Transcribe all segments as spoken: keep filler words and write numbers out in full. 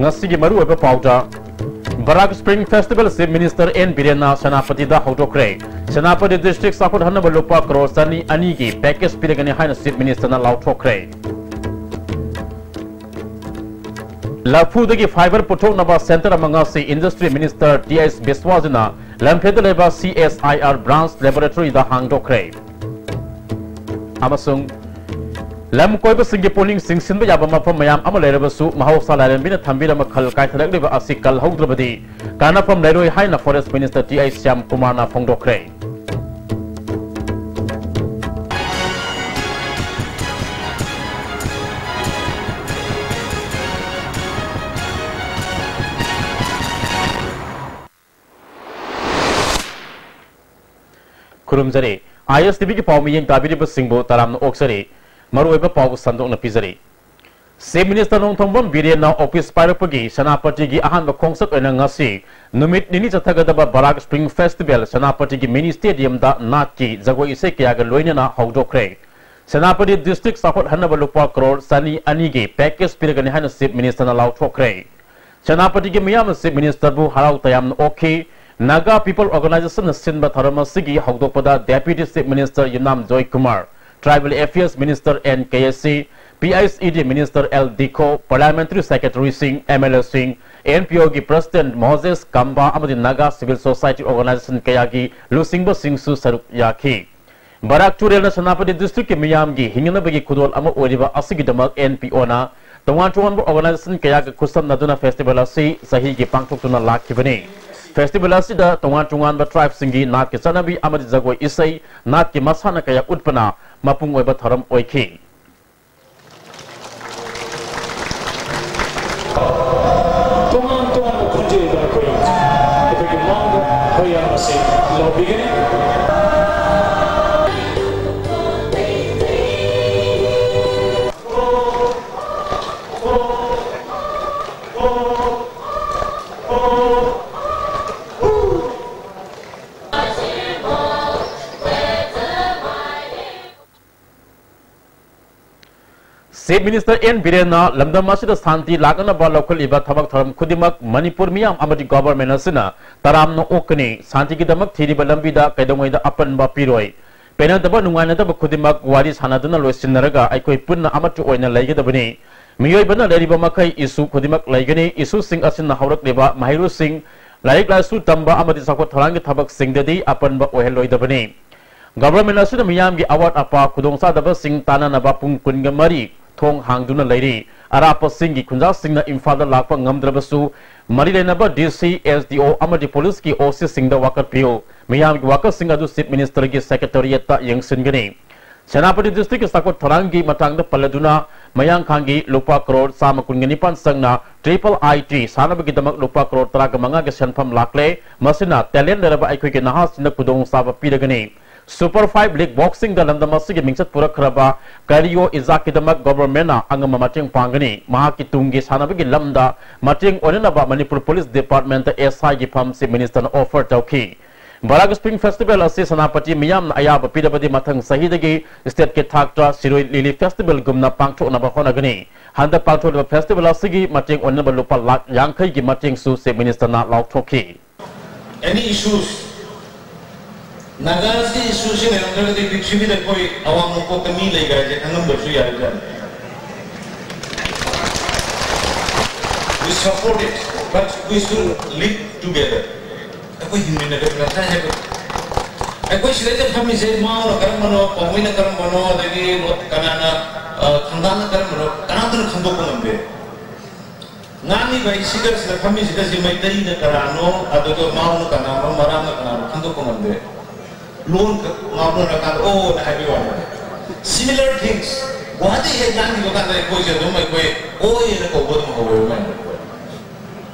ꯉꯁꯤꯒꯤ ꯃꯔꯨꯑꯣꯏꯕ ꯄꯥꯎꯗ, Barak Spring Festival Chief Minister N ꯕꯤꯔꯦꯟꯅ ꯁꯦꯅꯥꯄꯇꯤꯗ ꯍꯧꯗꯣꯛꯈ꯭ꯔꯦ꯫ ꯁꯦꯅꯥꯄꯇꯤ district ꯆꯥꯎꯈꯠꯍꯟꯅꯕ ꯂꯨꯄꯥ ꯀꯔꯣꯔ ꯆꯅꯤ ꯑꯅꯤꯒꯤ package ꯄꯤꯔꯒꯅꯤ ꯍꯥꯏꯅ Chief Ministerꯅ ꯂꯥꯎꯊꯣꯛꯈ꯭ꯔꯦ꯫ ꯂꯐꯨꯗꯒꯤ fibre ꯄꯨꯊꯣꯛꯅꯕ centre ꯑꯃ ꯉꯁꯤ Industry Minister ꯇꯤ ꯑꯩꯆ ꯕꯤꯁ꯭ꯋꯥꯖꯤꯅ ꯂꯝꯐꯦꯜꯗ ꯂꯩꯕ ꯁꯤ ꯑꯦꯁ ꯑꯥꯏ ꯑꯥꯔ branch laboratoryꯗ ꯍꯥꯡꯗꯣꯛꯈ꯭ꯔꯦ꯫ ꯑꯃꯁꯨꯡ ꯂꯝ ꯀꯣꯏꯕꯁꯤꯡꯒꯤ ꯄꯨꯛꯅꯤꯡ ꯆꯤꯡꯁꯤꯟꯕ ꯌꯥꯕ ꯃꯐꯝ ꯃꯌꯥꯝ ꯑꯃ ꯂꯩꯔꯕꯁꯨ, ꯃꯍꯧꯁꯥ ꯂꯥꯏꯔꯦꯝꯕꯤꯅ ꯊꯝꯕꯤꯔꯝꯕ ꯈꯜ ꯀꯥꯏꯊꯔꯛꯂꯤꯕ ꯑꯁꯤ ꯀꯜꯍꯧꯗ꯭ꯔꯕꯗꯤ ꯀꯥꯟꯅꯐꯝ ꯂꯩꯔꯣꯏ ꯍꯥꯏꯅ Forest Minister T H Shyam ꯀꯨꯃꯥꯔꯅ ꯐꯣꯡꯗꯣꯛꯈ꯭ꯔꯦ꯫ ꯈꯨꯔꯨꯝꯖꯔꯤ꯫ ꯑꯥꯏ ꯑꯦꯁ ꯇꯤ ꯚꯤꯒꯤ ꯄꯥꯎ ꯃꯤꯠꯌꯦꯡ ꯇꯥꯕꯤꯔꯤꯕꯁꯤꯡꯕꯨ ꯇꯔꯥꯝꯅ ꯑꯣꯛꯆꯔꯤ꯫ ꯃꯔꯨꯑꯣꯏꯕ ꯄꯥꯎ ꯁꯟꯗꯣꯛꯅ ꯄꯤꯖꯔꯤ꯫ Chief Minister ꯅꯣꯡꯊꯣꯝꯕꯝ ꯕꯤꯔꯦꯟꯅ office ꯄꯥꯏꯔꯛꯄꯒꯤ ꯁꯦꯅꯥꯄꯇꯤꯒꯤ ꯑꯍꯥꯟꯕ ꯈꯣꯡꯆꯠ ꯑꯣꯏꯅ ꯉꯁꯤ ꯅꯨꯃꯤꯠ ꯅꯤꯅꯤ ꯆꯠꯊꯒꯗꯕ ꯕꯔꯥꯛ Spring Festival ꯁꯦꯅꯥꯄꯇꯤꯒꯤ mini stadiumꯗ ꯅꯥꯠꯀꯤ ꯖꯒꯣꯏ ꯏꯁꯩ ꯀꯌꯥꯒ ꯂꯣꯏꯅꯅ ꯍꯧꯗꯣꯛꯈ꯭ꯔꯦ꯫ ꯁꯦꯅꯥꯄꯇꯤ district ꯆꯥꯎꯈꯠꯍꯟꯅꯕ ꯂꯨꯄꯥ ꯀꯔꯣꯔ ꯆꯅꯤ ꯑꯅꯤꯒꯤ package ꯄꯤꯔꯒꯅꯤ ꯍꯥꯏꯅ Chief Ministerꯅ ꯂꯥꯎꯊꯣꯛꯈ꯭ꯔꯦ꯫ ꯁꯦꯅꯥꯄꯇꯤꯒꯤ ꯃꯤꯌꯥꯝꯅ Chief Ministerꯕꯨ ꯍꯔꯥꯎ ꯇꯌꯥꯝꯅ ꯑꯣꯛꯈꯤ꯫ Naga People Organizationꯅ ꯁꯤꯟꯕ ꯊꯧꯔꯝ ꯑꯁꯤꯒꯤ ꯍꯧꯗꯣꯛꯄꯗ Deputy Chief Minister Yumnam Joykumar, Tribal Affairs Minister N K S C, P H E D Minister L Dikho, Parliamentary Secretaryꯁꯤꯡ, ꯑꯦꯝ ꯑꯦꯜ ꯑꯦꯁꯤꯡ, ꯑꯦꯟ ꯄꯤ ꯑꯣꯒꯤ President ꯃꯣꯖꯦꯁ ꯀꯝꯕꯥ ꯑꯃꯗꯤ Naga Civil Society Organization ꯀꯌꯥꯒꯤ ꯂꯨꯆꯤꯡꯕꯁꯤꯡꯁꯨ ꯁꯔꯨꯛ ꯌꯥꯈꯤ꯫ ꯕꯔꯥꯛ ꯇꯨꯔꯦꯜꯅ ꯁꯦꯅꯥꯄꯇꯤ districtꯀꯤ ꯃꯤꯌꯥꯝꯒꯤ ꯍꯤꯡꯅꯅꯕꯒꯤ ꯈꯨꯗꯣꯜ ꯑꯃ ꯑꯣꯏꯔꯤꯕ ꯑꯁꯤꯒꯤꯗꯃꯛ ꯑꯦꯟ ꯄꯤ ꯑꯣꯅ ꯇꯣꯉꯥꯟ ꯇꯣꯉꯥꯟꯕ organization ꯀꯌꯥꯒ ꯈꯨꯠꯁꯝꯅꯗꯨꯅ festival ꯑꯁꯤ ꯆꯍꯤꯒꯤ ꯄꯥꯡꯊꯣꯛꯇꯨꯅ ꯂꯥꯛꯈꯤꯕꯅꯤ꯫ Festival ꯑꯁꯤꯗ ꯇꯣꯉꯥꯟ ꯇꯣꯉꯥꯟꯕ tribeꯁꯤꯡꯒꯤ ꯅꯥꯠꯀꯤ ꯆꯠꯅꯕꯤ ꯑꯃꯗꯤ ꯖꯒꯣꯏ ꯏꯁꯩ, ꯅꯥꯠꯀꯤ ꯃꯁꯥꯟꯅ ꯀꯌꯥ ꯎꯠꯄꯅ ꯃꯄꯨꯡ ꯑꯣꯏꯕ ꯊꯧꯔꯝ ꯑꯣꯏꯈꯤ꯫ ꯇꯣꯉꯥꯟ ꯇꯣꯉꯥꯟꯕ ꯈꯣꯟꯖꯦꯜꯗ ꯑꯩꯈꯣꯏ, ꯑꯩꯈꯣꯏꯒꯤ ꯃꯥꯡꯗ ꯍꯩꯌꯥꯡ ꯑꯁꯤ ꯂꯥꯎꯕꯤꯒꯅꯤ꯫ Chief Minister N Birenna ꯂꯝꯗꯝ ꯑꯁꯤꯗ ꯁꯥꯟꯇꯤ ꯂꯥꯛꯅꯅꯕ ꯂꯧꯈꯠꯂꯤꯕ ꯊꯕꯛ ꯊꯧꯔꯝ ꯈꯨꯗꯤꯡꯃꯛ ꯃꯅꯤꯄꯨꯔ ꯃꯤꯌꯥꯝ ꯑꯃꯗꯤ government ꯑꯁꯤꯅ ꯇꯔꯥꯝꯅ ꯑꯣꯛꯀꯅꯤ꯫ ꯁꯥꯟꯇꯤꯒꯤꯗꯃꯛ ꯊꯤꯔꯤꯕ ꯂꯝꯕꯤꯗ ꯀꯩꯗꯧꯉꯩꯗ ꯑꯄꯟꯕ ꯄꯤꯔꯣꯏ꯫ ꯄꯦꯟꯅꯗꯕ, ꯅꯨꯡꯉꯥꯏꯅꯗꯕ ꯈꯨꯗꯤꯡꯃꯛ ꯋꯥꯔꯤ ꯁꯥꯟꯅꯗꯨꯅ ꯂꯣꯏꯁꯤꯟꯅꯔꯒ ꯑꯩꯈꯣꯏ ꯄꯨꯟꯅ ꯑꯃꯠꯇ ꯑꯣꯏꯅ ꯂꯩꯒꯗꯕꯅꯤ꯫ ꯃꯤꯑꯣꯏꯕꯅ ꯂꯩꯔꯤꯕ ꯃꯈꯩ issue ꯈꯨꯗꯤꯡꯃꯛ ꯂꯩꯒꯅꯤ꯫ Issue ꯁꯤꯡ ꯑꯁꯤꯅ ꯍꯧꯔꯛꯂꯤꯕ ꯃꯍꯩꯔꯣꯏꯁꯤꯡ, ꯂꯥꯏꯔꯤꯛ ꯂꯥꯏꯁꯨ ꯇꯝꯕ ꯑꯃꯗꯤ ꯆꯥꯎꯈꯠ ꯊꯧꯔꯥꯡꯒꯤ ꯊꯕꯛꯁꯤꯡꯗꯗꯤ ꯑꯄꯟꯕ ꯑꯣꯏꯍꯜꯂꯣꯏꯗꯕꯅꯤ꯫ Government ꯑꯁꯤꯅ ꯃꯤꯌꯥꯝꯒꯤ ꯑꯋꯥꯠ ꯑꯄꯥ, ꯈꯨꯗꯣꯡꯆꯥꯗꯕꯁꯤꯡ ꯇꯥꯅꯅꯕ ꯄꯨꯡ ꯀꯨꯟꯒ ꯃꯔꯤ ꯊꯣꯡ ꯍꯥꯡꯗꯨꯅ ꯂꯩꯔꯤ꯫ ꯑꯔꯥꯞꯄꯁꯤꯡꯒꯤ ꯈꯨꯟꯖꯥꯁꯤꯡꯅ ꯏꯝꯐꯥꯜꯗ ꯂꯥꯛꯄ ꯉꯝꯗ꯭ꯔꯕꯁꯨ, ꯃꯔꯤ ꯂꯩꯅꯕ D C, S D O ꯑꯃꯗꯤ police ꯀꯤ O C ꯁꯤꯡꯗ ꯋꯥꯀꯠꯄꯤꯌꯨ꯫ ꯃꯤꯌꯥꯝꯒꯤ ꯋꯥꯀꯠꯁꯤꯡ ꯑꯗꯨ Chief Minister ꯒꯤ Secretariat ꯇ ꯌꯦꯡꯁꯤꯟꯒꯅꯤ꯫ ꯁꯦꯅꯥꯄꯇꯤ district ꯀꯤ ꯆꯥꯎꯈꯠ ꯊꯧꯔꯥꯡꯒꯤ ꯃꯇꯥꯡꯗ ꯄꯜꯂꯗꯨꯅ, ꯃꯌꯥꯡꯈꯥꯡꯒꯤ ꯂꯨꯄꯥ ꯀꯔꯣꯔ ꯆꯥꯝꯃ ꯀꯨꯟꯒ ꯅꯤꯄꯥꯟ ꯆꯪꯅ triple I T ꯁꯥꯟꯅꯕꯒꯤꯗꯃꯛ ꯂꯨꯄꯥ ꯀꯔꯣꯔ ꯇꯔꯥꯒ ꯃꯉꯥꯒꯤ ꯁꯦꯟꯐꯝ ꯂꯥꯛꯂꯦ꯫ ꯃꯁꯤꯅ talent ꯂꯩꯔꯕ ꯑꯩꯈꯣꯏꯒꯤ ꯅꯍꯥꯁꯤꯡꯗ ꯈꯨꯗꯣꯡꯆꯥꯕ ꯄꯤꯔꯒꯅꯤ꯫ Super five leg boxing ꯗ ꯂꯝꯗꯝ ꯑꯁꯤꯒꯤ ꯃꯤꯡꯆꯠ ꯄꯨꯔꯛꯈ꯭ꯔꯕ ꯀꯥꯔꯤꯑꯣ ꯏꯖꯥꯛꯀꯤꯗꯃꯛ government ꯅ ꯑꯉꯝꯕ ꯃꯇꯦꯡ ꯄꯥꯡꯒꯅꯤ꯫ ꯃꯍꯥꯛꯀꯤ ꯇꯨꯡꯒꯤ ꯁꯥꯟꯅꯕꯒꯤ ꯂꯝꯗ ꯃꯇꯦꯡ ꯑꯣꯏꯅꯅꯕ ꯃꯅꯤꯄꯨꯔ police department ꯇ S I ꯒꯤ ꯐꯝꯁꯤ minister ꯅ offer ꯇꯧꯈꯤ꯫ Barak Spring Festival ꯑꯁꯤ ꯁꯦꯅꯥꯄꯇꯤ ꯃꯤꯌꯥꯝꯅ ꯑꯌꯥꯕ ꯄꯤꯔꯕꯗꯤ ꯃꯊꯪ ꯆꯍꯤꯗꯒꯤ state ꯀꯤ ꯊꯥꯛꯇ ꯁꯤꯔꯣꯏ ꯂꯤꯂꯤ festival ꯒꯨꯝꯅ ꯄꯥꯡꯊꯣꯛꯅꯕ ꯍꯣꯠꯅꯒꯅꯤ꯫ ꯍꯟꯗꯛ ꯄꯥꯡꯊꯣꯛꯂꯤꯕ festival ꯑꯁꯤꯒꯤ ꯃꯇꯦꯡ ꯑꯣꯏꯅꯅꯕ ꯂꯨꯄꯥ ꯂꯥꯈ ꯌꯥꯡꯈꯩꯒꯤ ꯃꯇꯦꯡꯁꯨ Chief Minister ꯅ ꯂꯥꯎꯊꯣꯛꯈꯤ꯫ Any issues? ꯅꯥꯒꯥꯁꯤ issue ꯁꯤ ꯂꯩꯔꯝꯗ꯭ꯔꯒꯗꯤ ꯄ꯭ꯔꯤꯊꯤꯕꯤꯗ ꯑꯩꯈꯣꯏ ꯑꯋꯥꯡ ꯅꯣꯡꯄꯣꯛꯇ ꯃꯤ ꯂꯩꯒꯦ ꯍꯥꯏꯁꯦ ꯈꯪꯉꯝꯗꯕꯁꯨ ꯌꯥꯔꯤꯖꯥꯠꯅꯤ꯫ We support it, but we should live together. ꯑꯩꯈꯣꯏ ꯍꯤꯡꯃꯤꯟꯅꯒꯗꯕ ꯉꯁꯥꯏ ꯍꯥꯏꯕ꯫ ꯑꯩꯈꯣꯏ ꯁꯤꯗꯩꯗ ꯐꯝꯃꯤꯁꯦ ꯃꯥꯎꯅ ꯀꯔꯝꯕꯅꯣ, ꯄꯥꯎꯃꯩꯅ ꯀꯔꯝꯕꯅꯣ, ꯑꯗꯒꯤ ꯀꯅꯥꯅ, ꯑ, ꯊꯥꯡꯒꯥꯜꯅ ꯀꯔꯝꯕꯅꯣ, ꯀꯅꯥꯝꯇꯅ ꯈꯪꯗꯣꯛꯄ ꯉꯝꯗꯦ꯫ ꯉꯥꯡꯉꯤꯕ ꯑꯩ ꯁꯤꯗ, ꯁꯤꯗ ꯐꯝꯃꯤꯁꯤꯗ ꯁꯤ ꯃꯩꯇꯩꯅ ꯀꯅꯥꯅꯣ, ꯑꯗꯨꯒ ꯃꯥꯎꯅ ꯀꯅꯥꯅꯣ, ꯃꯔꯥꯡꯅ ꯀꯅꯥꯅꯣ ꯈꯪꯗꯣꯛꯄ ꯉꯝꯗꯦ꯫ ꯂꯣꯟ ꯉꯥꯡꯅꯔꯀꯥꯟꯗ "ꯑꯣ"ꯅ ꯍꯥꯏꯕꯒꯤ ꯋꯥꯅꯤ꯫ Similar things꯫ ꯒꯨꯋꯥꯍꯥꯇꯤ ꯍꯦꯛ ꯂꯥꯟꯈꯤꯕ ꯀꯥꯟꯗ ꯑꯩꯈꯣꯏꯁꯦ ꯑꯗꯨꯝ ꯑꯩꯈꯣꯏ "ꯑꯣꯏ" ꯍꯥꯏꯅ ꯀꯧꯕ ꯑꯗꯨꯝ ꯍꯧꯋꯦꯕ ꯃꯌꯥꯝ꯫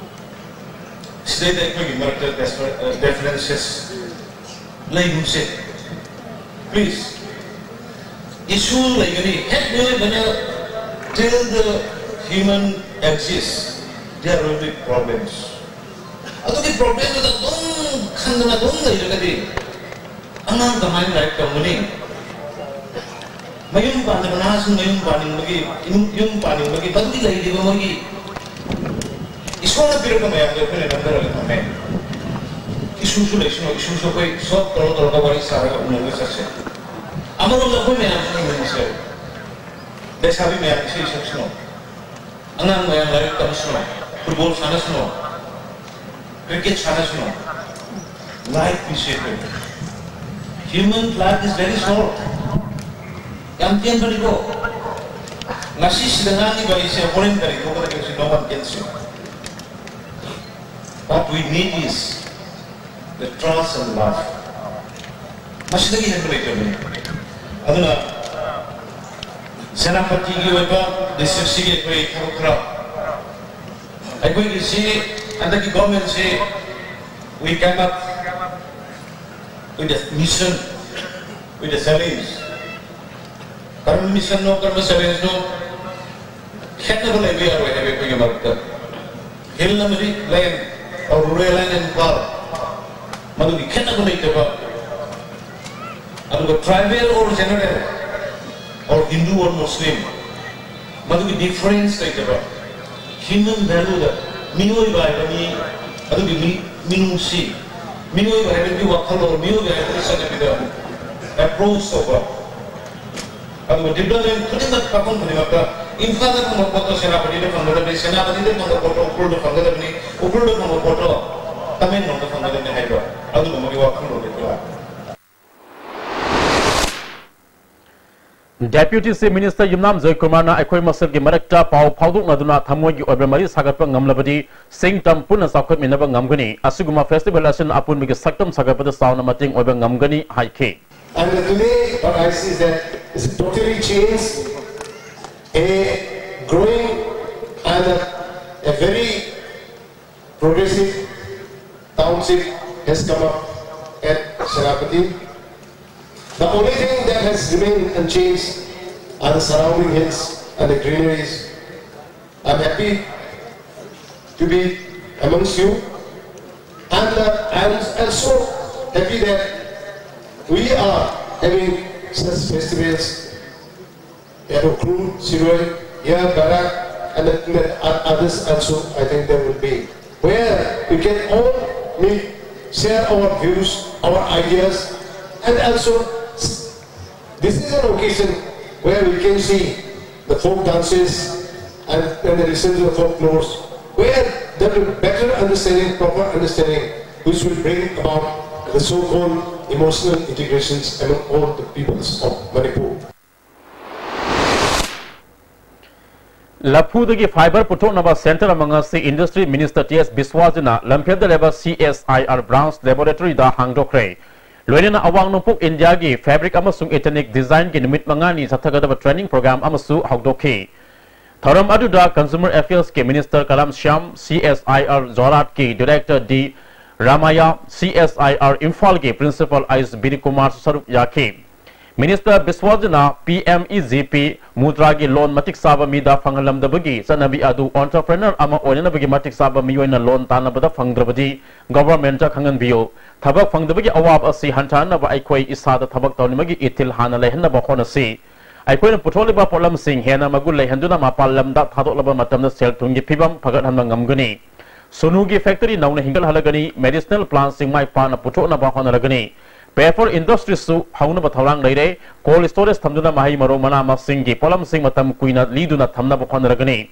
ꯁꯤꯗꯩꯗ ꯑꯩꯈꯣꯏꯒꯤ ꯃꯔꯛꯇ differences ꯂꯩꯒꯨꯝꯁꯦ꯫ Please꯫ Issue ꯂꯩꯒꯅꯤ꯫ ꯍꯦꯛ ꯃꯤꯑꯣꯏꯕꯅ, till the human exists, there will be problems꯫ ꯑꯗꯨꯒꯤ problemꯗꯨꯗ ꯑꯗꯨꯝ ꯈꯟꯗꯅ ꯑꯗꯨꯝ ꯂꯩꯔꯒꯗꯤ ꯑꯉꯥꯡ ꯀꯃꯥꯏꯅ ꯂꯥꯏꯔꯤꯛ ꯇꯝꯒꯅꯤ? ꯃꯌꯨꯝ ꯄꯥꯟꯗꯕ ꯅꯍꯥꯁꯤꯡ ꯃꯌꯨꯝ ꯄꯥꯅꯤꯡꯕꯒꯤ, ꯏꯃꯨꯡ, ꯌꯨꯝ ꯄꯥꯅꯤꯡꯕꯒꯤ, ꯃꯗꯨꯒꯤ ꯂꯩꯔꯤꯕ ꯃꯣꯏꯒꯤ ꯏꯁꯣꯔꯅ ꯄꯤꯔꯛꯄ ꯃꯌꯥꯝꯗꯣ ꯑꯩꯈꯣꯏꯅ ꯅꯝꯊꯔꯒ ꯊꯝꯃꯦ꯫ ꯏꯁꯨꯁꯨ ꯂꯩꯁꯅꯨ, ꯏꯁꯨꯁꯨ ꯑꯩꯈꯣꯏ ꯁꯣꯞ ꯇꯧꯔ ꯇꯧꯔꯒ ꯋꯥꯔꯤ ꯁꯥꯔꯒ ꯎꯅꯕ ꯆꯠꯁꯦ꯫ ꯑꯃꯔꯣꯝꯗ ꯑꯩꯈꯣꯏ ꯃꯌꯥꯝꯁꯨ ꯎꯅꯁꯦ꯫ ꯂꯩꯁꯥꯕꯤ ꯃꯌꯥꯝ ꯏꯁꯩ ꯁꯛꯁꯅꯨ, ꯑꯉꯥꯡ ꯃꯌꯥꯝ ꯂꯥꯏꯔꯤꯛ ꯇꯝꯁꯅꯨ, ꯐꯨꯠꯕꯣꯜ ꯁꯥꯟꯅꯁꯅꯨ, ꯀ꯭ꯔꯤꯀꯦꯠ ꯁꯥꯟꯅꯁꯅꯨ꯫ Life ꯄꯤꯁꯦ ꯑꯩꯈꯣꯏ꯫ Human life is very short. ꯌꯥꯝ ꯇꯦꯟꯕꯅꯤꯀꯣ꯫ ꯉꯁꯤ ꯁꯤꯗ ꯉꯥꯡꯉꯤꯕ ꯑꯩꯁꯦ ꯍꯣꯔꯦꯟ ꯀꯔꯤ ꯊꯣꯛꯀꯗꯒꯦ ꯁꯤ no one can say. What we need is the trust and love. ꯃꯁꯤꯗꯒꯤ ꯍꯦꯟꯕ ꯂꯩꯇꯕꯅꯤ꯫ ꯑꯗꯨꯅ ꯁꯦꯅꯥꯄꯇꯤꯒꯤ ꯑꯣꯏꯕ ꯗꯤꯁꯇ꯭ꯔꯤꯛꯁꯤꯒꯤ ꯑꯩꯈꯣꯏ ꯊꯕꯛ ꯈꯔ, ꯑꯩꯈꯣꯏꯒꯤꯁꯤ ꯍꯟꯗꯛꯀꯤ ꯒꯣꯔꯃꯦꯟꯁꯤ we came up with a mission, with a challenge. ꯀꯔꯝꯕ ꯃꯤꯁꯟꯅꯣ, ꯀꯔꯝꯕ ꯆꯦꯂꯦꯟꯖꯅꯣ, ꯈꯦꯠꯅꯕ ꯂꯩꯕ ꯌꯥꯔꯣꯏ ꯍꯥꯏꯕ ꯑꯩꯈꯣꯏꯒꯤ ꯃꯔꯛꯇ꯫ ꯍꯤꯜ ꯑꯃꯗꯤ ꯂꯦꯟ, or rural and urban, ꯃꯗꯨꯒꯤ ꯈꯦꯠꯅꯕ ꯂꯩꯇꯕ, ꯑꯗꯨꯒ tribal or general, or Hindu or Muslim, ꯃꯗꯨꯒꯤ ꯗꯤꯐꯔꯦꯟꯁ ꯂꯩꯇꯕ, ꯍ꯭ꯌꯨꯃꯦꯟ ꯚꯦꯂꯨꯗ, ꯃꯤꯑꯣꯏꯕ ꯍꯥꯏꯕ ꯃꯤ ꯑꯗꯨꯒꯤ ꯃꯤ, ꯃꯤꯅꯨꯡꯁꯤ, ꯃꯤꯑꯣꯏꯕ ꯍꯥꯏꯕꯒꯤ ꯋꯥꯈꯜꯂꯣꯟ, ꯃꯤꯑꯣꯏꯕ ꯍꯥꯏꯕꯒꯤ ꯆꯠꯅꯕꯤꯗ ꯑꯦꯄ꯭ꯔꯣꯆ ꯇꯧꯕ, ꯑꯗꯨꯒ ꯗꯤꯕ꯭ꯂꯞꯃꯦꯟ ꯈꯨꯗꯤꯡꯃꯛ ꯃꯐꯝ ꯈꯨꯗꯤꯡꯃꯛꯇ ꯏꯝꯐꯥꯜꯗ ꯐꯪꯕ ꯄꯣꯠꯇꯣ ꯁꯦꯅꯥꯄꯇꯤꯗ ꯐꯪꯒꯗꯕꯅꯤ, ꯁꯦꯅꯥꯄꯇꯤꯗ ꯐꯪꯕ ꯄꯣꯠꯇꯣ ꯎꯈ꯭ꯔꯨꯜꯗ ꯐꯪꯒꯗꯕꯅꯤ, ꯎꯈ꯭ꯔꯨꯜꯗ ꯐꯪꯕ ꯄꯣꯠꯇꯣ ꯇꯃꯦꯡꯂꯣꯡꯗ ꯐꯪꯒꯗꯕꯅꯤ ꯍꯥꯏꯕ ꯑꯗꯨꯒꯨꯝꯕꯒꯤ ꯋꯥꯈꯜꯂꯣꯟꯗ ꯑꯩꯈꯣꯏ ꯂꯥꯛꯄꯅꯤ꯫ Deputy Chief Minister ꯌꯨꯝꯅꯥꯝ ꯖꯣꯏꯀꯨꯃꯥꯔꯅ ꯑꯩꯈꯣꯏ ꯃꯁꯦꯜꯒꯤ ꯃꯔꯛꯇ ꯄꯥꯎ ꯐꯥꯎꯗꯣꯛꯅꯗꯨꯅ ꯊꯃꯣꯏꯒꯤ ꯑꯣꯏꯕ ꯃꯔꯤ ꯁꯥꯒꯠꯄ ꯉꯝꯂꯕꯗꯤ ꯁꯤꯡ ꯇꯝ ꯄꯨꯟꯅ ꯆꯥꯎꯈꯠꯃꯤꯟꯅꯕ ꯉꯝꯒꯅꯤ꯫ ꯑꯁꯤꯒꯨꯝꯕ ꯐꯦꯁꯇꯤꯚꯦꯜ ꯑꯁꯤꯅ ꯑꯄꯨꯟꯕꯒꯤ ꯁꯛꯇꯝ ꯁꯥꯒꯠꯄꯗ ꯆꯥꯎꯅ ꯃꯇꯦꯡ ꯑꯣꯏꯕ ꯉꯝꯒꯅꯤ ꯍꯥꯏꯈꯤ꯫ And today, what I see is that it's a totally changed, a growing and a, a very progressive township has come up at Senapati. The only thing that has remained unchanged are the surrounding hills and the greeneries. I'm happy to be amongst you, and uh, I'm also happy that we are having such festivals At Ukhrul, Shirui, here, Barak, and the, the others also, I think there will be. Where we can all meet, share our views, our ideas, and also this is an occasion where we can see the folk dances and, and the listen to the folklores, where there will be better understanding, proper understanding, which will bring about the so-called emotional integrations among all the peoples of Manipur. ꯂꯐꯨꯗꯒꯤ fiber ꯄꯨꯊꯣꯛꯅꯕ center ꯑꯃ ꯉꯁꯤ Industry Minister T S ꯕꯤꯁ꯭ꯋꯥꯖꯤꯠꯅ ꯂꯝꯐꯦꯜꯗ ꯂꯩꯕ C S I R branch laboratoryꯗ ꯍꯥꯡꯗꯣꯛꯈ꯭ꯔꯦ꯫ ꯂꯣꯏꯅꯅ ꯑꯋꯥꯡ ꯅꯣꯡꯄꯣꯛ ꯏꯟꯗꯤꯌꯥꯒꯤ fabric ꯑꯃꯁꯨꯡ ethnic designꯒꯤ ꯅꯨꯃꯤꯠ ꯃꯉꯥꯅꯤ ꯆꯠꯊꯒꯗꯕ training program ꯑꯃꯁꯨ ꯍꯧꯗꯣꯛꯈꯤ꯫ ꯊꯧꯔꯝ ꯑꯗꯨꯗ Consumer Affairsꯀꯤ Minister Kalam Shyam, C S I R ꯖꯣꯔꯍꯥꯠꯀꯤ Director D ꯔꯥꯃꯥꯌꯥ, C S I R ꯏꯝꯐꯥꯜꯒꯤ Principal ꯑꯩꯆ ꯕꯤꯔꯤꯀꯨꯃꯥꯔꯁꯨ ꯁꯔꯨꯛ ꯌꯥꯈꯤ꯫ Minister ꯕꯤꯁ꯭ꯋꯥꯖꯤꯠꯅ P M E G P ꯃꯨꯗ꯭ꯔꯥꯒꯤ loan ꯃꯇꯤꯛ ꯆꯥꯕ ꯃꯤꯗ ꯐꯪꯍꯜꯂꯝꯗꯕꯒꯤ ꯆꯠꯅꯕꯤ ꯑꯗꯨ entrepreneur ꯑꯃ ꯑꯣꯏꯅꯅꯕꯒꯤ ꯃꯇꯤꯛ ꯆꯥꯕ ꯃꯤꯑꯣꯏꯅ loan ꯇꯥꯟꯅꯕꯗ ꯐꯪꯗ꯭ꯔꯕꯗꯤ governmentꯇ ꯈꯪꯍꯟꯕꯤꯌꯨ꯫ ꯊꯕꯛ ꯐꯪꯗꯕꯒꯤ ꯑꯋꯥꯕ ꯑꯁꯤ ꯍꯟꯊꯍꯟꯅꯕ ꯑꯩꯈꯣꯏ ꯏꯁꯥꯗ ꯊꯕꯛ ꯇꯧꯅꯤꯡꯕꯒꯤ ꯏꯊꯤꯜ ꯍꯥꯟꯅ ꯂꯩꯍꯟꯅꯕ ꯍꯣꯠꯅꯁꯤ꯫ ꯑꯩꯈꯣꯏꯅ ꯄꯨꯊꯣꯛꯂꯤꯕ ꯄꯣꯠꯂꯝꯁꯤꯡ ꯍꯦꯟꯅ ꯃꯒꯨꯟ ꯂꯩꯍꯟꯗꯨꯅ ꯃꯄꯥꯟ ꯂꯝꯗ ꯊꯥꯗꯣꯛꯂꯕ ꯃꯇꯝꯗ ꯁꯦꯜ ꯊꯨꯝꯒꯤ ꯐꯤꯕꯝ ꯐꯒꯠꯍꯟꯕ ꯉꯝꯒꯅꯤ꯫ ꯁꯣꯅꯨꯒꯤ factory ꯅꯧꯅ ꯍꯤꯡꯒꯠꯍꯜꯂꯒꯅꯤ, medicinal plantꯁꯤꯡ ꯃꯥꯏ ꯄꯥꯛꯅ ꯄꯨꯊꯣꯛꯅꯕ ꯍꯣꯠꯅꯔꯒꯅꯤ꯫ Paper industryꯁꯨ ꯍꯧꯅꯕ ꯊꯧꯔꯥꯡ ꯂꯩꯔꯦ꯫ Cold storage ꯊꯝꯗꯨꯅ ꯃꯍꯩ ꯃꯔꯣꯡ ꯃꯅꯥ ꯃꯁꯤꯡꯒꯤ ꯄꯣꯠꯂꯝꯁꯤꯡ ꯃꯇꯝ ꯀꯨꯏꯅ ꯂꯤꯗꯨꯅ ꯊꯝꯅꯕ ꯍꯣꯠꯅꯔꯒꯅꯤ꯫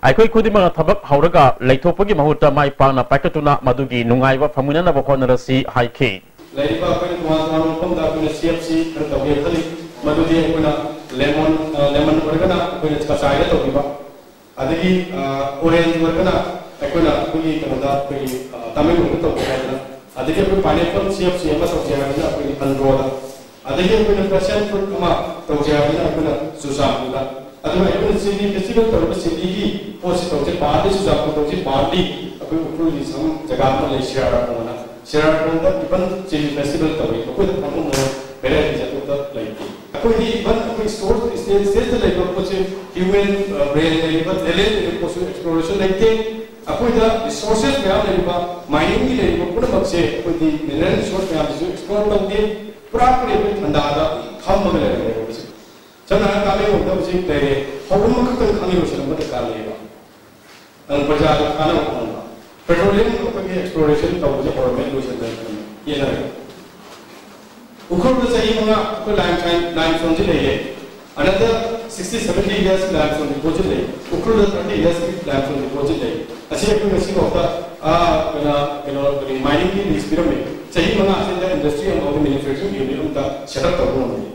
ꯑꯩꯈꯣꯏ ꯈꯨꯗꯤꯡꯃꯛꯅ ꯊꯕꯛ ꯍꯧꯔꯒ ꯂꯩꯊꯣꯛꯄꯒꯤ ꯃꯍꯨꯠꯇ ꯃꯥꯏ ꯄꯥꯛꯅ ꯄꯥꯏꯈꯠꯇꯨꯅ ꯃꯗꯨꯒꯤ ꯅꯨꯡꯉꯥꯏꯕ ꯐꯪꯃꯤꯟꯅꯅꯕ ꯍꯣꯠꯅꯔꯁꯤ ꯍꯥꯏꯈꯤ꯫ ꯂꯩꯔꯤꯕ ꯑꯩꯈꯣꯏꯅ ꯇꯣꯉꯥꯟ ꯇꯣꯉꯥꯟꯕ ꯃꯐꯝꯗ ꯑꯩꯈꯣꯏꯅ ꯁꯦꯞꯁꯤ ꯈꯔ ꯇꯧꯒꯦ ꯈꯜꯂꯤ꯫ ꯃꯗꯨꯗꯤ ꯑꯩꯈꯣꯏꯅ lemon, ꯑ, lemon ꯑꯣꯏꯔꯒꯅ ꯑꯩꯈꯣꯏꯅ ꯀꯆꯥꯏꯗ ꯇꯧꯕꯤꯕ, ꯑꯗꯒꯤ, ꯑ, orange ꯑꯣꯏꯔꯒꯅ ꯑꯩꯈꯣꯏꯅ ꯑꯩꯈꯣꯏꯒꯤ ꯀꯩꯅꯣꯗ ꯑꯩꯈꯣꯏꯒꯤ, ꯑ, ꯇꯃꯦꯡꯂꯣꯡꯗ ꯇꯧꯒꯦ ꯍꯥꯏꯗꯅ, ꯑꯗꯒꯤ ꯑꯩꯈꯣꯏ pineapple ꯁꯦꯞꯁꯤ ꯑꯃ ꯇꯧꯁꯦ ꯍꯥꯏꯕꯅ ꯑꯩꯈꯣꯏꯒꯤ ꯑꯟꯗ꯭ꯔꯣꯗ, ꯑꯗꯒꯤ ꯑꯩꯈꯣꯏꯅ passion fruit ꯑꯃ ꯇꯧꯁꯦ ꯍꯥꯏꯕꯅ ꯑꯩꯈꯣꯏꯅ ꯆꯨꯔꯆꯥꯟꯄꯨꯔꯗ, ꯑꯗꯨꯒ ꯑꯩꯈꯣꯏꯅ ꯆꯤꯂꯤ festival ꯇꯧꯔꯤꯕ ꯆꯤꯂꯤꯒꯤ ꯄꯣꯠꯁꯤ ꯇꯧꯁꯦ, ꯄꯥꯔꯠꯂꯤ ꯆꯨꯔꯆꯥꯟꯄꯨꯔ ꯇꯧꯁꯦ, ꯄꯥꯔꯠꯂꯤ ꯑꯩꯈꯣꯏ ꯎꯈ꯭ꯔꯨꯜꯒꯤ ꯁꯪ ꯖꯒꯥ ꯑꯃ ꯂꯩ ꯁꯤꯔꯥꯔꯈꯣꯡ ꯑꯅ, ꯁꯤꯔꯥꯔꯈꯣꯡꯗ even ꯆꯤꯂꯤ festival ꯇꯧꯏ, ꯃꯈꯣꯏꯗ ꯐꯪꯕ ꯃꯑꯣꯡ varieties ꯑꯇꯣꯞꯄ ꯂꯩꯇꯦ꯫ ꯑꯩꯈꯣꯏꯗꯤ even ꯑꯩꯈꯣꯏ source state, stateꯇ ꯂꯩꯕ ꯄꯣꯠꯁꯦ human brain ꯂꯩꯔꯤꯕ talent ꯂꯩꯔꯤꯕ ꯄꯣꯠꯁꯨ exploration ꯂꯩꯇꯦ꯫ ꯑꯩꯈꯣꯏꯗ resources ꯃꯌꯥꯝ ꯂꯩꯔꯤꯕ, miningꯒꯤ ꯂꯩꯔꯤꯕ ꯄꯨꯝꯅꯃꯛꯁꯦ ꯑꯩꯈꯣꯏꯗꯤ mineral resource ꯃꯌꯥꯝꯁꯤꯁꯨ explore ꯇꯧꯗꯦ꯫ ꯄꯨꯔꯥ ꯄꯨꯔꯤ ꯑꯩꯈꯣꯏ ꯊꯟꯗꯥꯗ ꯐꯝꯃꯒ ꯂꯩꯔꯝꯃꯦꯕ ꯍꯧꯖꯤꯛ꯫ ꯁꯝꯅ ꯍꯥꯏꯔꯕꯗ ꯇꯃꯦꯡꯂꯣꯡꯗ ꯍꯧꯖꯤꯛ ꯂꯩꯔꯦ, ꯍꯧꯔꯝ ꯑꯃꯈꯛꯇꯪ ꯈꯪꯉꯤ ꯂꯣꯏꯁꯤꯟꯕ ꯗꯔꯀꯥꯔ ꯂꯩꯌꯦꯕ꯫ ꯑꯗꯨꯝ ꯄ꯭ꯔꯖꯥꯗ ꯀꯥꯟꯅꯕ ꯐꯪꯕ꯫ ꯄꯦꯇ꯭ꯔꯣꯂꯤꯌꯝ ꯑꯩꯈꯣꯏꯒꯤ ꯑꯦꯛꯁꯄ꯭ꯂꯣꯔꯦꯁꯟ ꯇꯧꯕꯁꯦ ꯍꯧꯔꯝꯃꯦ, ꯂꯣꯏꯁꯤꯟꯗꯅ ꯌꯦꯟꯅꯔꯦ꯫ ꯎꯈ꯭ꯔꯨꯜꯗ ꯆꯍꯤ ꯃꯉꯥ ꯑꯩꯈꯣꯏ ꯂꯥꯏꯝ ꯁꯥꯏꯟ, ꯂꯥꯏꯝ ꯁꯣꯟꯁꯤ ꯂꯩꯌꯦ꯫ Another sixty seventy years limestone deposit ꯂꯩ꯫ ꯎꯈ꯭ꯔꯨꯜꯗ thirty years limestone deposit ꯂꯩ꯫ ꯑꯁꯤ ꯑꯩꯈꯣꯏ ꯉꯁꯤꯐꯥꯎꯗ, ꯑꯥ, ꯀꯩꯅꯣ, ꯀꯩꯅꯣ, ꯀꯔꯤ, ꯃꯥꯏꯅꯤꯡꯒꯤ ꯂꯤꯁ ꯄꯤꯔꯝꯃꯦ꯫ ꯆꯍꯤ ꯃꯉꯥ ꯑꯁꯤꯗ ꯏꯟꯗꯁꯇ꯭ꯔꯤ ꯑꯃꯐꯥꯎꯗ, ꯃꯦꯅꯨꯐꯦꯛꯆꯔꯤꯡ ꯌꯨꯅꯤꯠ ꯑꯃꯇ ꯁꯦꯠ ꯑꯞ ꯇꯧꯕ ꯉꯝꯗꯦ꯫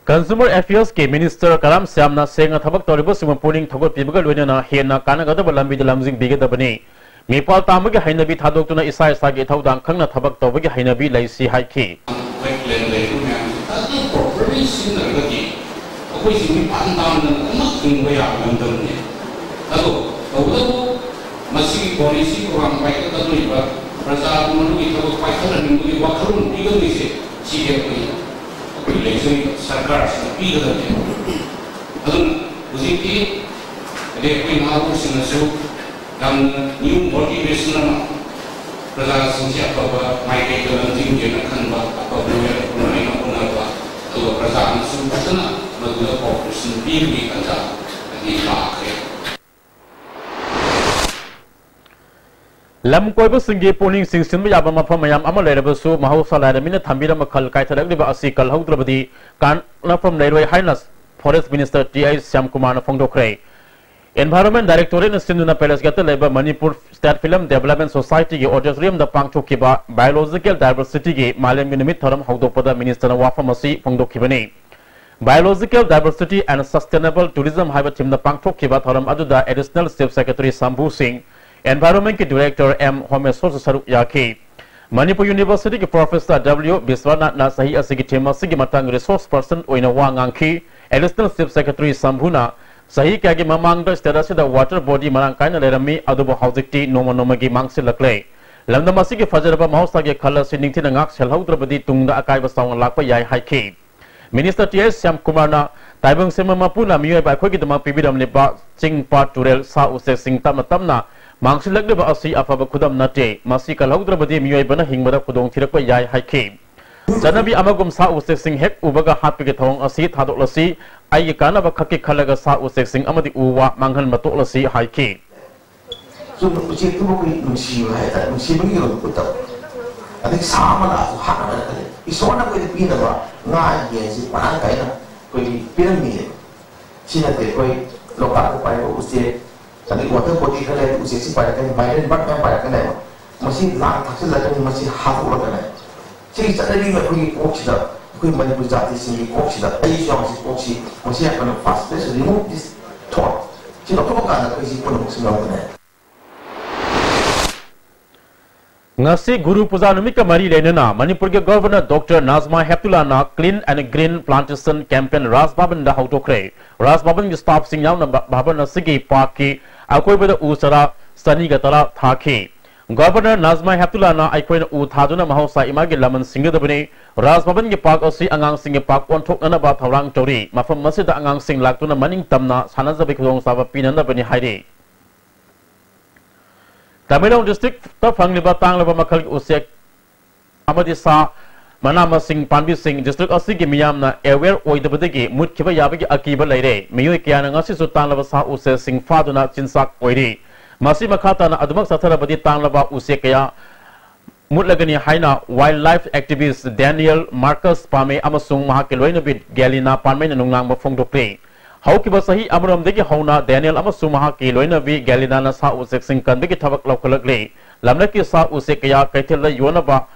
Consumer Affairs ꯀꯤ Minister ꯀꯔꯥꯝ ꯁ꯭ꯌꯥꯝꯅ ꯁꯦꯡꯅ ꯊꯕꯛ ꯇꯧꯔꯤꯕꯁꯤꯡꯕꯨ ꯄꯨꯛꯅꯤꯡ ꯊꯧꯒꯠꯄꯤꯕꯒ ꯂꯣꯏꯅꯅ ꯍꯦꯟꯅ ꯀꯥꯟꯅꯒꯗꯕ ꯂꯝꯕꯤꯗ ꯂꯝꯖꯤꯡꯕꯤꯒꯗꯕꯅꯤ꯫ ꯃꯤꯄꯥꯜ ꯇꯥꯡꯕꯒꯤ ꯍꯩꯅꯕꯤ ꯊꯥꯗꯣꯛꯇꯨꯅ ꯏꯁꯥ ꯏꯁꯥꯒꯤ ꯏꯊꯧꯗꯥꯡ ꯈꯪꯅ ꯊꯕꯛ ꯇꯧꯕꯒꯤ ꯍꯩꯅꯕꯤ ꯂꯩꯁꯤ ꯍꯥꯏꯈꯤ꯫ ꯑꯩꯈꯣꯏ ꯂꯦꯟ ꯂꯩꯔꯤꯕ ꯃꯌꯥꯝꯁꯦ ꯐꯖꯅ properly ꯁꯤꯖꯤꯟꯅꯔꯒꯗꯤ ꯑꯩꯈꯣꯏꯁꯤ ꯃꯤꯄꯥꯟ ꯇꯥꯡꯗꯅ ꯑꯃꯨꯛ ꯍꯤꯡꯕ ꯌꯥꯕ ꯂꯝꯗꯝꯅꯤ꯫ ꯑꯗꯣ ꯇꯧꯕꯇꯕꯨ ꯃꯁꯤꯒꯤ policy program ꯄꯥꯏꯈꯠꯀꯗꯧꯔꯤꯕ ꯄ꯭ꯔꯖꯥꯒꯤ ꯃꯔꯨꯒꯤ ꯊꯕꯛ ꯄꯥꯏꯈꯠꯍꯟꯅꯤꯡꯕꯒꯤ ꯋꯥꯈꯜꯂꯣꯟ ꯄꯤꯒꯗꯣꯏꯁꯦ ꯁꯤꯒꯤ ꯑꯩꯈꯣꯏ, ꯑꯩꯈꯣꯏ ꯂꯩꯖꯔꯤꯕ ꯁꯔꯀꯥꯔꯁꯤꯅ ꯄꯤꯒꯗꯕꯅꯦ꯫ ꯑꯗꯨꯅ ꯍꯧꯖꯤꯛꯇꯤ ꯍꯥꯏꯗꯤ ꯑꯩꯈꯣꯏ ꯅꯍꯥꯔꯣꯜꯁꯤꯡꯅꯁꯨ ꯌꯥꯝꯅ new motivation ꯑꯃ, ꯄ꯭ꯔꯖꯥꯁꯤꯡꯁꯦ ꯑꯐꯕ ꯃꯥꯏꯀꯩꯗ ꯂꯝꯖꯤꯡꯒꯦꯅ ꯈꯟꯕ, ꯑꯐꯕ ꯃꯤꯑꯣꯏ ꯑꯃ ꯑꯣꯏꯅꯕ ꯍꯣꯠꯅꯕ, ꯑꯗꯨꯒ ꯄ꯭ꯔꯖꯥꯅꯁꯨ ꯐꯖꯅ ꯃꯗꯨꯗ cooperation ꯄꯤꯕꯒꯤ ꯇꯥꯟꯖꯥ ꯑꯅꯤ ꯂꯥꯛꯈ꯭ꯔꯦ꯫ ꯂꯝ ꯀꯣꯏꯕꯁꯤꯡꯒꯤ ꯄꯨꯛꯅꯤꯡ ꯆꯤꯡꯁꯤꯟꯕ ꯌꯥꯕ ꯃꯐꯝ ꯃꯌꯥꯝ ꯑꯃ ꯂꯩꯔꯕꯁꯨ, ꯃꯍꯧꯁꯥ ꯂꯥꯏꯔꯦꯝꯕꯤꯅ ꯊꯝꯕꯤꯔꯝꯕ ꯈꯜ ꯀꯥꯏꯊꯔꯛꯂꯤꯕ ꯑꯁꯤ ꯀꯜꯍꯧꯗ꯭ꯔꯕꯗꯤ ꯀꯥꯟꯅꯐꯝ ꯂꯩꯔꯣꯏ ꯍꯥꯏꯅ Forest Minister ꯇꯤ ꯑꯩꯆ ꯁ꯭ꯌꯥꯝꯀꯨꯃꯥꯔꯅ ꯐꯣꯡꯗꯣꯛꯈ꯭ꯔꯦ꯫ Environment Directorate ꯅ ꯁꯤꯟꯗꯨꯅ Palace Gate ꯇ ꯂꯩꯕ Manipur State Film Development Society ꯒꯤ auditorium ꯗ ꯄꯥꯡꯊꯣꯛꯈꯤꯕ Biological Diversity ꯒꯤ ꯃꯥꯂꯦꯝꯒꯤ ꯅꯨꯃꯤꯠ ꯊꯧꯔꯝ ꯍꯧꯗꯣꯛꯄꯗ Minister ꯅ ꯋꯥꯐꯝ ꯑꯁꯤ ꯐꯣꯡꯗꯣꯛꯈꯤꯕꯅꯤ꯫ Biological Diversity and Sustainable Tourism ꯍꯥꯏꯕ theme ꯗ ꯄꯥꯡꯊꯣꯛꯈꯤꯕ ꯊꯧꯔꯝ ꯑꯗꯨꯗ Additional Chief Secretary ꯁꯝꯚꯨ ꯁꯤꯡ, Environment ꯀꯤ Director ꯑꯦꯝ ꯍꯣꯃꯦꯁꯣꯔꯁꯨ ꯁꯔꯨꯛ ꯌꯥꯈꯤ꯫ ꯃꯅꯤꯄꯨꯔ University ꯒꯤ Professor ꯗꯕ꯭ꯂꯤꯎ ꯕꯤꯁ꯭ꯋꯥꯅꯥꯊꯅ ꯆꯍꯤ ꯑꯁꯤꯒꯤ theme ꯑꯁꯤꯒꯤ ꯃꯇꯥꯡꯗ resource person ꯑꯣꯏꯅ ꯋꯥ ꯉꯥꯡꯈꯤ꯫ Additional Chief Secretary ꯁꯝꯚꯨꯅ ꯆꯍꯤ ꯀꯌꯥꯒꯤ ꯃꯃꯥꯡꯗ state ꯑꯁꯤꯗ water body ꯃꯔꯥꯡ ꯀꯥꯏꯅ ꯂꯩꯔꯝꯃꯤ, ꯑꯗꯨꯕꯨ ꯍꯧꯖꯤꯛꯇꯤ ꯅꯣꯡꯃ ꯅꯣꯡꯃꯒꯤ ꯃꯥꯡꯁꯤꯜꯂꯛꯂꯦ꯫ ꯂꯝꯗꯝ ꯑꯁꯤꯒꯤ ꯐꯖꯔꯕ ꯃꯍꯧꯁꯥꯒꯤ ꯈꯜ ꯑꯁꯤ ꯅꯤꯡꯊꯤꯅ ꯉꯥꯛ ꯁꯦꯜꯍꯧꯗ꯭ꯔꯕꯗꯤ ꯇꯨꯡꯗ ꯑꯀꯥꯏꯕ ꯆꯥꯎꯅ ꯂꯥꯛꯄ ꯌꯥꯏ ꯍꯥꯏꯈꯤ꯫ Minister ꯇꯤ ꯑꯦꯁ ꯁ꯭ꯌꯥꯝꯀꯨꯃꯥꯔꯅ ꯇꯥꯏꯕꯪ ꯁꯦꯝꯕ ꯃꯄꯨꯅ ꯃꯤꯑꯣꯏꯕ ꯑꯩꯈꯣꯏꯒꯤꯗꯃꯛ ꯄꯤꯕꯤꯔꯝꯂꯤꯕ ꯆꯤꯡ, ꯄꯥꯠ, ꯇꯨꯔꯦꯜ, ꯁꯥ ꯎꯆꯦꯛꯁꯤꯡ ꯇꯞꯅ ꯇꯞꯅ ꯃꯥꯡꯁꯤꯜꯂꯛꯂꯤꯕ ꯑꯁꯤ ꯑꯐꯕ ꯈꯨꯗꯝ ꯅꯠꯇꯦ꯫ ꯃꯁꯤ ꯀꯜꯍꯧꯗ꯭ꯔꯕꯗꯤ ꯃꯤꯑꯣꯏꯕꯅ ꯍꯤꯡꯕꯗ ꯈꯨꯗꯣꯡꯊꯤꯔꯛꯄ ꯌꯥꯏ ꯍꯥꯏꯈꯤ꯫ ꯆꯠꯅꯕꯤ ꯑꯃꯒꯨꯝ ꯁꯥ ꯎꯆꯦꯛꯁꯤꯡ ꯍꯦꯛ ꯎꯕꯒ ꯍꯥꯠꯄꯒꯤ ꯊꯧꯑꯣꯡ ꯑꯁꯤ ꯊꯥꯗꯣꯛꯂꯁꯤ, ꯑꯩꯒꯤ ꯀꯥꯟꯅꯕ ꯈꯛꯀꯤ ꯈꯜꯂꯒ ꯁꯥ ꯎꯆꯦꯛꯁꯤꯡ ꯑꯃꯗꯤ ꯎ ꯋꯥ ꯃꯥꯡꯍꯟꯕ ꯇꯣꯛꯂꯁꯤ ꯍꯥꯏꯈꯤ꯫ ꯆꯨꯝꯅ ꯎꯆꯦꯛꯇꯨꯕꯨ ꯑꯩꯈꯣꯏ ꯅꯨꯡꯁꯤꯕ ꯍꯥꯏꯇꯥꯔꯦ, ꯅꯨꯡꯁꯤꯕꯒꯤ ꯀꯩꯅꯣꯗꯣ ꯎꯠꯇꯕ꯫ ꯑꯗꯩ ꯁꯥ ꯑꯃ ꯂꯥꯛꯑꯁꯨ ꯍꯥꯠꯅꯕ ꯅꯠꯇꯦ꯫ ꯏꯁꯣꯔꯅ ꯑꯩꯈꯣꯏꯗ ꯄꯤꯅꯕ ꯉꯥ ꯌꯦꯟꯁꯤ ꯃꯔꯥꯡ ꯀꯥꯏꯅ ꯑꯩꯈꯣꯏꯒꯤ ꯄꯤꯔꯝꯃꯤꯅꯦꯕ꯫ ꯁꯤ ꯅꯠꯇꯦ ꯑꯩꯈꯣꯏ ꯂꯣꯛꯇꯥꯛꯇ ꯄꯥꯏꯕ ꯎꯆꯦꯛ, ꯑꯗꯩ water body ꯈꯔ ꯂꯩꯔꯗꯤ ꯎꯆꯦꯛꯁꯤ ꯄꯥꯏꯔꯛꯀꯅꯤ, migrant bird ꯃꯌꯥꯝ ꯄꯥꯏꯔꯛꯀꯅꯦꯕ꯫ ꯃꯁꯤ ꯂꯥꯡ ꯊꯥꯛꯆꯤꯜꯂꯛꯀꯅꯤ, ꯃꯁꯤ ꯍꯥꯠꯇꯣꯛꯂꯛꯀꯅꯤ꯫ ꯁꯤꯒꯤ ꯆꯠꯅꯕꯤ ꯑꯃ ꯑꯩꯈꯣꯏꯒꯤ ꯀꯣꯛꯁꯤꯗ, ꯑꯩꯈꯣꯏ ꯃꯅꯤꯄꯨꯔ ꯖꯥꯇꯤꯁꯤꯡꯒꯤ ꯀꯣꯛꯁꯤꯗ, ꯑꯩꯁꯨ ꯌꯥꯎꯅ ꯁꯤ ꯀꯣꯛꯁꯤ, ꯃꯁꯤ ꯌꯥꯝ ꯀꯟꯅ fast, let's remove this thought꯫ ꯁꯤ ꯂꯧꯊꯣꯛꯄ ꯀꯥꯟꯗ ꯑꯩꯈꯣꯏꯁꯤ ꯄꯨꯝꯅꯃꯛ ꯁꯨꯝ ꯌꯥꯎꯒꯅꯤ꯫ ꯉꯁꯤ ꯒꯨꯔꯨ ꯄꯨꯖꯥ ꯅꯨꯃꯤꯠꯀ ꯃꯔꯤ ꯂꯩꯅꯅ ꯃꯅꯤꯄꯨꯔꯒꯤ Governor Doctor Najma ꯍꯦꯞꯇꯨꯂꯥꯅ Clean and Green Plantation Campaign ꯔꯥꯖ ꯚꯕꯟꯗ ꯍꯧꯗꯣꯛꯈ꯭ꯔꯦ꯫ ꯔꯥꯖ ꯚꯕꯟꯒꯤ staffꯁꯤꯡ ꯌꯥꯎꯅ ꯚ-, ꯚꯕꯟ ꯑꯁꯤꯒꯤ parkꯀꯤ ꯑꯀꯣꯏꯕꯗ ꯎ ꯆꯥꯔꯥ ꯆꯅꯤꯒ ꯇꯔꯥ ꯊꯥꯈꯤ꯫ Governor ꯅꯥꯖꯃꯥ ꯍꯦꯞꯇꯨꯂꯥꯅ ꯑꯩꯈꯣꯏꯅ ꯎ ꯊꯥꯗꯨꯅ ꯃꯍꯧꯁꯥ ꯏꯃꯥꯒꯤ ꯂꯃꯟ ꯁꯤꯡꯒꯗꯕꯅꯤ꯫ ꯔꯥꯖ ꯚꯕꯟꯒꯤ park ꯑꯁꯤ ꯑꯉꯥꯡꯁꯤꯡꯒꯤ park ꯑꯣꯟꯊꯣꯛꯅꯅꯕ ꯊꯧꯔꯥꯡ ꯇꯧꯔꯤ꯫ ꯃꯐꯝ ꯑꯁꯤꯗ ꯑꯉꯥꯡꯁꯤꯡ ꯂꯥꯛꯇꯨꯅ ꯃꯅꯤꯡ ꯇꯝꯅ ꯁꯥꯟꯅꯖꯕꯒꯤ ꯈꯨꯗꯣꯡꯆꯥꯕ ꯄꯤꯅꯅꯕꯅꯤ ꯍꯥꯏꯔꯤ꯫ ꯇꯃꯦꯡꯂꯣꯡ districtꯇ ꯐꯪꯂꯤꯕ ꯇꯥꯡꯂꯕ ꯃꯈꯜꯒꯤ ꯎꯆꯦꯛ ꯑꯃꯗꯤ ꯁꯥ, ꯃꯅꯥ ꯃꯁꯤꯡ, ꯄꯥꯝꯕꯤꯁꯤꯡ district ꯑꯁꯤꯒꯤ ꯃꯤꯌꯥꯝꯅ aware ꯑꯣꯏꯗꯕꯗꯒꯤ ꯃꯨꯠꯈꯤꯕ ꯌꯥꯕꯒꯤ ꯑꯀꯤꯕ ꯂꯩꯔꯦ꯫ ꯃꯤꯑꯣꯏ ꯀꯌꯥꯅ ꯉꯁꯤꯁꯨ ꯇꯥꯡꯂꯕ ꯁꯥ ꯎꯆꯦꯛꯁꯤꯡ ꯐꯥꯗꯨꯅ ꯆꯤꯟꯖꯥꯛ ꯑꯣꯏꯔꯤ꯫ ꯃꯁꯤ ꯃꯈꯥ ꯇꯥꯅ ꯑꯗꯨꯃꯛ ꯆꯠꯊꯔꯕꯗꯤ ꯇꯥꯡꯂꯕ ꯎꯆꯦꯛ ꯀꯌꯥ ꯃꯨꯠꯂꯒꯅꯤ ꯍꯥꯏꯅ wildlife activist Daniel Marcus Palme ꯑꯃꯁꯨꯡ ꯃꯍꯥꯛꯀꯤ ꯂꯣꯏꯅꯕꯤ Galina Palmeꯅ ꯅꯨꯡꯅꯥꯡꯕ ꯐꯣꯡꯗꯣꯛꯂꯤ꯫ ꯍꯧꯈꯤꯕ ꯆꯍꯤ ꯑꯃꯔꯣꯝꯗꯒꯤ ꯍꯧꯅ Daniel ꯑꯃꯁꯨꯡ ꯃꯍꯥꯛꯀꯤ ꯂꯣꯏꯅꯕꯤ Galinaꯅ ꯁꯥ ꯎꯆꯦꯛꯁꯤꯡ ꯀꯟꯕꯒꯤ ꯊꯕꯛ ꯂꯧꯈꯠꯂꯛꯂꯤ꯫ ꯂꯝꯂꯛꯀꯤ ꯁꯥ ꯎꯆꯦꯛ ꯀꯌꯥ ꯀꯩꯊꯦꯜꯗ ꯌꯣꯟꯅꯕ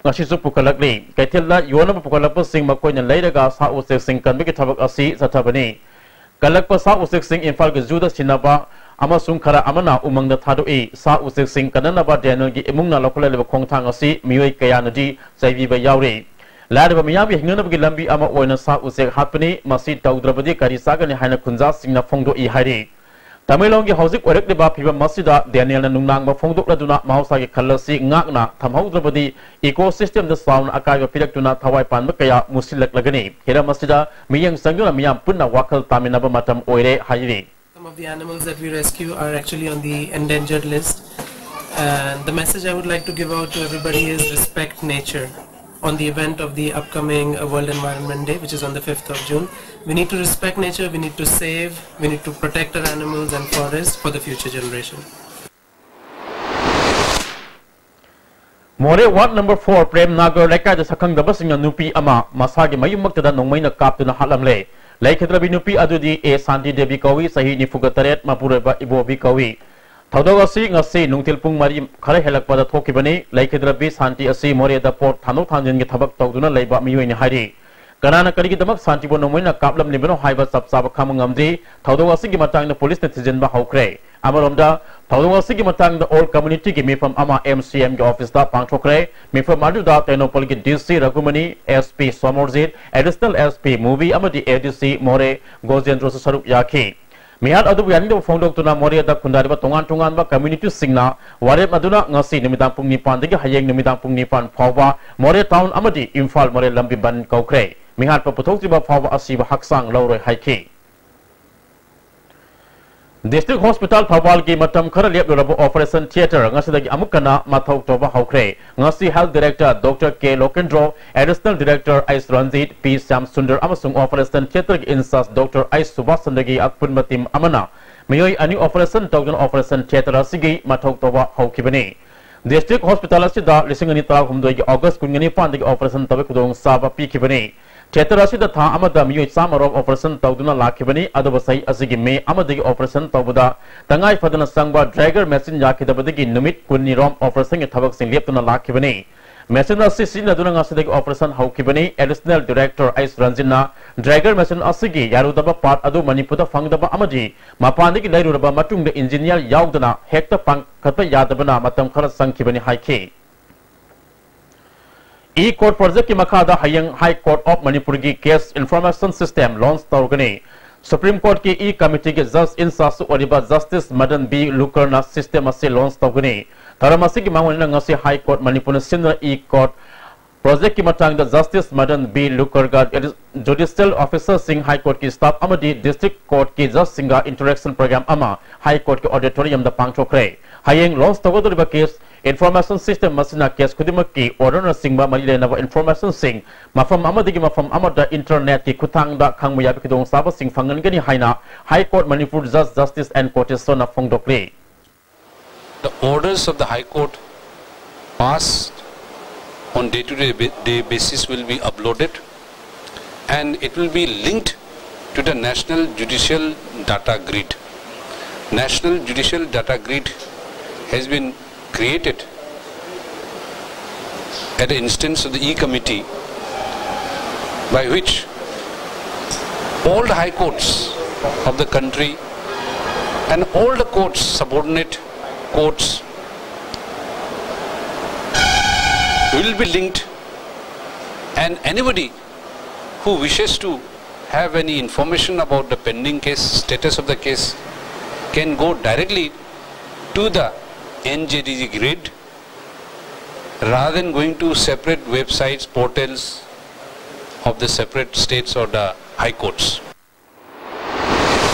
ꯉꯁꯤꯁꯨ ꯄꯨꯈꯠꯂꯛꯂꯤ꯫ ꯀꯩꯊꯦꯜꯗ ꯌꯣꯟꯅꯕ ꯄꯨꯈꯠꯂꯛꯄꯁꯤꯡ ꯃꯈꯣꯏꯅ ꯂꯩꯔꯒ ꯁꯥ ꯎꯆꯦꯛꯁꯤꯡ ꯀꯟꯕꯒꯤ ꯊꯕꯛ ꯑꯁꯤ ꯆꯠꯊꯕꯅꯤ꯫ ꯀꯜꯂꯛꯄ ꯁꯥ ꯎꯆꯦꯛꯁꯤꯡ ꯏꯝꯐꯥꯜꯒꯤ zooꯗ ꯁꯤꯟꯅꯕ ꯑꯃꯁꯨꯡ ꯈꯔ ꯑꯃꯅ ꯎꯃꯪꯗ ꯊꯥꯗꯣꯛꯏ꯫ ꯁꯥ ꯎꯆꯦꯛꯁꯤꯡ ꯀꯟꯅꯅꯕ Danielꯒꯤ ꯏꯃꯨꯡꯅ ꯂꯧꯈꯠꯂꯛꯂꯤꯕ ꯈꯣꯡꯊꯥꯡ ꯑꯁꯤ ꯃꯤꯑꯣꯏ ꯀꯌꯥꯅꯗꯤ ꯆꯩꯕꯤꯕ ꯌꯥꯎꯔꯤ꯫ ꯂꯥꯏꯔꯕ ꯃꯤꯌꯥꯝꯒꯤ ꯍꯤꯡꯅꯅꯕꯒꯤ ꯂꯝꯕꯤ ꯑꯃ ꯑꯣꯏꯅ ꯁꯥ ꯎꯆꯦꯛ ꯍꯥꯠꯄꯅꯤ, ꯃꯁꯤ ꯇꯧꯗ꯭ꯔꯕꯗꯤ ꯀꯔꯤ ꯆꯥꯒꯅꯤ ꯍꯥꯏꯅ ꯈꯨꯟꯖꯥꯁꯤꯡꯅ ꯐꯣꯡꯗꯣꯛꯏ ꯍꯥꯏꯔꯤ꯫ ꯇꯃꯦꯡꯂꯣꯡꯒꯤ ꯍꯧꯖꯤꯛ ꯑꯣꯏꯔꯛꯂꯤꯕ ꯐꯤꯕꯝ ꯑꯁꯤꯗ Danielꯅ ꯅꯨꯡꯅꯥꯡꯕ ꯐꯣꯡꯗꯣꯛꯂꯗꯨꯅ ꯃꯍꯧꯁꯥꯒꯤ ꯈꯜ ꯑꯁꯤ ꯉꯥꯛꯅ ꯊꯝꯍꯧꯗ꯭ꯔꯕꯗꯤ ecosystemꯗ ꯆꯥꯎꯅ ꯑꯀꯥꯏꯕ ꯄꯤꯔꯛꯇꯨꯅ ꯊꯋꯥꯏ ꯄꯥꯟꯕ ꯀꯌꯥ ꯃꯨꯁꯤꯜꯂꯛꯂꯒꯅꯤ꯫ ꯍꯤꯔꯝ ꯑꯁꯤꯗ ꯃꯤꯠꯌꯦꯡ ꯆꯪꯗꯨꯅ ꯃꯤꯌꯥꯝ ꯄꯨꯟꯅ ꯋꯥꯈꯜ ꯇꯥꯃꯤꯟꯅꯕ ꯃꯇꯝ ꯑꯣꯏꯔꯦ ꯍꯥꯏꯔꯤ꯫ Some of the animals that we rescue are actually on the endangered list. And the message I would like to give out to everybody is respect nature. on the event of the upcoming uh, World Environment Day, which is on the fifth of June. We need to respect nature, we need to save, we need to protect our animals and forests for the future generation. ꯃꯣꯔꯦ ward number four Prem Nagar ꯂꯩꯀꯥꯏꯗ ꯁꯛꯈꯪꯗꯕꯁꯤꯡꯅ ꯅꯨꯄꯤ ꯑꯃ ꯃꯁꯥꯒꯤ ꯃꯌꯨꯝꯃꯛꯇꯗ ꯅꯣꯡꯃꯩꯅ ꯀꯥꯞꯇꯨꯅ ꯍꯥꯠꯂꯝꯂꯦ꯫ ꯂꯩꯈꯤꯗ꯭ꯔꯕꯤ ꯅꯨꯄꯤ ꯑꯗꯨꯗꯤ ꯑꯦ ꯁꯥꯟꯇꯤ ꯗꯦꯕꯤ ꯀꯧꯏ, ꯆꯍꯤ ꯅꯤꯐꯨꯒ ꯇꯔꯦꯠ, ꯃꯄꯨꯔꯣꯏꯕ ꯏꯕꯣꯕꯤ ꯀꯧꯏ꯫ ꯊꯧꯗꯣꯛ ꯑꯁꯤ ꯉꯁꯤ ꯅꯨꯡꯊꯤꯜ ꯄꯨꯡ ꯃꯔꯤ ꯈꯔ ꯍꯦꯜꯂꯛꯄꯗ ꯊꯣꯛꯈꯤꯕꯅꯤ꯫ ꯂꯩꯈꯤꯗ꯭ꯔꯕꯤ ꯁꯥꯟꯇꯤ ꯑꯁꯤ ꯃꯣꯔꯦꯗ ꯄꯣꯠ ꯊꯥꯡꯗꯣꯛ ꯊꯥꯡꯖꯤꯟꯒꯤ ꯊꯕꯛ ꯇꯧꯗꯨꯅ ꯂꯩꯕ ꯃꯤꯑꯣꯏꯅꯤ ꯍꯥꯏꯔꯤ꯫ ꯀꯅꯥꯅ ꯀꯔꯤꯒꯤꯗꯃꯛ ꯁꯥꯟꯇꯤꯕꯨ ꯅꯣꯡꯃꯩꯅ ꯀꯥꯞꯂꯝꯂꯤꯕꯅꯣ ꯍꯥꯏꯕ ꯆꯞ ꯆꯥꯕ ꯈꯪꯕ ꯉꯝꯗ꯭ꯔꯤ꯫ ꯊꯧꯗꯣꯛ ꯑꯁꯤꯒꯤ ꯃꯇꯥꯡꯗ ꯄꯨꯂꯤꯁꯅ ꯊꯤꯖꯤꯟꯕ ꯍꯧꯈ꯭ꯔꯦ꯫ ꯑꯃꯔꯣꯝꯗ, ꯊꯧꯗꯣꯛ ꯑꯁꯤꯒꯤ ꯃꯇꯥꯡꯗ ꯑꯣꯜ ꯀꯝꯃ꯭ꯌꯨꯅꯤꯇꯤꯒꯤ ꯃꯤꯐꯝ ꯑꯃ ꯑꯦꯝ ꯁꯤ ꯑꯦꯝꯒꯤ ꯑꯣꯐꯤꯁꯇ ꯄꯥꯡꯊꯣꯛꯈ꯭ꯔꯦ꯫ ꯃꯤꯐꯝ ꯑꯗꯨꯗ ꯇꯦꯡꯅꯧꯄꯜꯒꯤ D C Raghumani, S P Somorjit, additional S P Muvi ꯑꯃꯗꯤ ꯑꯦ ꯗꯤ ꯁꯤ ꯃꯣꯔꯦ ꯒꯣꯖꯦꯟꯗ꯭ꯔꯣꯁꯨ ꯁꯔꯨꯛ ꯌꯥꯈꯤ꯫ ꯃꯤꯍꯥꯠ ꯑꯗꯨꯕꯨ ꯌꯥꯅꯤꯡꯗꯕ ꯐꯣꯡꯗꯣꯛꯇꯨꯅ ꯃꯣꯔꯦꯗ ꯈꯨꯟꯗꯥꯔꯤꯕ ꯇꯣꯉꯥꯟ ꯇꯣꯉꯥꯟꯕ ꯀꯝꯃ꯭ꯌꯨꯅꯤꯇꯤꯁꯤꯡꯅ ꯋꯥꯔꯦꯞ ꯑꯗꯨꯅ ꯉꯁꯤ ꯅꯨꯃꯤꯗꯥꯡ ꯄꯨꯡ ꯅꯤꯄꯥꯟꯗꯒꯤ ꯍꯌꯦꯡ ꯅꯨꯃꯤꯗꯥꯡ ꯄꯨꯡ ꯅꯤꯄꯥꯟ ꯐꯥꯎꯕ ꯃꯣꯔꯦ ꯇꯥꯎꯟ ꯑꯃꯗꯤ ꯏꯝꯐꯥꯜ ꯃꯣꯔꯦ ꯂꯝꯕꯤ ꯕꯟ ꯀꯧꯈ꯭ꯔꯦ꯫ ꯃꯤꯍꯥꯠꯄ ꯄꯨꯊꯣꯛꯇ꯭ꯔꯤꯕ ꯐꯥꯎꯕ ꯑꯁꯤꯕ ꯍꯛꯆꯥꯡ ꯂꯧꯔꯣꯏ ꯍꯥꯏꯈꯤ꯫ ꯗꯤꯁꯇ꯭ꯔꯤꯛ ꯍꯣꯁꯄꯤꯇꯥꯜ ꯊꯧꯕꯥꯜꯒꯤ ꯃꯇꯝ ꯈꯔ ꯂꯦꯞꯂꯨꯔꯕ ꯑꯣꯄꯔꯦꯁꯟ ꯊꯤꯌꯦꯇꯔ ꯉꯁꯤꯗꯒꯤ ꯑꯃꯨꯛ ꯍꯟꯅ ꯃꯊꯧ ꯇꯧꯕ ꯍꯧꯈ꯭ꯔꯦ꯫ ꯉꯁꯤ ꯍꯦꯜꯊ ꯗꯤꯔꯦꯛꯇꯔ ꯗꯣꯛꯇꯔ ꯀꯦ ꯂꯣꯀꯦꯟꯗ꯭ꯔꯣ, ꯑꯦꯗꯤꯁꯅꯦꯜ ꯗꯤꯔꯦꯛꯇꯔ ꯑꯩꯁ ꯔꯟꯖꯤꯠ, ꯄꯤ ꯁ꯭ꯌꯥꯝ ꯁꯨꯟꯗꯔ ꯑꯃꯁꯨꯡ ꯑꯣꯄꯔꯦꯁꯟ ꯊꯤꯌꯦꯇꯔꯒꯤ ꯏꯟꯆꯥꯔꯖ ꯗꯣꯛꯇꯔ ꯑꯩꯁ ꯁꯨꯕꯥꯁ ꯆꯟꯗ꯭ꯔꯒꯤ ꯑꯄꯨꯟꯕ ꯇꯤꯝ ꯑꯃꯅ ꯃꯤꯑꯣꯏ ꯑꯅꯤ ꯑꯣꯄꯔꯦꯁꯟ ꯇꯧꯗꯨꯅ ꯑꯣꯄꯔꯦꯁꯟ ꯊꯤꯌꯦꯇꯔ ꯑꯁꯤꯒꯤ ꯃꯊꯧ ꯇꯧꯕ ꯍꯧꯈꯤꯕꯅꯤ꯫ ꯗꯤꯁꯇ꯭ꯔꯤꯛ ꯍꯣꯁꯄꯤꯇꯥꯜ ꯑꯁꯤꯗ ꯂꯤꯁꯤꯡ ꯑꯅꯤ ꯇꯔꯥꯍꯨꯝꯗꯣꯏꯒꯤ ꯑꯣꯒꯁ ꯀꯨꯟꯅꯤꯄꯥꯟꯗꯒꯤ ꯑꯣꯄꯔꯦꯁꯟ ꯇꯧꯕꯒꯤ ꯈꯨꯗꯣꯡꯆꯥꯕ ꯄꯤꯈꯤꯕꯅꯤ꯫ ꯊꯤꯌꯦꯇꯔ ꯑꯁꯤꯗ ꯊꯥ ꯑꯃꯗ ꯃꯤꯑꯣꯏ ꯆꯥꯝꯃ ꯔꯣꯝ ꯑꯣꯄꯔꯦꯁꯟ ꯇꯧꯗꯨꯅ ꯂꯥꯛꯈꯤꯕꯅꯤ꯫ ꯑꯗꯨꯕꯨ ꯆꯍꯤ ꯑꯁꯤꯒꯤ ꯃꯦ ꯑꯃꯗꯒꯤ ꯑꯣꯄꯔꯦꯁꯟ ꯇꯧꯕꯗ ꯇꯉꯥꯏ ꯐꯗꯅ ꯆꯪꯕ ꯗ꯭ꯔꯦꯒꯔ ꯃꯦꯆꯤꯟ ꯌꯥꯈꯤꯗꯕꯗꯒꯤ ꯅꯨꯃꯤꯠ ꯀꯨꯟꯅꯤ ꯔꯣꯝ ꯑꯣꯄꯔꯦꯁꯟꯒꯤ ꯊꯕꯛꯁꯤꯡ ꯂꯦꯞꯇꯨꯅ ꯂꯥꯛꯈꯤꯕꯅꯤ꯫ ꯃꯦꯆꯤꯟ ꯑꯁꯤ ꯁꯤꯖꯤꯟꯅꯗꯨꯅ ꯉꯁꯤꯗꯒꯤ ꯑꯣꯄꯔꯦꯁꯟ ꯍꯧꯈꯤꯕꯅꯤ꯫ ꯑꯦꯗꯤꯁꯅꯦꯜ ꯗꯤꯔꯦꯛꯇꯔ ꯑꯩꯁ ꯔꯟꯖꯤꯠꯅ ꯗ꯭ꯔꯦꯒꯔ ꯃꯦꯆꯤꯟ ꯑꯁꯤꯒꯤ ꯌꯥꯔꯨꯗꯕ ꯄꯥꯔꯠ ꯑꯗꯨ ꯃꯅꯤꯄꯨꯔꯗ ꯐꯪꯗꯕ ꯑꯃꯗꯤ ꯃꯄꯥꯟꯗꯒꯤ ꯂꯩꯔꯨꯔꯕ ꯃꯇꯨꯡꯗ ꯏꯟꯖꯤꯅꯤꯌꯔ ꯌꯥꯎꯗꯅ ꯍꯦꯛꯇ ꯄꯥꯟꯈꯠꯄ ꯌꯥꯗꯕꯅ ꯃꯇꯝ ꯈꯔ ꯆꯪꯈꯤꯕꯅꯤ ꯍꯥꯏꯈꯤ꯫ ꯏ ꯀꯣꯔꯠ ꯄ꯭ꯔꯣꯖꯦꯛꯀꯤ ꯃꯈꯥꯗ ꯍꯌꯦꯡ ꯍꯥꯏ ꯀꯣꯔꯠ ꯑꯣꯐ ꯃꯅꯤꯄꯨꯔꯒꯤ ꯀꯦꯁ ꯏꯟꯐꯣꯔꯃꯦꯁꯟ ꯁꯤꯁꯇꯦꯝ ꯂꯣꯟꯆ ꯇꯧꯒꯅꯤ꯫ ꯁꯨꯄ꯭ꯔꯤꯝ ꯀꯣꯔꯠꯀꯤ ꯏ ꯀꯃꯤꯇꯤꯒꯤ ꯖꯖ ꯏꯟꯆꯥꯔꯖ ꯑꯣꯏꯔꯤꯕ ꯖꯁꯇꯤꯁ ꯃꯗꯟ ꯕꯤ ꯂꯨꯀꯔꯅ ꯁꯤꯁꯇꯦꯝ ꯑꯁꯤ ꯂꯣꯟꯆ ꯇꯧꯒꯅꯤ꯫ ꯊꯧꯔꯝ ꯑꯁꯤꯒꯤ ꯃꯥꯡꯑꯣꯏꯅꯅ ꯉꯁꯤ ꯍꯥꯏ ꯀꯣꯔꯠ ꯃꯅꯤꯄꯨꯔꯅ ꯁꯤꯟꯗꯨꯅ ꯏ ꯀꯣꯔꯠ ꯄ꯭ꯔꯣꯖꯦꯛꯀꯤ ꯃꯇꯥꯡꯗ ꯖꯁꯇꯤꯁ ꯃꯗꯟ ꯕꯤ ꯂꯨꯀꯔꯒ ꯖꯨꯗꯤꯁꯤꯌꯦꯜ ꯑꯣꯐꯤꯁꯔꯁꯤꯡ, ꯍꯥꯏ ꯀꯣꯔꯠꯀꯤ ꯁ꯭ꯇꯥꯐ ꯑꯃꯗꯤ ꯗꯤꯁꯇ꯭ꯔꯤꯛ ꯀꯣꯔꯠꯀꯤ ꯖꯖꯁꯤꯡꯒ ꯏꯟꯇꯔꯦꯛꯁꯟ ꯄ꯭ꯔꯣꯒ꯭ꯔꯥꯝ ꯑꯃ ꯍꯥꯏ ꯀꯣꯔꯠꯀꯤ ꯑꯣꯗꯤꯇꯣꯔꯤꯌꯝꯗ ꯄꯥꯡꯊꯣꯛꯈ꯭ꯔꯦ꯫ ꯍꯌꯦꯡ ꯂꯣꯟꯆ ꯇꯧꯒꯗꯧꯔꯤꯕ ꯀꯦꯁ Information system ꯑꯁꯤꯅ case ꯈꯨꯗꯤꯡꯃꯛꯀꯤ orderꯅꯆꯤꯡꯕ ꯃꯔꯤ ꯂꯩꯅꯕ informationꯁꯤꯡ ꯃꯐꯝ ꯑꯃꯗꯒꯤ ꯃꯐꯝ ꯑꯃꯗ internetꯀꯤ ꯈꯨꯠꯊꯥꯡꯗ ꯈꯪꯕ ꯌꯥꯕ ꯈꯨꯗꯣꯡꯆꯥꯕꯁꯤꯡ ꯐꯪꯍꯟꯒꯅꯤ ꯍꯥꯏꯅ High Court Manipur Judge Justice N Koteswarna ꯐꯣꯡꯗꯣꯛꯂꯤ꯫ The orders of the High Court passed on day-to-day ba-, day basis will be uploaded and it will be linked to the National Judicial Data Grid. National Judicial Data Grid has been created at the instance of the E Committee, by which all the high courts of the country and all the courts, subordinate courts, will be linked, and anybody who wishes to have any information about the pending case, status of the case, can go directly to the N J D G grid rather than going to separate websites, portals of the separate states or the high courts.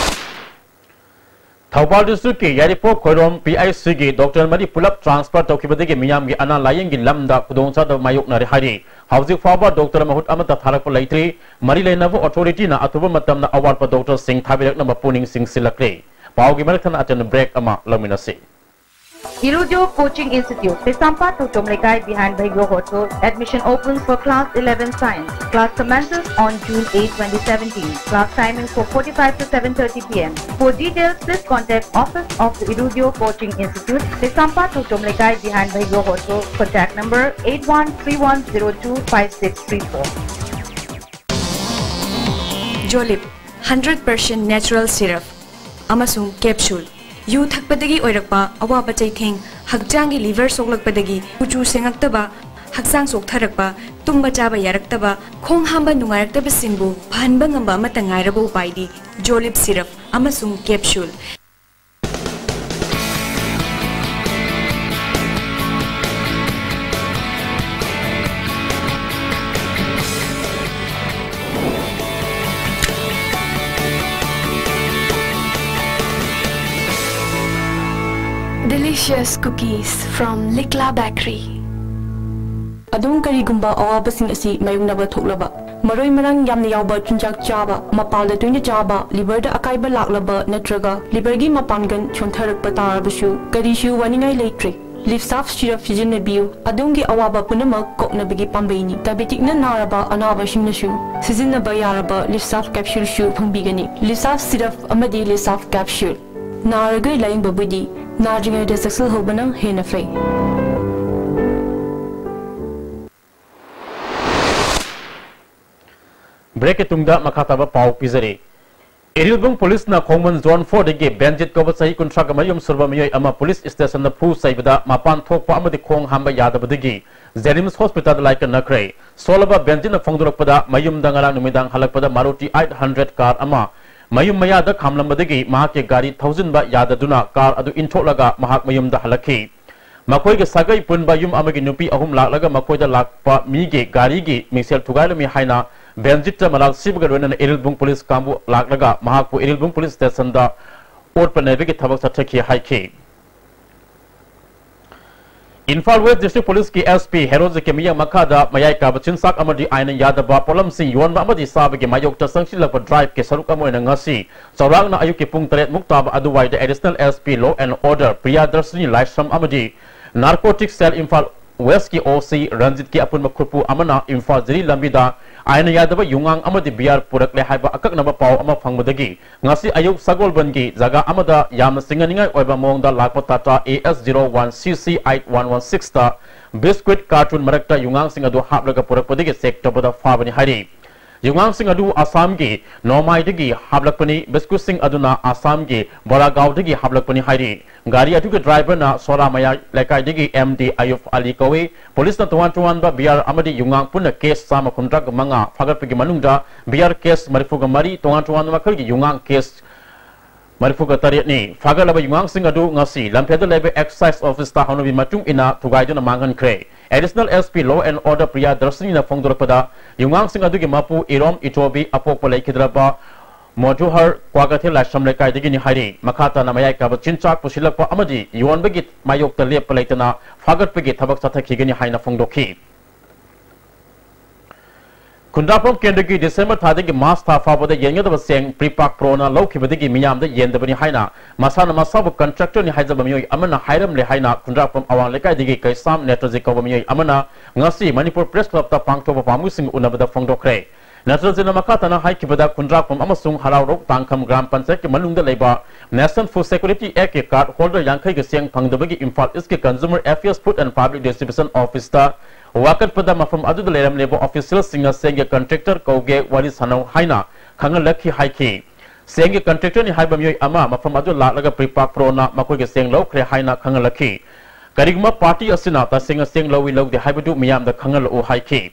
Thoubal districtꯀꯤ Yairipok Khoirom P I Cꯒꯤ doctor ꯃꯔꯤ ꯄꯨꯂꯞ transfer ꯇꯧꯈꯤꯕꯗꯒꯤ ꯃꯤꯌꯥꯝꯒꯤ ꯑꯅꯥ ꯂꯥꯌꯦꯡꯒꯤ ꯂꯝꯗ ꯈꯨꯗꯣꯡꯆꯥꯗꯕ ꯃꯥꯌꯣꯛꯅꯔꯦ ꯍꯥꯏꯔꯤ꯫ ꯍꯧꯖꯤꯛ ꯐꯥꯎꯕ doctor ꯃꯍꯨꯠ ꯑꯃꯠꯇ ꯊꯥꯔꯛꯄ ꯂꯩꯇ꯭ꯔꯤ꯫ ꯃꯔꯤ ꯂꯩꯅꯕ authorityꯅ ꯑꯊꯨꯕ ꯃꯇꯝꯗ ꯑꯋꯥꯠꯄ doctorꯁꯤꯡ ꯊꯥꯕꯤꯔꯛꯅꯕ ꯄꯨꯛꯅꯤꯡ ꯆꯤꯡꯁꯤꯜꯂꯛꯂꯤ꯫ ꯄꯥꯎꯒꯤ ꯃꯔꯛ ꯊꯠꯅ ꯑꯇꯦꯟꯕ break ꯑꯃ ꯂꯧꯃꯤꯟꯅꯁꯤ꯫ Irudio Coaching Institute, Kaisampad, Thongtom Lekai, behind Bhagyo Hotel. Admission opens for class eleven science. Class commences on June eighth, twenty seventeen. Class timings for forty-five to seven thirty P M. For details, please contact office of the Irudio Coaching Institute, Kaisampad, Thongtom Lekai, behind Bhagyo Hotel. Contact number eight one three one zero two five six three four. Jolip, hundred percent natural syrup ꯑꯃꯁꯨꯡ capsule꯫ U ꯊꯛꯄꯗꯒꯤ ꯑꯣꯏꯔꯛꯄ ꯑꯋꯥꯕ ꯆꯩꯊꯦꯡ, ꯍꯛꯆꯥꯡꯒꯤ liver ꯁꯣꯛꯂꯛꯄꯗꯒꯤ ꯀꯨꯆꯨ ꯁꯦꯡꯉꯛꯇꯕ, ꯍꯛꯆꯥꯡ ꯆꯣꯛꯊꯔꯛꯄ, ꯇꯨꯝꯕ ꯆꯥꯕ ꯌꯥꯔꯛꯇꯕ, ꯈꯣꯡ ꯍꯥꯝꯕ ꯅꯨꯡꯉꯥꯏꯔꯛꯇꯕꯁꯤꯡꯕꯨ ꯐꯍꯟꯕ ꯉꯝꯕ ꯑꯃꯠꯇ ꯉꯥꯏꯔꯕ ꯎꯄꯥꯏꯗꯤ Jolip syrup ꯑꯃꯁꯨꯡ capsule꯫ Delicious cookies from Likla Bakery. ꯑꯗꯨꯝ ꯀꯔꯤꯒꯨꯝꯕ ꯑꯋꯥꯕꯁꯤꯡ ꯑꯁꯤ ꯃꯥꯌꯣꯛꯅꯕ ꯊꯣꯛꯂꯕ, ꯃꯔꯣꯏ ꯃꯔꯥꯡ ꯌꯥꯝꯅ ꯌꯥꯎꯕ ꯆꯤꯟꯖꯥꯛ ꯆꯥꯕ, ꯃꯄꯥꯜꯗ ꯇꯣꯏꯅ ꯆꯥꯕ, ꯂꯤꯚꯔꯗ ꯑꯀꯥꯏꯕ ꯂꯥꯛꯂꯕ ꯅꯠꯇ꯭ꯔꯒ ꯂꯤꯚꯔꯒꯤ ꯃꯄꯥꯡꯒꯜ ꯁꯣꯟꯊꯔꯛꯄ ꯇꯥꯔꯕꯁꯨ ꯀꯔꯤꯁꯨ ꯋꯥꯅꯤꯡꯉꯥꯏ ꯂꯩꯇ꯭ꯔꯦ꯫ ꯂꯤꯞꯁꯥꯐ ꯁꯤꯔꯞ ꯁꯤꯖꯤꯟꯅꯕꯤꯌꯨ, ꯑꯗꯣꯝꯒꯤ ꯑꯋꯥꯕ ꯄꯨꯝꯅꯃꯛ ꯀꯣꯛꯅꯕꯒꯤ ꯄꯥꯝꯕꯩꯅꯤ꯫ ꯗꯥꯏꯕꯦꯇꯤꯛꯅ ꯅꯥꯔꯕ ꯑꯅꯥꯕꯁꯤꯡꯅꯁꯨ ꯁꯤꯖꯤꯟꯅꯕ ꯌꯥꯔꯕ ꯂꯤꯞꯁꯥꯐ ꯀꯦꯞꯁꯨꯜꯁꯨ ꯐꯪꯕꯤꯒꯅꯤ꯫ ꯂꯤꯞꯁꯥꯐ ꯁꯤꯔꯞ ꯑꯃꯗꯤ ꯂꯤꯞꯁꯥꯐ ꯀꯦꯞꯁꯨꯜ꯫ ꯅꯥꯔꯒ ꯂꯥꯌꯦꯡꯕꯕꯨꯗꯤ ꯅꯥꯗ꯭ꯔꯤꯉꯩꯗ ꯆꯦꯛꯁꯤꯜꯍꯧꯕꯅ ꯍꯦꯟꯅ ꯐꯩ꯫ ꯕ꯭ꯔꯦꯛꯀꯤ ꯇꯨꯡꯗ ꯃꯈꯥ ꯇꯥꯕ ꯄꯥꯎ ꯄꯤꯖꯔꯤ꯫ ꯏꯔꯤꯜꯕꯨꯡ ꯄꯨꯂꯤꯁꯅ ꯈꯣꯡꯃꯟ ꯖꯣꯟ ꯐꯣꯔꯗꯒꯤ ꯕꯦꯟꯖꯤꯠ ꯀꯧꯕ ꯆꯍꯤ ꯀꯨꯟꯊ꯭ꯔꯥꯒ ꯃꯔꯤ ꯁꯨꯔꯕ ꯃꯤꯑꯣꯏ ꯑꯃ ꯄꯨꯂꯤꯁ ꯁ꯭ꯇꯦꯁꯟꯗ ꯐꯨ ꯆꯩꯕꯗ ꯃꯄꯥꯟ ꯊꯣꯛꯄ ꯑꯃꯗꯤ ꯈꯣꯡ ꯍꯥꯝꯕ ꯌꯥꯗꯕꯗꯒꯤ ꯖꯦꯅꯤꯝꯁ ꯍꯣꯁꯄꯤꯇꯥꯜꯗ ꯂꯥꯏꯀꯠꯅꯈ꯭ꯔꯦ꯫ ꯁꯣꯜꯂꯕ ꯕꯦꯟꯖꯤꯠꯅ ꯐꯣꯡꯗꯣꯔꯛꯄꯗ, ꯃꯌꯨꯝꯗ ꯉꯔꯥꯡ ꯅꯨꯃꯤꯗꯥꯡ ꯍꯜꯂꯛꯄꯗ ꯃꯥꯔꯨꯇꯤ ꯑꯩꯠ ꯍꯟꯗ꯭ꯔꯦꯠ ꯀꯥꯔ ꯑꯃ ꯃꯌꯨꯝ ꯃꯌꯥꯗ ꯈꯥꯝꯂꯝꯕꯗꯒꯤ ꯃꯍꯥꯛꯀꯤ ꯒꯥꯔꯤ ꯊꯧꯖꯤꯟꯕ ꯌꯥꯗꯗꯨꯅ ꯀꯥꯔ ꯑꯗꯨ ꯏꯟꯊꯣꯛꯂꯒ ꯃꯍꯥꯛ ꯃꯌꯨꯝꯗ ꯍꯜꯂꯛꯈꯤ꯫ ꯃꯈꯣꯏꯒꯤ ꯁꯥꯒꯩ ꯄꯨꯟꯕ ꯌꯨꯝ ꯑꯃꯒꯤ ꯅꯨꯄꯤ ꯑꯍꯨꯝ ꯂꯥꯛꯂꯒ ꯃꯈꯣꯏꯗ ꯂꯥꯛꯄ ꯃꯤꯒꯤ ꯒꯥꯔꯤꯒꯤ ꯃꯤꯡꯁꯦꯜ ꯊꯨꯒꯥꯏꯔꯝꯃꯤ ꯍꯥꯏꯅ ꯕꯦꯟꯖꯤꯠꯇ ꯃꯔꯥꯜ ꯁꯤꯕꯒ ꯂꯣꯏꯅꯅ ꯏꯔꯤꯜꯕꯨꯡ ꯄꯨꯂꯤꯁ ꯀꯥꯡꯕꯨ ꯂꯥꯛꯂꯒ ꯃꯍꯥꯛꯄꯨ ꯏꯔꯤꯜꯕꯨꯡ ꯄꯨꯂꯤꯁ ꯁ꯭ꯇꯦꯁꯟꯗ ꯑꯣꯠꯄ ꯅꯩꯕꯒꯤ ꯊꯕꯛ ꯆꯠꯊꯈꯤ ꯍꯥꯏꯈꯤ꯫ ꯏꯝꯐꯥꯜ ꯋꯦꯁ ꯗꯤꯁꯇ꯭ꯔꯤꯛ ꯄꯨꯂꯤꯁꯀꯤ ꯑꯦꯁ ꯄꯤ ꯍꯦꯔꯣꯖꯤꯠꯀꯤ ꯃꯤꯠꯌꯦꯡ ꯃꯈꯥꯗ ꯃꯌꯥꯏ ꯀꯥꯕ ꯆꯤꯟꯖꯥꯛ ꯑꯃꯗꯤ ꯑꯥꯏꯟꯅ ꯌꯥꯗꯕ ꯄꯣꯠꯂꯝꯁꯤꯡ ꯌꯣꯟꯕ ꯑꯃꯗꯤ ꯆꯥꯕꯒꯤ ꯃꯥꯌꯣꯛꯇ ꯆꯪꯁꯤꯜꯂꯛꯄ ꯗ꯭ꯔꯥꯏꯚꯀꯤ ꯁꯔꯨꯛ ꯑꯃ ꯑꯣꯏꯅ ꯉꯁꯤ ꯆꯥꯎꯔꯥꯛꯅ ꯑꯌꯨꯛꯀꯤ ꯄꯨꯡ ꯇꯔꯦꯠ ꯃꯨꯛ ꯇꯥꯕ ꯑꯗꯨꯋꯥꯏꯗ Additional S P Law and Order ꯄ꯭ꯔꯤꯌꯥꯗꯔꯁꯤꯅꯤ ꯂꯥꯏꯁ꯭ꯔꯝ ꯑꯃꯗꯤ Narcotic Cell ꯏꯝꯐꯥꯜ ꯋꯦꯁꯀꯤ ꯑꯣ ꯁꯤ ꯔꯟꯖꯤꯠꯀꯤ ꯑꯄꯨꯟꯕ ꯈꯨꯠꯄꯨ ꯑꯃꯅ ꯏꯝꯐꯥꯜ ꯖꯤꯔꯤ ꯂꯝꯕꯤꯗ ꯑꯥꯏꯟꯅ ꯌꯥꯗꯕ ꯌꯨꯉꯥꯡ ꯑꯃꯗꯤ ꯕꯤꯌꯥꯔ ꯄꯨꯔꯛꯂꯦ ꯍꯥꯏꯕ ꯑꯀꯛꯅꯕ ꯄꯥꯎ ꯑꯃ ꯐꯪꯕꯗꯒꯤ ꯉꯁꯤ ꯑꯌꯨꯛ ꯁꯒꯣꯜꯕꯟꯒꯤ ꯖꯒꯥ ꯑꯃꯗ ꯌꯥꯝꯅ ꯆꯤꯡꯅꯅꯤꯡꯉꯥꯏ ꯑꯣꯏꯕ ꯃꯑꯣꯡꯗ ꯂꯥꯛꯄ Tata A S zero one C C eight one one six ꯇ ꯕꯤꯁꯀ꯭ꯋꯤꯠ ꯀꯥꯔꯇꯨꯟ ꯃꯔꯛꯇ ꯌꯨꯉꯥꯡꯁꯤꯡ ꯑꯗꯨ ꯍꯥꯞꯂꯒ ꯄꯨꯔꯛꯄꯗꯒꯤ ꯆꯦꯛ ꯇꯧꯕꯗ ꯐꯥꯕꯅꯤ ꯍꯥꯏꯔꯤ꯫ ꯌꯨꯉꯥꯡꯁꯤꯡ ꯑꯗꯨ ꯑꯁꯥꯝꯒꯤ ꯅꯣꯡꯃꯥꯏꯗꯒꯤ ꯍꯥꯞꯂꯛꯄꯅꯤ꯫ ꯕꯤꯁꯀ꯭ꯋꯤꯠꯁꯤꯡ ꯑꯗꯨꯅ ꯑꯁꯥꯝꯒꯤ ꯕꯣꯔꯥꯒꯥꯎꯗꯒꯤ ꯍꯥꯞꯂꯛꯄꯅꯤ ꯍꯥꯏꯔꯤ꯫ ꯒꯥꯔꯤ ꯑꯗꯨꯒꯤ ꯗ꯭ꯔꯥꯏꯚꯔꯅ ꯁꯣꯔꯥ ꯃꯌꯥꯏ ꯂꯩꯀꯥꯏꯗꯒꯤ ꯑꯦꯝ ꯗꯤ ꯑꯌꯨꯕ ꯑꯂꯤ ꯀꯧꯏ꯫ ꯄꯨꯂꯤꯁꯅ ꯇꯣꯉꯥꯟ ꯇꯣꯉꯥꯟꯕ ꯕꯤꯌꯥꯔ ꯑꯃꯗꯤ ꯌꯨꯉꯥꯡ ꯄꯨꯟꯅ ꯀꯦꯁ ꯆꯥꯝꯃ ꯀꯨꯟꯊ꯭ꯔꯥ ꯃꯉꯥ ꯐꯥꯒꯠꯄꯒꯤ ꯃꯅꯨꯡꯗ ꯕꯤꯌꯥꯔ ꯀꯦꯁ ꯃꯔꯤꯐꯨꯒ ꯃꯔꯤ, ꯇꯣꯉꯥꯟ ꯇꯣꯉꯥꯟꯕ ꯃꯈꯜꯒꯤ ꯌꯨꯉꯥꯡ ꯀꯦꯁ ꯃꯔꯤꯐꯨꯒ ꯇꯔꯦꯠꯅꯤ꯫ ꯐꯥꯒꯠꯂꯕ ꯌꯨꯉꯥꯡꯁꯤꯡ ꯑꯗꯨ ꯉꯁꯤ ꯂꯝꯐꯦꯜꯗ ꯂꯩꯕ ꯑꯦꯛꯁꯥꯏꯖ ꯑꯣꯐꯤꯁꯇ ꯍꯧꯅꯕꯤ ꯃꯇꯨꯡ ꯏꯟꯅ ꯊꯨꯒꯥꯏꯗꯨꯅ ꯃꯥꯡꯍꯟꯈ꯭ꯔꯦ꯫ Additional S P Law and Order Priya ꯗꯔꯁꯤꯅꯤꯅ ꯐꯣꯡꯗꯣꯔꯛꯄꯗ, ꯌꯨꯉꯥꯡꯁꯤꯡ ꯑꯗꯨꯒꯤ ꯃꯄꯨ ꯏꯔꯣꯝ ꯏꯇꯣꯕꯤ, ꯑꯄꯣꯛꯄ ꯂꯩꯈꯤꯗ꯭ꯔꯕ ꯃꯣꯖꯨꯍꯔ ꯀ꯭ꯋꯥꯀꯩꯊꯦꯜ ꯂꯥꯏꯁ꯭ꯔꯝ ꯂꯩꯀꯥꯏꯗꯒꯤꯅꯤ ꯍꯥꯏꯔꯤ꯫ ꯃꯈꯥ ꯇꯥꯅ ꯃꯌꯥꯏ ꯀꯥꯕ ꯆꯤꯟꯖꯥꯛ ꯄꯨꯁꯤꯜꯂꯛꯄ ꯑꯃꯗꯤ ꯌꯣꯟꯕꯒꯤ ꯃꯥꯌꯣꯛꯇ ꯂꯦꯞꯄ ꯂꯩꯇꯅ ꯐꯥꯒꯠꯄꯒꯤ ꯊꯕꯛ ꯆꯠꯊꯈꯤꯒꯅꯤ ꯍꯥꯏꯅ ꯐꯣꯡꯗꯣꯛꯈꯤ꯫ ꯈꯨꯟꯗ꯭ꯔꯥꯛꯄꯝ ꯀꯦꯟꯗ꯭ꯔꯒꯤ ꯗꯤꯁꯦꯝꯕꯔ ꯊꯥꯗꯒꯤ ꯃꯥꯔꯆ ꯊꯥ ꯐꯥꯎꯕꯗ ꯌꯦꯟꯒꯗꯕ ꯆꯦꯡ ꯄ꯭ꯔꯤꯄꯥꯛ ꯄ꯭ꯔꯣꯅ ꯂꯧꯈꯤꯕꯗꯒꯤ ꯃꯤꯌꯥꯝꯗ ꯌꯦꯟꯗꯕꯅꯤ ꯍꯥꯏꯅ ꯃꯁꯥꯅ ꯃꯁꯥꯕꯨ ꯀꯟꯇ꯭ꯔꯦꯛꯇꯔꯅꯤ ꯍꯥꯏꯖꯕ ꯃꯤꯑꯣꯏ ꯑꯃꯅ ꯍꯥꯏꯔꯝꯂꯦ ꯍꯥꯏꯅ ꯈꯨꯟꯗ꯭ꯔꯥꯛꯄꯝ ꯑꯋꯥꯡ ꯂꯩꯀꯥꯏꯗꯒꯤ ꯀꯩꯁꯥꯝ ꯅꯦꯇ꯭ꯔꯖꯤꯠ ꯀꯧꯕ ꯃꯤꯑꯣꯏ ꯑꯃꯅ ꯉꯁꯤ ꯃꯅꯤꯄꯨꯔ ꯄ꯭ꯔꯦꯁ ꯀ꯭ꯂꯕꯇ ꯄꯥꯡꯊꯣꯛꯄ ꯄꯥꯎꯃꯤꯁꯤꯡꯒ ꯎꯅꯕꯗ ꯐꯣꯡꯗꯣꯛꯈ꯭ꯔꯦ꯫ ꯅꯦꯇ꯭ꯔꯖꯤꯠꯅ ꯃꯈꯥ ꯇꯥꯅ ꯍꯥꯏꯈꯤꯕꯗ, ꯈꯨꯟꯗ꯭ꯔꯥꯛꯄꯝ ꯑꯃꯁꯨꯡ ꯍꯔꯥꯎꯔꯧ ꯇꯥꯡꯈꯝ ꯒ꯭ꯔꯥꯝ ꯄꯟꯆꯥꯌꯠꯀꯤ ꯃꯅꯨꯡꯗ ꯂꯩꯕ National Food Security Act ꯀꯤ card holder ꯌꯥꯡꯈꯩꯒꯤ ꯆꯦꯡ ꯐꯪꯗꯕꯒꯤ ꯏꯝꯐꯥꯜ East ꯀꯤ Consumer Affairs Food and Public Distribution Office ꯇ ꯋꯥꯀꯠꯄꯗ ꯃꯐꯝ ꯑꯗꯨꯗ ꯂꯩꯔꯝꯂꯤꯕ official ꯁꯤꯡꯅ ꯆꯦꯡꯒꯤ ꯀꯟꯇ꯭ꯔꯦꯛꯇꯔ ꯀꯧꯒꯦ, ꯋꯥꯔꯤ ꯁꯥꯟꯅꯧ ꯍꯥꯏꯅ ꯈꯪꯍꯜꯂꯛꯈꯤ ꯍꯥꯏꯈꯤ꯫ ꯆꯦꯡꯒꯤ ꯀꯟꯇ꯭ꯔꯦꯛꯇꯔꯅꯤ ꯍꯥꯏꯕ ꯃꯤꯑꯣꯏ ꯑꯃ ꯃꯐꯝ ꯑꯗꯨ ꯂꯥꯛꯂꯒ ꯄ꯭ꯔꯤꯄꯥꯛ ꯄ꯭ꯔꯣꯅ ꯃꯈꯣꯏꯒꯤ ꯆꯦꯡ ꯂꯧꯈ꯭ꯔꯦ ꯍꯥꯏꯅ ꯈꯪꯍꯜꯂꯛꯈꯤ꯫ ꯀꯔꯤꯒꯨꯝꯕ ꯄꯥꯔꯇꯤ ꯑꯁꯤꯅ ꯇꯁꯦꯡꯅ ꯆꯦꯡ ꯂꯧꯏ ꯂꯧꯗꯦ ꯍꯥꯏꯕꯗꯨ ꯃꯤꯌꯥꯝꯗ ꯈꯪꯍꯜꯂꯛꯎ ꯍꯥꯏꯈꯤ꯫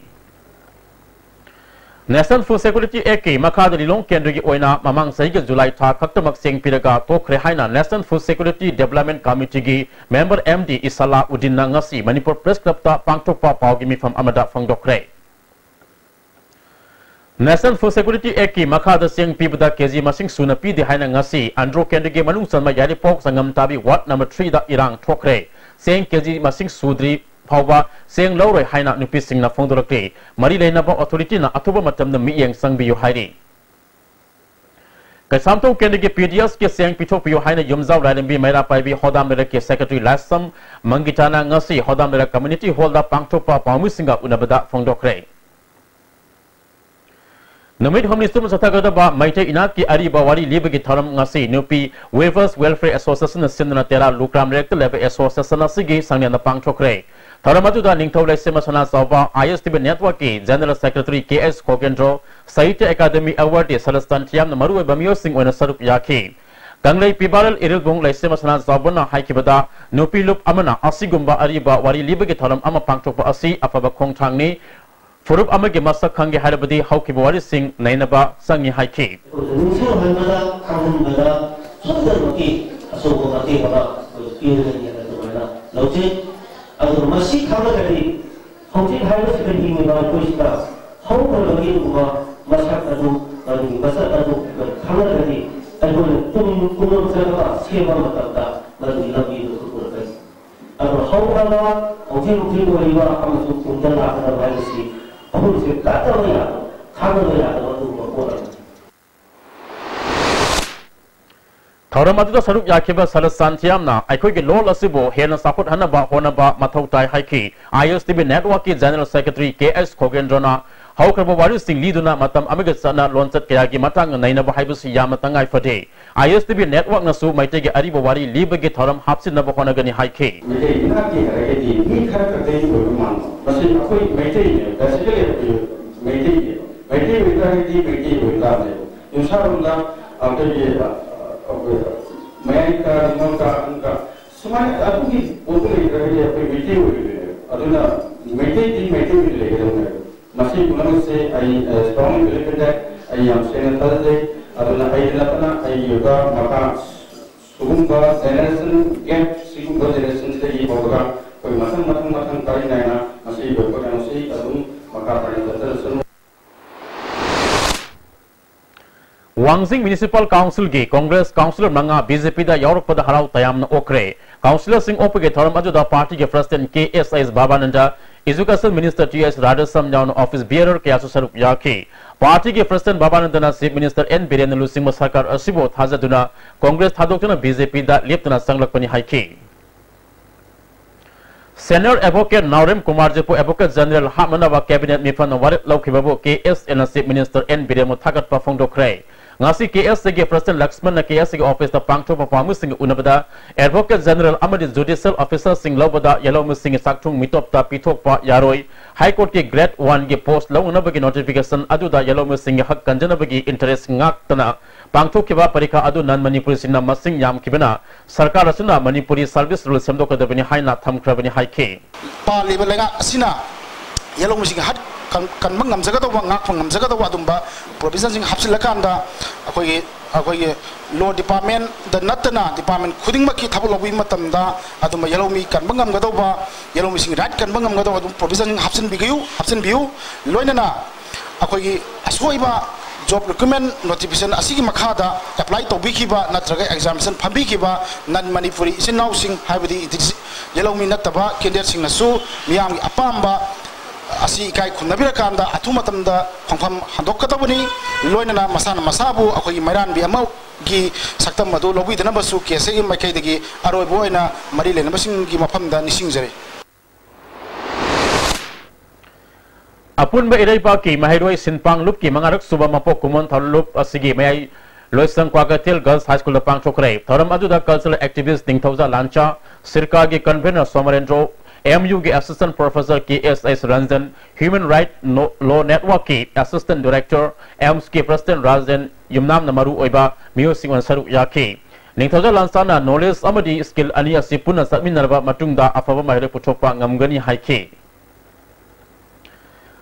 National Food Security Act ꯀꯤ ꯃꯈꯥꯗ ꯂꯤꯂꯣꯡ ꯀꯦꯟꯗ꯭ꯔꯒꯤ ꯑꯣꯏꯅ ꯃꯃꯥꯡ ꯆꯍꯤꯒꯤ ꯖꯨꯂꯥꯏ ꯊꯥ ꯈꯛꯇꯃꯛ ꯆꯦꯡ ꯄꯤꯔꯒ ꯇꯣꯛꯈ꯭ꯔꯦ ꯍꯥꯏꯅ National Food Security Development Committee ꯒꯤ member M D ꯏꯁꯥꯂꯥ ꯎꯗꯤꯟꯅ ꯉꯁꯤ ꯃꯅꯤꯄꯨꯔ ꯄ꯭ꯔꯦꯁ ꯀ꯭ꯂꯕꯇ ꯄꯥꯡꯊꯣꯛꯄ ꯄꯥꯎꯒꯤ ꯃꯤꯐꯝ ꯑꯃꯗ ꯐꯣꯡꯗꯣꯛꯈ꯭ꯔꯦ꯫ National Food Security Act ꯀꯤ ꯃꯈꯥꯗ ꯆꯦꯡ ꯄꯤꯕꯗ ꯀꯦꯖꯤ ꯃꯁꯤꯡ ꯁꯨꯅ ꯄꯤꯗꯦ ꯍꯥꯏꯅ ꯉꯁꯤ ꯑꯟꯗ꯭ꯔꯣ ꯀꯦꯟꯗ꯭ꯔꯒꯤ ꯃꯅꯨꯡ ꯆꯟꯕ ꯌꯥꯏꯔꯤꯄꯣꯛ ꯁꯪꯒꯝ ꯇꯥꯕꯤ ward number three ꯗ ꯏꯔꯥꯡ ꯊꯣꯛꯈ꯭ꯔꯦ꯫ ꯆꯦꯡ ꯀꯦꯖꯤ ꯃꯁꯤꯡ ꯁꯨꯗ꯭ꯔꯤ ꯐꯥꯎꯕ ꯆꯦꯡ ꯂꯧꯔꯣꯏ ꯍꯥꯏꯅ ꯅꯨꯄꯤꯁꯤꯡꯅ ꯐꯣꯡꯗꯣꯔꯛꯂꯤ꯫ ꯃꯔꯤ ꯂꯩꯅꯕ authority ꯅ ꯑꯊꯨꯕ ꯃꯇꯝꯗ ꯃꯤꯠꯌꯦꯡ ꯆꯪꯕꯤꯌꯨ ꯍꯥꯏꯔꯤ꯫ ꯀꯩꯁꯥꯝꯊꯣꯡ ꯀꯦꯟꯗ꯭ꯔꯒꯤ P D S ꯀꯤ ꯆꯦꯡ ꯄꯤꯊꯣꯛꯄꯤꯌꯨ ꯍꯥꯏꯅ ꯌꯨꯝꯖꯥꯎ ꯂꯥꯏꯔꯦꯝꯕꯤ ꯃꯩꯔꯥ ꯄꯥꯏꯕꯤ ꯍꯣꯗꯥꯝ ꯂꯩꯔꯛꯀꯤ secretary ꯂꯥꯏꯁ꯭ꯔꯝ ꯃꯪꯒꯤꯇꯥꯅ ꯉꯁꯤ ꯍꯣꯗꯥꯝ ꯂꯩꯔꯛ community hall ꯗ ꯄꯥꯡꯊꯣꯛꯄ ꯄꯥꯎꯃꯤꯁꯤꯡꯒ ꯎꯅꯕꯗ ꯐꯣꯡꯗꯣꯛꯈ꯭ꯔꯦ꯫ ꯅꯨꯃꯤꯠ ꯍꯨꯝꯅꯤ ꯆꯨꯞꯅ ꯆꯠꯊꯒꯗꯕ ꯃꯩꯇꯩ ꯏꯅꯥꯠꯀꯤ ꯑꯔꯤꯕ ꯋꯥꯔꯤ ꯂꯤꯕꯒꯤ ꯊꯧꯔꯝ ꯉꯁꯤ ꯅꯨꯄꯤ Weavers Welfare Association ꯅ ꯁꯤꯟꯗꯨꯅ ꯇꯦꯔꯥ ꯂꯨꯀ꯭ꯔꯥꯝ ꯂꯩꯔꯛꯇ ꯂꯩꯕ association ꯑꯁꯤꯒꯤ ꯁꯪꯂꯦꯟꯗ ꯄꯥꯡꯊꯣꯛꯈ꯭ꯔꯦ꯫ ꯊꯧꯔꯝ ꯑꯗꯨꯗ ꯅꯤꯡꯊꯧ ꯂꯩꯁꯦꯝꯕ ꯁꯅꯥꯖꯥꯎꯕ, I S T V network ꯀꯤ general secretary K S Khogendro, Sahitya Akademi awardee ꯁꯔꯁꯇꯥꯟ ꯊꯤꯌꯥꯝꯅ ꯃꯔꯨꯑꯣꯏꯕ ꯃꯤꯑꯣꯏꯁꯤꯡ ꯑꯣꯏꯅ ꯁꯔꯨꯛ ꯌꯥꯈꯤ꯫ ꯀꯪꯂꯩ ꯄꯤꯕꯥꯔꯦꯜ ꯏꯔꯤꯜꯕꯨꯡ ꯂꯩꯁꯦꯝꯕ ꯁꯅꯥꯖꯥꯎꯕꯅ ꯍꯥꯏꯈꯤꯕꯗ, ꯅꯨꯄꯤ ꯂꯨꯞ ꯑꯃꯅ ꯑꯁꯤꯒꯨꯝꯕ ꯑꯔꯤꯕ ꯋꯥꯔꯤ ꯂꯤꯕꯒꯤ ꯊꯧꯔꯝ ꯑꯃ ꯄꯥꯡꯊꯣꯛꯄ ꯑꯁꯤ ꯑꯐꯕ ꯈꯣꯡꯊꯥꯡꯅꯤ꯫ ꯐꯨꯔꯨꯞ ꯑꯃꯒꯤ ꯃꯁꯛ ꯈꯪꯒꯦ ꯍꯥꯏꯔꯕꯗꯤ ꯍꯧꯈꯤꯕ ꯋꯥꯔꯤꯁꯤꯡ ꯅꯩꯅꯕ ꯆꯪꯏ ꯍꯥꯏꯈꯤ꯫ ꯑꯩꯈꯣꯏꯕꯨ ꯅꯤꯡꯁꯤꯡꯍꯟꯕꯗ, ꯈꯪꯍꯟꯕꯗ ꯁꯣꯏꯗꯅꯃꯛꯀꯤ ꯑꯆꯧꯕ ꯃꯇꯦꯡ ꯑꯃ ꯑꯩꯈꯣꯏ ꯄꯤꯔꯒꯅꯤ ꯍꯥꯏꯅ ꯑꯗꯨꯃꯥꯏꯅ ꯂꯧꯖꯩ꯫ ꯑꯗꯨꯒ ꯃꯁꯤ ꯈꯪꯂꯒꯗꯤ ꯍꯧꯖꯤꯛ ꯍꯥꯏꯔꯤꯕꯁꯤꯗ ꯍꯤꯡꯂꯤꯕ ꯑꯩꯈꯣꯏꯁꯤꯗ ꯍꯧꯈ꯭ꯔꯕꯒꯤ ꯑꯗꯨꯒꯨꯝꯕ ꯃꯁꯛ ꯑꯗꯨ, ꯃꯗꯨꯒꯤ ꯃꯁꯛ ꯑꯗꯨ ꯈꯪꯂꯒꯗꯤ ꯑꯩꯈꯣꯏꯅ ꯇꯨꯡ ꯇꯨꯡꯂꯝꯆꯠ ꯑꯃ ꯁꯦꯝꯕ ꯃꯇꯝꯗ ꯃꯗꯨꯒꯤ ꯂꯝꯕꯤꯗꯨ ꯑꯩꯈꯣꯏ ꯎꯔꯛꯀꯅꯤ꯫ ꯑꯗꯣ ꯍꯧꯈ꯭ꯔꯕ, ꯍꯧꯖꯤꯛ ꯍꯧꯖꯤꯛ ꯑꯣꯏꯔꯤꯕ ꯑꯃꯁꯨꯡ ꯇꯨꯡꯗ ꯂꯥꯛꯀꯗꯕ ꯍꯥꯏꯕꯁꯤ ꯑꯩꯈꯣꯏꯁꯦ ꯀꯠꯇꯕ ꯌꯥꯗꯕ, ꯊꯥꯗꯕ ꯌꯥꯗꯕ ꯑꯗꯨꯒꯨꯝꯕ ꯄꯣꯠ ꯑꯃꯅꯤ꯫ ꯊꯧꯔꯝ ꯑꯗꯨꯗ ꯁꯔꯨꯛ ꯌꯥꯈꯤꯕ ꯁꯔꯠ ꯁꯥꯟꯇꯤꯌꯥꯝꯅ ꯑꯩꯈꯣꯏꯒꯤ ꯂꯣꯜ ꯑꯁꯤꯕꯨ ꯍꯦꯟꯅ ꯆꯥꯎꯈꯠꯍꯟꯅꯕ ꯍꯣꯠꯅꯕ ꯃꯊꯧ ꯇꯥꯏ ꯍꯥꯏꯈꯤ꯫ ꯑꯥꯏ ꯑꯦꯁ ꯇꯤ ꯚꯤ ꯅꯦꯠꯋꯥꯔꯛꯀꯤ ꯖꯦꯅꯔꯦꯜ ꯁꯦꯀ꯭ꯔꯦꯇꯔꯤ ꯀꯦ ꯑꯦꯁ ꯈꯣꯒꯦꯟꯗ꯭ꯔꯣꯅ ꯍꯧꯈ꯭ꯔꯕ ꯋꯥꯔꯤꯁꯤꯡ ꯂꯤꯗꯨꯅ ꯃꯇꯝ ꯑꯃꯒ ꯆꯠꯅ ꯂꯣꯟꯆꯠ ꯀꯌꯥꯒꯤ ꯃꯇꯥꯡꯗ ꯅꯩꯅꯕ ꯍꯥꯏꯕꯁꯤ ꯌꯥꯝꯅ ꯇꯉꯥꯏ ꯐꯗꯦ꯫ ꯑꯥꯏ ꯑꯦꯁ ꯇꯤ ꯚꯤ ꯅꯦꯠꯋꯥꯔꯛꯅꯁꯨ ꯃꯩꯇꯩꯒꯤ ꯑꯔꯤꯕ ꯋꯥꯔꯤ ꯂꯤꯕꯒꯤ ꯊꯧꯔꯝ ꯍꯥꯞꯆꯤꯟꯅꯕ ꯍꯣꯠꯅꯒꯅꯤ ꯍꯥꯏꯈꯤ꯫ ꯃꯩꯇꯩ ꯏꯅꯥꯠꯀꯤ ꯍꯥꯏꯔꯒꯗꯤ ꯃꯤ ꯈꯔ ꯈꯛꯇꯒꯤ ꯑꯣꯏꯕ ꯃꯥꯟꯕ, ꯃꯁꯤ ꯑꯩꯈꯣꯏ ꯃꯩꯇꯩꯅꯦ, basically ꯑꯩꯈꯣꯏ ꯃꯩꯇꯩꯅꯦ꯫ ꯃꯩꯇꯩ ꯑꯣꯏꯇꯥꯔꯒꯗꯤ ꯃꯩꯇꯩ ꯑꯣꯏ ꯇꯥꯕꯅꯦꯕ꯫ ꯌꯨꯝꯁꯥꯔꯣꯜꯗ ꯑꯩꯈꯣꯏꯒꯤ, ꯑ, ꯑꯩꯈꯣꯏ ꯃꯌꯥꯏ ꯀꯥ, ꯅꯤꯉꯣꯜ ꯀꯥ, ꯑꯍꯟ ꯀꯥ, ꯁꯨꯃꯥꯏꯅ ꯑꯗꯨꯒꯤ ꯄꯣꯠꯇꯨ ꯂꯩꯇ꯭ꯔꯒꯗꯤ ꯑꯩꯈꯣꯏ ꯃꯩꯇꯩ ꯑꯣꯏꯔꯣꯏꯗꯣꯏꯅꯦꯕ꯫ ꯑꯗꯨꯅ ꯃꯩꯇꯩꯗꯤ ꯃꯩꯇꯩ ꯑꯣꯏꯅ ꯂꯩꯒꯗꯧꯅꯦꯕ꯫ ꯃꯁꯤ ꯄꯨꯝꯅꯃꯛꯁꯦ ꯑꯩ, ꯑ, strongly believe in that꯫ ꯑꯩ ꯌꯥꯝ ꯁꯦꯡꯅ ꯊꯥꯖꯖꯩ꯫ ꯑꯗꯨꯅ ꯑꯩꯗ ꯅꯠꯇꯅ ꯑꯩꯒꯤ ꯑꯣꯏꯕ ꯃꯈꯥ ꯁꯤꯒꯨꯝꯕ generation gap, ꯁꯤꯒꯨꯝꯕ generationꯁꯤꯗꯒꯤ ꯍꯧꯔꯒ ꯑꯩꯈꯣꯏ ꯃꯊꯪ, ꯃꯊꯪ, ꯃꯊꯪ ꯄꯔꯤ ꯅꯥꯏꯅ ꯃꯁꯤꯒꯤ ꯑꯣꯏꯕ ꯀꯩꯅꯣꯁꯤ ꯑꯗꯨꯝ ꯃꯈꯥ ꯇꯥꯅ ꯆꯠꯊꯔꯁꯅꯨ꯫ ꯋꯥꯡꯖꯤꯡ ꯃ꯭ꯌꯨꯅꯤꯁꯤꯄꯥꯜ ꯀꯥꯎꯟꯁꯤꯜꯒꯤ ꯀꯣꯡꯒ꯭ꯔꯦꯁ ꯀꯥꯎꯟꯁꯤꯂꯔ ꯃꯉꯥ ꯕꯤ ꯖꯦ ꯄꯤꯗ ꯌꯥꯎꯔꯛꯄꯗ ꯍꯔꯥꯎ ꯇꯌꯥꯝꯅ ꯑꯣꯛꯈ꯭ꯔꯦ꯫ ꯀꯥꯎꯟꯁꯤꯂꯔꯁꯤꯡ ꯑꯣꯛꯄꯒꯤ ꯊꯧꯔꯝ ꯑꯗꯨꯗ ꯄꯥꯔꯇꯤꯒꯤ ꯄ꯭ꯔꯁꯤꯗꯦꯟꯠ ꯀꯦ ꯑꯦꯁ ꯑꯩꯁ ꯕꯥꯕꯥꯅꯟꯗ, ꯏꯖꯨꯀꯦꯁꯟ ꯃꯤꯅꯤꯁꯇꯔ ꯇꯤ ꯑꯦꯁ ꯔꯥꯙꯦꯁ꯭ꯌꯥꯝ ꯌꯥꯎꯅ ꯑꯣꯐꯤꯁ ꯕꯤꯌꯔꯔ ꯀꯌꯥꯁꯨ ꯁꯔꯨꯛ ꯌꯥꯈꯤ꯫ ꯄꯥꯔꯇꯤꯒꯤ ꯄ꯭ꯔꯁꯤꯗꯦꯟꯠ ꯕꯥꯕꯥꯅꯟꯗꯅ ꯆꯤꯐ ꯃꯤꯅꯤꯁꯇꯔ ꯑꯦꯟ ꯕꯤꯔꯦꯟꯅ ꯂꯨꯆꯤꯡꯕ ꯁꯔꯀꯥꯔ ꯑꯁꯤꯕꯨ ꯊꯥꯖꯗꯨꯅ ꯀꯣꯡꯒ꯭ꯔꯦꯁ ꯊꯥꯗꯣꯛꯇꯨꯅ ꯕꯤ ꯖꯦ ꯄꯤꯗ ꯂꯦꯞꯇꯅ ꯆꯪꯂꯛꯄꯅꯤ ꯍꯥꯏꯈꯤ꯫ ꯁꯦꯅꯤꯌꯔ ꯑꯦꯗꯚꯣꯀꯦꯠ ꯅꯥꯎꯔꯦꯝ ꯀꯨꯃꯥꯔꯖꯤꯠꯄꯨ ꯑꯦꯗꯚꯣꯀꯦꯠ ꯖꯦꯅꯔꯦꯜ ꯍꯥꯞꯅꯅꯕ ꯀꯦꯕꯤꯅꯦꯠ ꯃꯤꯐꯝꯅ ꯋꯥꯔꯦꯞ ꯂꯧꯈꯤꯕꯕꯨ ꯀꯦ ꯑꯦꯁ ꯑꯦꯅ ꯆꯤꯐ ꯃꯤꯅꯤꯁꯇꯔ ꯑꯦꯟ ꯕꯤꯔꯦꯟꯕꯨ ꯊꯥꯒꯠꯄ ꯐꯣꯡꯗꯣꯛꯈ꯭ꯔꯦ꯫ ꯉꯁꯤ ꯀꯦ ꯑꯦꯁ ꯑꯦꯒꯤ ꯄ꯭ꯔꯁꯤꯗꯦꯟꯠ ꯂꯛꯁꯃꯟꯅ ꯀꯦ ꯑꯦꯁ ꯑꯦꯒꯤ ꯑꯣꯐꯤꯁꯇ ꯄꯥꯡꯊꯣꯛꯄ ꯄꯥꯎꯃꯤꯁꯤꯡꯒ ꯎꯅꯕꯗ ꯑꯦꯗꯚꯣꯀꯦꯠ ꯖꯦꯅꯔꯦꯜ ꯑꯃꯗꯤ ꯖꯨꯗꯤꯁꯤꯌꯦꯜ ꯑꯣꯐꯤꯁꯥꯔꯁꯤꯡ ꯂꯧꯕꯗ ꯌꯦꯜꯍꯧꯃꯤꯁꯤꯡꯒꯤ ꯆꯥꯛꯊꯨꯡ ꯃꯤꯇꯣꯞꯇ ꯄꯤꯊꯣꯛꯄ ꯌꯥꯔꯣꯏ꯫ ꯍꯥꯏ ꯀꯣꯔꯠꯀꯤ ꯒ꯭ꯔꯦꯗ ꯋꯥꯟꯒꯤ ꯄꯣꯁꯠ ꯂꯧꯅꯅꯕꯒꯤ ꯅꯣꯇꯤꯐꯤꯀꯦꯁꯟ ꯑꯗꯨꯗ ꯌꯦꯜꯍꯧꯃꯤꯁꯤꯡꯒꯤ ꯍꯛ ꯀꯟꯖꯅꯕꯒꯤ ꯏꯟꯇꯔꯦꯁ ꯉꯥꯛꯇꯅ ꯄꯥꯡꯊꯣꯛꯈꯤꯕ ꯄꯔꯤꯈꯥ ꯑꯗꯨ ꯅꯟ ꯃꯅꯤꯄꯨꯔꯤꯁꯤꯡꯅ ꯃꯁꯤꯡ ꯌꯥꯝꯈꯤꯕꯅ ꯁꯔꯀꯥꯔ ꯑꯁꯤꯅ ꯃꯅꯤꯄꯨꯔꯤ ꯁꯔꯚꯤꯁ ꯔꯨꯜ ꯁꯦꯝꯗꯣꯛꯀꯗꯕꯅꯤ ꯍꯥꯏꯅ ꯊꯝꯈ꯭ꯔꯕꯅꯤ ꯍꯥꯏꯈꯤ꯫ ꯄꯥꯜꯂꯤꯕ ꯂꯩꯉꯥꯛ ꯑꯁꯤꯅ ꯌꯦꯜꯍꯧꯃꯤꯁꯤꯡꯒꯤ ꯍꯛ ꯀꯟ-, ꯀꯟꯕ ꯉꯝꯖꯒꯗꯧꯕ, ꯉꯥꯛꯄ ꯉꯝꯖꯒꯗꯧꯕ ꯑꯗꯨꯝꯕ ꯄ꯭ꯔꯣꯚꯤꯖꯟꯁꯤꯡ ꯍꯥꯞꯆꯤꯜꯂꯀꯥꯟꯗ ꯑꯩꯈꯣꯏꯒꯤ, ꯑꯩꯈꯣꯏꯒꯤ ꯂꯣ ꯗꯤꯄꯥꯔꯠꯃꯦꯟꯗ ꯅꯠꯇꯅ ꯗꯤꯄꯥꯔꯠꯃꯦꯟ ꯈꯨꯗꯤꯡꯃꯛꯀꯤ ꯊꯕꯛ ꯂꯧꯕꯒꯤ ꯃꯇꯝꯗ ꯑꯗꯨꯝꯕ ꯌꯦꯜꯍꯧꯃꯤ ꯀꯟꯕ ꯉꯝꯒꯗꯧꯕ, ꯌꯦꯜꯍꯧꯃꯤꯁꯤꯡꯒꯤ ꯔꯥꯏꯠ ꯀꯟꯕ ꯉꯝꯒꯗꯧꯕ ꯑꯗꯨꯝ ꯄ꯭ꯔꯣꯚꯤꯖꯟꯁꯤꯡ ꯍꯥꯞꯆꯤꯟꯕꯤꯌꯨ, ꯍꯥꯞꯆꯤꯟꯕꯤꯌꯨ꯫ ꯂꯣꯏꯅꯅ ꯑꯩꯈꯣꯏꯒꯤ ꯑꯁꯣꯏꯕ job recruitment notification ꯑꯁꯤꯒꯤ ꯃꯈꯥꯗ apply ꯇꯧꯕꯤꯈꯤꯕ ꯅꯠꯇ꯭ꯔꯒ examination ꯐꯝꯕꯤꯈꯤꯕ non Manipuri ꯏꯆꯤꯟ ꯏꯅꯥꯎꯁꯤꯡ, ꯍꯥꯏꯕꯗꯤ ꯌꯦꯜꯍꯧꯃꯤ ꯅꯠꯇꯕ candidateꯁꯤꯡꯅꯁꯨ ꯃꯤꯌꯥꯝꯒꯤ ꯑꯄꯥꯝꯕ ꯑꯁꯤ ꯏꯀꯥꯏ ꯈꯨꯝꯅꯕꯤꯔꯀꯥꯟꯗ ꯑꯊꯨꯕ ꯃꯇꯝꯗ ꯈꯣꯡꯐꯝ ꯍꯟꯗꯣꯛꯀꯗꯕꯅꯤ꯫ ꯂꯣꯏꯅꯅ ꯃꯁꯥꯅ ꯃꯁꯥꯕꯨ ꯑꯩꯈꯣꯏꯒꯤ ꯃꯩꯔꯥꯟꯕꯤ ꯑꯃꯒꯤ ꯁꯛꯇꯝ ꯑꯗꯨ ꯂꯧꯕꯤꯗꯅꯕꯁꯨ KSAꯒꯤ ꯃꯥꯏꯀꯩꯗꯒꯤ ꯑꯔꯣꯏꯕ ꯑꯣꯏꯅ ꯃꯔꯤ ꯂꯩꯅꯕꯁꯤꯡꯒꯤ ꯃꯐꯝꯗ ꯅꯤꯡꯁꯤꯡꯖꯔꯤ꯫ ꯑꯄꯨꯟꯕ ꯏꯔꯩꯕꯥꯛꯀꯤ ꯃꯍꯩꯔꯣꯏ ꯁꯤꯟꯄꯥꯡ ꯂꯨꯞꯀꯤ ꯃꯉꯥꯔꯛ ꯁꯨꯕ ꯃꯄꯣꯛ ꯀꯨꯝꯑꯣꯟ ꯊꯧꯔꯝ ꯂꯨꯞ ꯑꯁꯤꯒꯤ ꯃꯌꯥꯏ ꯂꯣꯏꯁꯪ ꯀ꯭ꯋꯥꯀꯩꯊꯦꯜ Girls High Schoolꯗ ꯄꯥꯡꯊꯣꯛꯈ꯭ꯔꯦ꯫ ꯊꯧꯔꯝ ꯑꯗꯨꯗ cultural activist ꯅꯤꯡꯊꯧꯖꯥ ꯂꯥꯟꯆꯥ, ꯁꯤꯔꯀꯥꯒꯤ convener ꯁꯣꯃꯔꯦꯟꯗ꯭ꯔꯣ, MUꯒꯤ assistant professor KSS Ranjan, Human Right No-, Law Networkꯀꯤ assistant director, AIMSꯀꯤ president Rajen ꯌꯨꯝꯅꯥꯝꯅ ꯃꯔꯨ ꯑꯣꯏꯕ ꯃꯤꯑꯣꯏꯁꯤꯡꯅ ꯁꯔꯨꯛ ꯌꯥꯈꯤ꯫ ꯅꯤꯡꯊꯧꯖꯥ ꯂꯥꯟꯆꯥꯅ knowledge ꯑꯃꯗꯤ skill ꯑꯅꯤ ꯑꯁꯤ ꯄꯨꯟꯅ ꯆꯠꯃꯤꯟꯅꯔꯕ ꯃꯇꯨꯡꯗ ꯑꯐꯕ ꯃꯍꯩꯔꯣꯏ ꯄꯨꯊꯣꯛꯄ ꯉꯝꯒꯅꯤ ꯍꯥꯏꯈꯤ꯫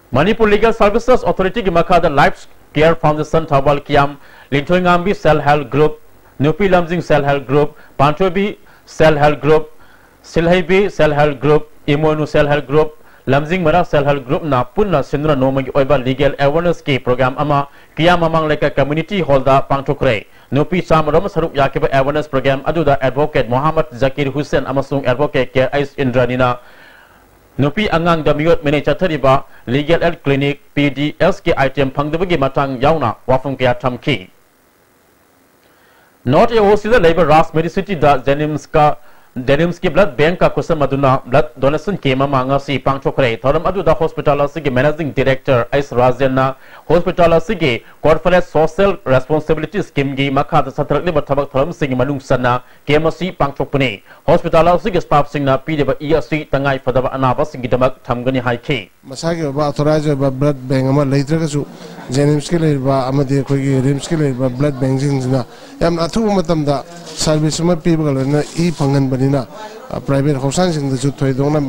Manipur Legal Services Authorityꯒꯤ ꯃꯈꯥꯗ Life Care Foundation Thoubal ꯀꯤꯌꯥꯝ, ꯂꯤꯟꯊꯣꯏꯉꯥꯝꯕꯤ Self Help Group, ꯅꯨꯄꯤ ꯂꯝꯖꯤꯡ Self Help Group, ꯄꯥꯟꯊꯣꯏꯕꯤ Self Help Group, ꯁꯤꯜꯍꯩꯕꯤ Self Help Group, ꯏꯃꯣꯏꯅꯨ Self Help Group, ꯂꯝꯖꯤꯡ ꯃꯔꯥ Self Help Groupꯅ ꯄꯨꯟꯅ ꯁꯤꯟꯗꯨꯅ ꯅꯣꯡꯃꯒꯤ ꯑꯣꯏꯕ legal awarenessꯀꯤ program ꯑꯃ ꯀꯤꯌꯥꯝ ꯃꯃꯥꯡ ꯂꯩꯀꯥꯏ community hallꯗ ꯄꯥꯡꯊꯣꯛꯈ꯭ꯔꯦ꯫ ꯅꯨꯄꯤ ꯆꯥꯝꯃꯔꯣꯝ ꯁꯔꯨꯛ ꯌꯥꯈꯤꯕ awareness program ꯑꯗꯨꯗ advocate ꯃꯣꯍꯥꯃꯗ ꯖꯀꯤꯔ ꯍꯨꯁꯦꯟ ꯑꯃꯁꯨꯡ advocate ꯀꯦ ꯑꯩꯆ ꯏꯟꯗ꯭ꯔꯥꯅꯤꯅ ꯅꯨꯄꯤ ꯑꯉꯥꯡꯗ ꯃꯤꯑꯣꯠ ꯃꯤꯅꯩ ꯆꯠꯊꯔꯤꯕ Legal Aid Clinic, PDSꯀꯤ item ꯐꯪꯗꯕꯒꯤ ꯃꯇꯥꯡ ꯌꯥꯎꯅ ꯋꯥꯐꯝ ꯀꯌꯥ ꯊꯝꯈꯤ꯫ North AOCꯗ ꯂꯩꯕ ꯔꯥꯖ Medicityꯗ JNIMSꯀ, JNIMSꯀꯤ blood bankꯀ ꯈꯨꯠꯁꯝꯅꯗꯨꯅ blood donation camp ꯑꯃ ꯉꯁꯤ ꯄꯥꯡꯊꯣꯛꯈ꯭ꯔꯦ꯫ ꯊꯧꯔꯝ ꯑꯗꯨꯗ hospital ꯑꯁꯤꯒꯤ managing director ꯑꯩꯁ ꯔꯥꯖꯦꯟꯅ hospital ꯑꯁꯤꯒꯤ corporate social responsibility schemeꯒꯤ ꯃꯈꯥꯗ ꯆꯠꯊꯔꯛꯂꯤꯕ ꯊꯕꯛ ꯊꯧꯔꯝꯁꯤꯡꯒꯤ ꯃꯅꯨꯡ ꯆꯟꯅ camp ꯑꯁꯤ ꯄꯥꯡꯊꯣꯛꯄꯅꯤ꯫ Hospital ꯑꯁꯤꯒꯤ staffꯁꯤꯡꯅ ꯄꯤꯔꯤꯕ ꯏ ꯑꯁꯤ ꯇꯉꯥꯏ ꯐꯗꯕ ꯑꯅꯥꯕꯁꯤꯡꯒꯤꯗꯃꯛ ꯊꯝꯒꯅꯤ ꯍꯥꯏꯈꯤ꯫ ꯃꯁꯥꯒꯤ ꯑꯣꯏꯕ authorize ꯑꯣꯏꯕ blood bank ꯑꯃ ꯂꯩꯇ꯭ꯔꯒꯁꯨ, JNIMSꯀꯤ ꯂꯩꯔꯤꯕ ꯑꯃꯗꯤ ꯑꯩꯈꯣꯏꯒꯤ RIMSꯀꯤ ꯂꯩꯔꯤꯕ blood bankꯁꯤꯡꯁꯤꯅ ꯌꯥꯝꯅ ꯑꯊꯨꯕ ꯃꯇꯝꯗ service ꯑꯃ ꯄꯤꯕꯒ ꯂꯣꯏꯅꯅ ꯏ ꯐꯪꯍꯟꯕꯅꯤꯅ, ꯑ, private ꯍꯣꯁꯇꯥꯜꯁꯤꯡꯗꯁꯨ ꯊꯣꯏꯗꯣꯛꯅ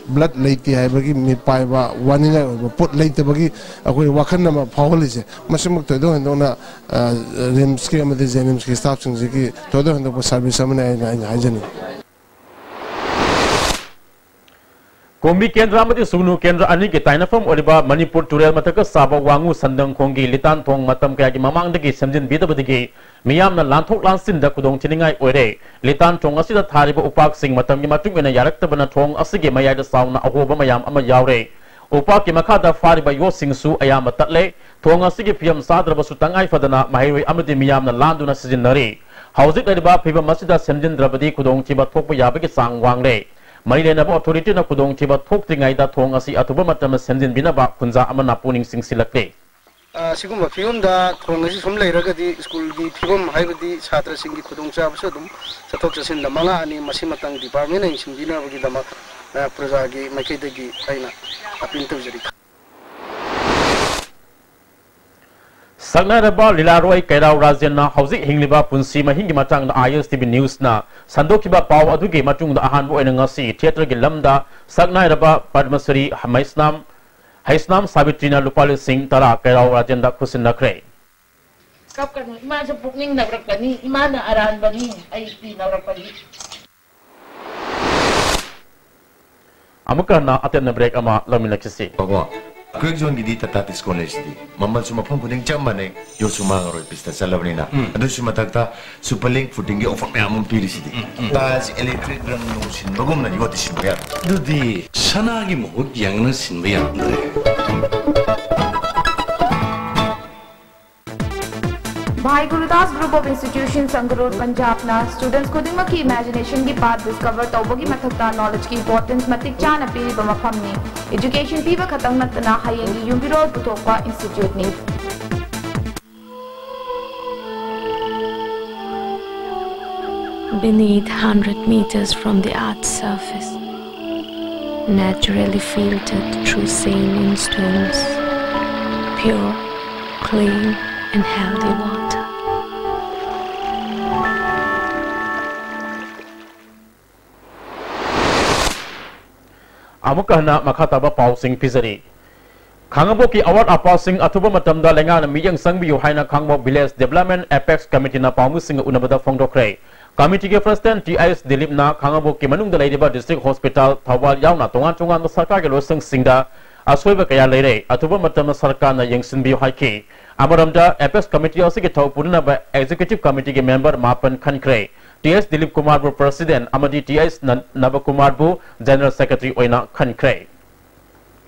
blood ꯂꯩꯇꯦ ꯍꯥꯏꯕꯒꯤ ꯃꯤꯄꯥꯏꯕ ꯋꯥꯅꯤꯡꯉꯥꯏ ꯑꯣꯏꯕ ꯄꯣꯠ ꯂꯩꯇꯕꯒꯤ ꯑꯩꯈꯣꯏ ꯋꯥꯈꯜ ꯑꯃ ꯐꯥꯎꯍꯜꯂꯤꯁꯦ꯫ ꯃꯁꯤꯃꯛ ꯊꯣꯏꯗꯣꯛ ꯍꯦꯟꯗꯣꯛꯅ, ꯑ, RIMSꯀꯤ ꯑꯃꯗꯤ JNIMSꯀꯤ staffꯁꯤꯡꯁꯤꯒꯤ ꯊꯣꯏꯗꯣꯛ ꯍꯦꯟꯗꯣꯛꯄ service ꯑꯃꯅꯤ ꯍꯥꯏꯅ ꯑꯩꯅ ꯍꯥꯏꯖꯅꯤꯡꯉꯤ꯫ ꯀꯨꯝꯕꯤ ꯀꯦꯟꯗ꯭ꯔ ꯑꯃꯗꯤ ꯁꯨꯒꯅꯨ ꯀꯦꯟꯗ꯭ꯔ ꯑꯅꯤꯒꯤ ꯇꯥꯏꯅꯐꯝ ꯑꯣꯏꯔꯤꯕ ꯃꯅꯤꯄꯨꯔ ꯇꯨꯔꯦꯜ ꯃꯊꯛꯇ ꯁꯥꯕ ꯋꯥꯉꯨ ꯁꯟꯗꯪ ꯈꯣꯡꯒꯤ ꯂꯤꯇꯥꯟ ꯊꯣꯡ ꯃꯇꯝ ꯀꯌꯥꯒꯤ ꯃꯃꯥꯡꯗꯒꯤ ꯁꯦꯝꯖꯤꯟꯕꯤꯗꯕꯗꯒꯤ ꯃꯤꯌꯥꯝꯅ ꯂꯥꯟꯊꯣꯛ ꯂꯥꯟꯁꯤꯟꯗ ꯈꯨꯗꯣꯡꯊꯤꯅꯤꯡꯉꯥꯏ ꯑꯣꯏꯔꯦ꯫ ꯂꯤꯇꯥꯟ ꯊꯣꯡ ꯑꯁꯤꯗ ꯊꯥꯔꯤꯕ ꯎꯄꯥꯛꯁꯤꯡ ꯃꯇꯝꯒꯤ ꯃꯇꯨꯡ ꯏꯟꯅ ꯌꯥꯔꯛꯇꯕꯅ ꯊꯣꯡ ꯑꯁꯤꯒꯤ ꯃꯌꯥꯏꯗ ꯆꯥꯎꯅ ꯑꯍꯣꯕ ꯃꯌꯥꯝ ꯑꯃ ꯌꯥꯎꯔꯦ꯫ ꯎꯄꯥꯛꯀꯤ ꯃꯈꯥꯗ ꯐꯥꯔꯤꯕ ꯌꯣꯠꯁꯤꯡꯁꯨ ꯑꯌꯥꯝꯕ ꯇꯠꯂꯦ꯫ ꯊꯣꯡ ꯑꯁꯤꯒꯤ ꯐꯤꯕꯝ ꯆꯥꯗ꯭ꯔꯕꯁꯨ ꯇꯉꯥꯏ ꯐꯗꯅ ꯃꯍꯩꯔꯣꯏ ꯑꯃꯗꯤ ꯃꯤꯌꯥꯝꯅ ꯂꯥꯟꯗꯨꯅ ꯁꯤꯖꯤꯟꯅꯔꯤ꯫ ꯍꯧꯖꯤꯛ ꯂꯩꯔꯤꯕ ꯐꯤꯕꯝ ꯑꯁꯤꯗ ꯁꯦꯝꯖꯤꯟꯗ꯭ꯔꯕꯗꯤ ꯈꯨꯗꯣꯡꯊꯤꯕ ꯊꯣꯛꯄ ꯌꯥꯕꯒꯤ ꯆꯥꯡ ꯋꯥꯡꯂꯦ꯫ ꯃꯔꯤ ꯂꯩꯅꯕ ꯑꯣꯊꯣꯔꯤꯇꯤꯅ ꯈꯨꯗꯣꯡꯊꯤꯕ ꯊꯣꯛꯇ꯭ꯔꯤꯉꯩꯗ ꯊꯣꯡ ꯑꯁꯤ ꯑꯊꯨꯕ ꯃꯇꯝꯗ ꯁꯦꯝꯖꯤꯟꯕꯤꯅꯕ ꯈꯨꯟꯖꯥ ꯑꯃꯅ ꯄꯨꯛꯅꯤꯡ ꯆꯤꯡꯁꯤꯜꯂꯛꯂꯤ꯫ ꯑ, ꯁꯤꯒꯨꯝꯕ ꯐꯤꯕꯝꯗ ꯊꯣꯡ ꯑꯁꯤ ꯁꯨꯝ ꯂꯩꯔꯒꯗꯤ ꯁ꯭ꯀꯨꯜꯒꯤ ꯐꯤꯕꯝ, ꯍꯥꯏꯕꯗꯤ ꯁꯥꯇ꯭ꯔꯁꯤꯡꯒꯤ ꯈꯨꯗꯣꯡꯆꯥꯕꯁꯨ ꯑꯗꯨꯝ ꯆꯠꯊꯣꯛ ꯆꯠꯁꯤꯟꯗ ꯃꯥꯡꯉꯛꯑꯅꯤ꯫ ꯃꯁꯤꯃꯇꯪ ꯗꯤꯄꯥꯔꯠꯃꯦꯟꯅ ꯌꯦꯡꯁꯤꯟꯕꯤꯅꯕꯒꯤꯗꯃꯛ, ꯑ, ꯄ꯭ꯔꯖꯥꯒꯤ ꯃꯥꯏꯀꯩꯗꯒꯤ ꯑꯩꯅ ꯑꯄꯤꯜ ꯇꯧꯖꯔꯤ꯫ ꯁꯛꯅꯥꯏꯔꯕ ꯂꯤꯂꯥꯔꯣꯏ ꯀꯩꯔꯥꯎ ꯔꯥꯖꯦꯟꯅ ꯍꯧꯖꯤꯛ ꯍꯤꯡꯂꯤꯕ ꯄꯨꯟꯁꯤ ꯃꯍꯤꯡꯒꯤ ꯃꯇꯥꯡꯗ ꯑꯥꯏ ꯑꯦꯁ ꯇꯤ ꯚꯤ ꯅ꯭ꯌꯨꯁꯅ ꯁꯟꯗꯣꯛꯈꯤꯕ ꯄꯥꯎ ꯑꯗꯨꯒꯤ ꯃꯇꯨꯡꯗ ꯑꯍꯥꯟꯕ ꯑꯣꯏꯅ ꯉꯁꯤ ꯊꯤꯌꯦꯇꯔꯒꯤ ꯂꯝꯗ ꯁꯛꯅꯥꯏꯔꯕ ꯄꯗꯃꯁ꯭ꯔꯤ ꯃꯩꯁꯅꯥꯝ ꯍꯩꯁꯅꯥꯝ ꯁꯥꯕꯤꯇ꯭ꯔꯤꯅ ꯂꯨꯄꯥ ꯂꯤꯁꯤꯡ ꯇꯔꯥ ꯀꯩꯔꯥꯎ ꯔꯥꯖꯦꯟꯗ ꯈꯨꯠꯁꯤꯟꯅꯈ꯭ꯔꯦ꯫ ꯀꯞꯀꯅꯨ, ꯏꯃꯥꯁꯨ ꯄꯨꯛꯅꯤꯡ ꯅꯛꯂꯛꯄꯅꯤ, ꯏꯃꯥꯅ ꯑꯔꯥꯟꯕꯅꯤ, ꯑꯩ ꯄꯤ ꯅꯧꯔꯛꯄꯅꯤ꯫ ꯑꯃꯨꯛꯀ ꯍꯟꯅ ꯑꯇꯦꯟꯕ ꯕ꯭ꯔꯦꯛ ꯑꯃ ꯂꯧꯃꯤꯟꯅꯈꯤꯁꯤ꯫ ꯕꯥꯕꯣ, ꯑꯩꯈꯣꯏ ꯖꯣꯟꯒꯤꯗꯤ ꯇꯥꯇꯥ ꯇꯤꯁꯀꯣ ꯂꯩꯁꯤꯗꯤ꯫ ꯃꯃꯜꯁꯨ ꯃꯐꯝ ꯈꯨꯗꯤꯡ ꯆꯞ ꯃꯥꯟꯅꯩ, ꯌꯣꯠꯁꯨ ꯃꯥꯡꯉꯔꯣꯏ, ꯄꯤꯁꯇ ꯆꯠꯂꯕꯅꯤꯅ꯫ ꯎꯝ꯫ ꯑꯗꯨꯁꯨ ꯃꯊꯛꯇ ꯁꯨꯄꯔ ꯂꯤꯡ ꯐꯨꯇꯤꯡꯒꯤ ꯑꯣꯐꯔ ꯃꯌꯥꯝ ꯑꯃ ꯄꯤꯔꯤꯁꯤꯗꯤ꯫ ꯎꯝ, ꯎꯝ꯫ ꯇꯥꯏꯜꯁ ꯏꯂꯦꯛꯇ꯭ꯔꯤꯛ ꯔꯪ ꯅꯨꯡ ꯁꯤꯟꯕꯒꯨꯝꯅ ꯌꯣꯠꯇꯤ ꯁꯤꯟꯕ ꯌꯥꯔꯣꯏ꯫ ꯑꯗꯨꯗꯤ ꯁꯅꯥꯒꯤ ꯃꯍꯨꯠ ꯌꯦꯡꯅ ꯁꯤꯟꯕ ꯌꯥꯔꯝꯗ꯭ꯔꯦ꯫ Bhai Gurudas Group of Institutions, Sangrur, Punjabꯅ students ꯈꯨꯗꯤꯡꯃꯛꯀꯤ imagination ꯒꯤ path discover ꯇꯧꯕꯒꯤ ꯃꯊꯛꯇ knowledge ꯀꯤ importance ꯃꯇꯤꯛ ꯆꯥꯅ ꯄꯤꯔꯤꯕ ꯃꯐꯝꯅꯤ꯫ Education ꯄꯤꯕ ꯈꯛꯇꯪ ꯅꯠꯇꯅ ꯍꯌꯦꯡꯒꯤ ꯌꯨꯝꯕꯤꯔꯣꯜ ꯄꯨꯊꯣꯛꯄ institute ꯅꯤ꯫ Beneath, hundred meters from the earth's surface, naturally filtered through saline stones, pure, clean and healthy water. ꯑꯃꯨꯛꯀ ꯍꯟꯅ ꯃꯈꯥ ꯇꯥꯕ ꯄꯥꯎꯁꯤꯡ ꯄꯤꯖꯔꯤ꯫ ꯈꯥꯉꯕꯣꯛꯀꯤ ꯑꯋꯥꯠ ꯑꯄꯥꯁꯤꯡ ꯑꯊꯨꯕ ꯃꯇꯝꯗ ꯂꯩꯉꯥꯛꯅ ꯃꯤꯠꯌꯦꯡ ꯆꯪꯕꯤꯌꯨ ꯍꯥꯏꯅ ꯈꯥꯉꯕꯣꯛ Village Development Apex Committeeꯅ ꯄꯥꯎꯃꯤꯁꯤꯡꯒ ꯎꯅꯕꯗ ꯐꯣꯡꯗꯣꯛꯈ꯭ꯔꯦ꯫ ꯀꯃꯤꯇꯤꯒꯤ ꯄ꯭ꯔꯁꯤꯗꯦꯟꯠ ꯇꯤ ꯑꯩꯆ ꯗꯤꯂꯤꯞꯅ ꯈꯥꯉꯕꯣꯛꯀꯤ ꯃꯅꯨꯡꯗ ꯂꯩꯔꯤꯕ ꯗꯤꯁꯇ꯭ꯔꯤꯛ ꯍꯣꯁꯄꯤꯇꯥꯜ, ꯊꯧꯕꯥꯜ ꯌꯥꯎꯅ ꯇꯣꯉꯥꯟ ꯇꯣꯉꯥꯟꯕ ꯁꯔꯀꯥꯔꯒꯤ ꯂꯣꯏꯁꯪꯁꯤꯡꯗ ꯑꯁꯣꯏꯕ ꯀꯌꯥ ꯂꯩꯔꯦ, ꯑꯊꯨꯕ ꯃꯇꯝꯗ ꯁꯔꯀꯥꯔꯅ ꯌꯦꯡꯁꯤꯟꯕꯤꯌꯨ ꯍꯥꯏꯈꯤ꯫ ꯑꯃꯔꯣꯝꯗ, ꯑꯦꯄꯦꯛꯁ ꯀꯃꯤꯇꯤ ꯑꯁꯤꯒꯤ ꯊꯧ ꯄꯨꯅꯅꯕ ꯑꯦꯛꯖꯤꯀ꯭ꯌꯨꯇꯤꯚ ꯀꯃꯤꯇꯤꯒꯤ ꯃꯦꯝꯕꯔ ꯃꯥꯄꯟ ꯈꯟꯈ꯭ꯔꯦ꯫ ꯇꯤ ꯑꯩꯆ ꯗꯤꯂꯤꯞ ꯀꯨꯃꯥꯔꯕꯨ ꯄ꯭ꯔꯁꯤꯗꯦꯟꯠ ꯑꯃꯗꯤ ꯇꯤ ꯑꯩꯆ ꯅ-, ꯅꯕꯀꯨꯃꯥꯔꯕꯨ ꯖꯦꯅꯔꯦꯜ ꯁꯦꯀ꯭ꯔꯦꯇꯔꯤ ꯑꯣꯏꯅ ꯈꯟꯈ꯭ꯔꯦ꯫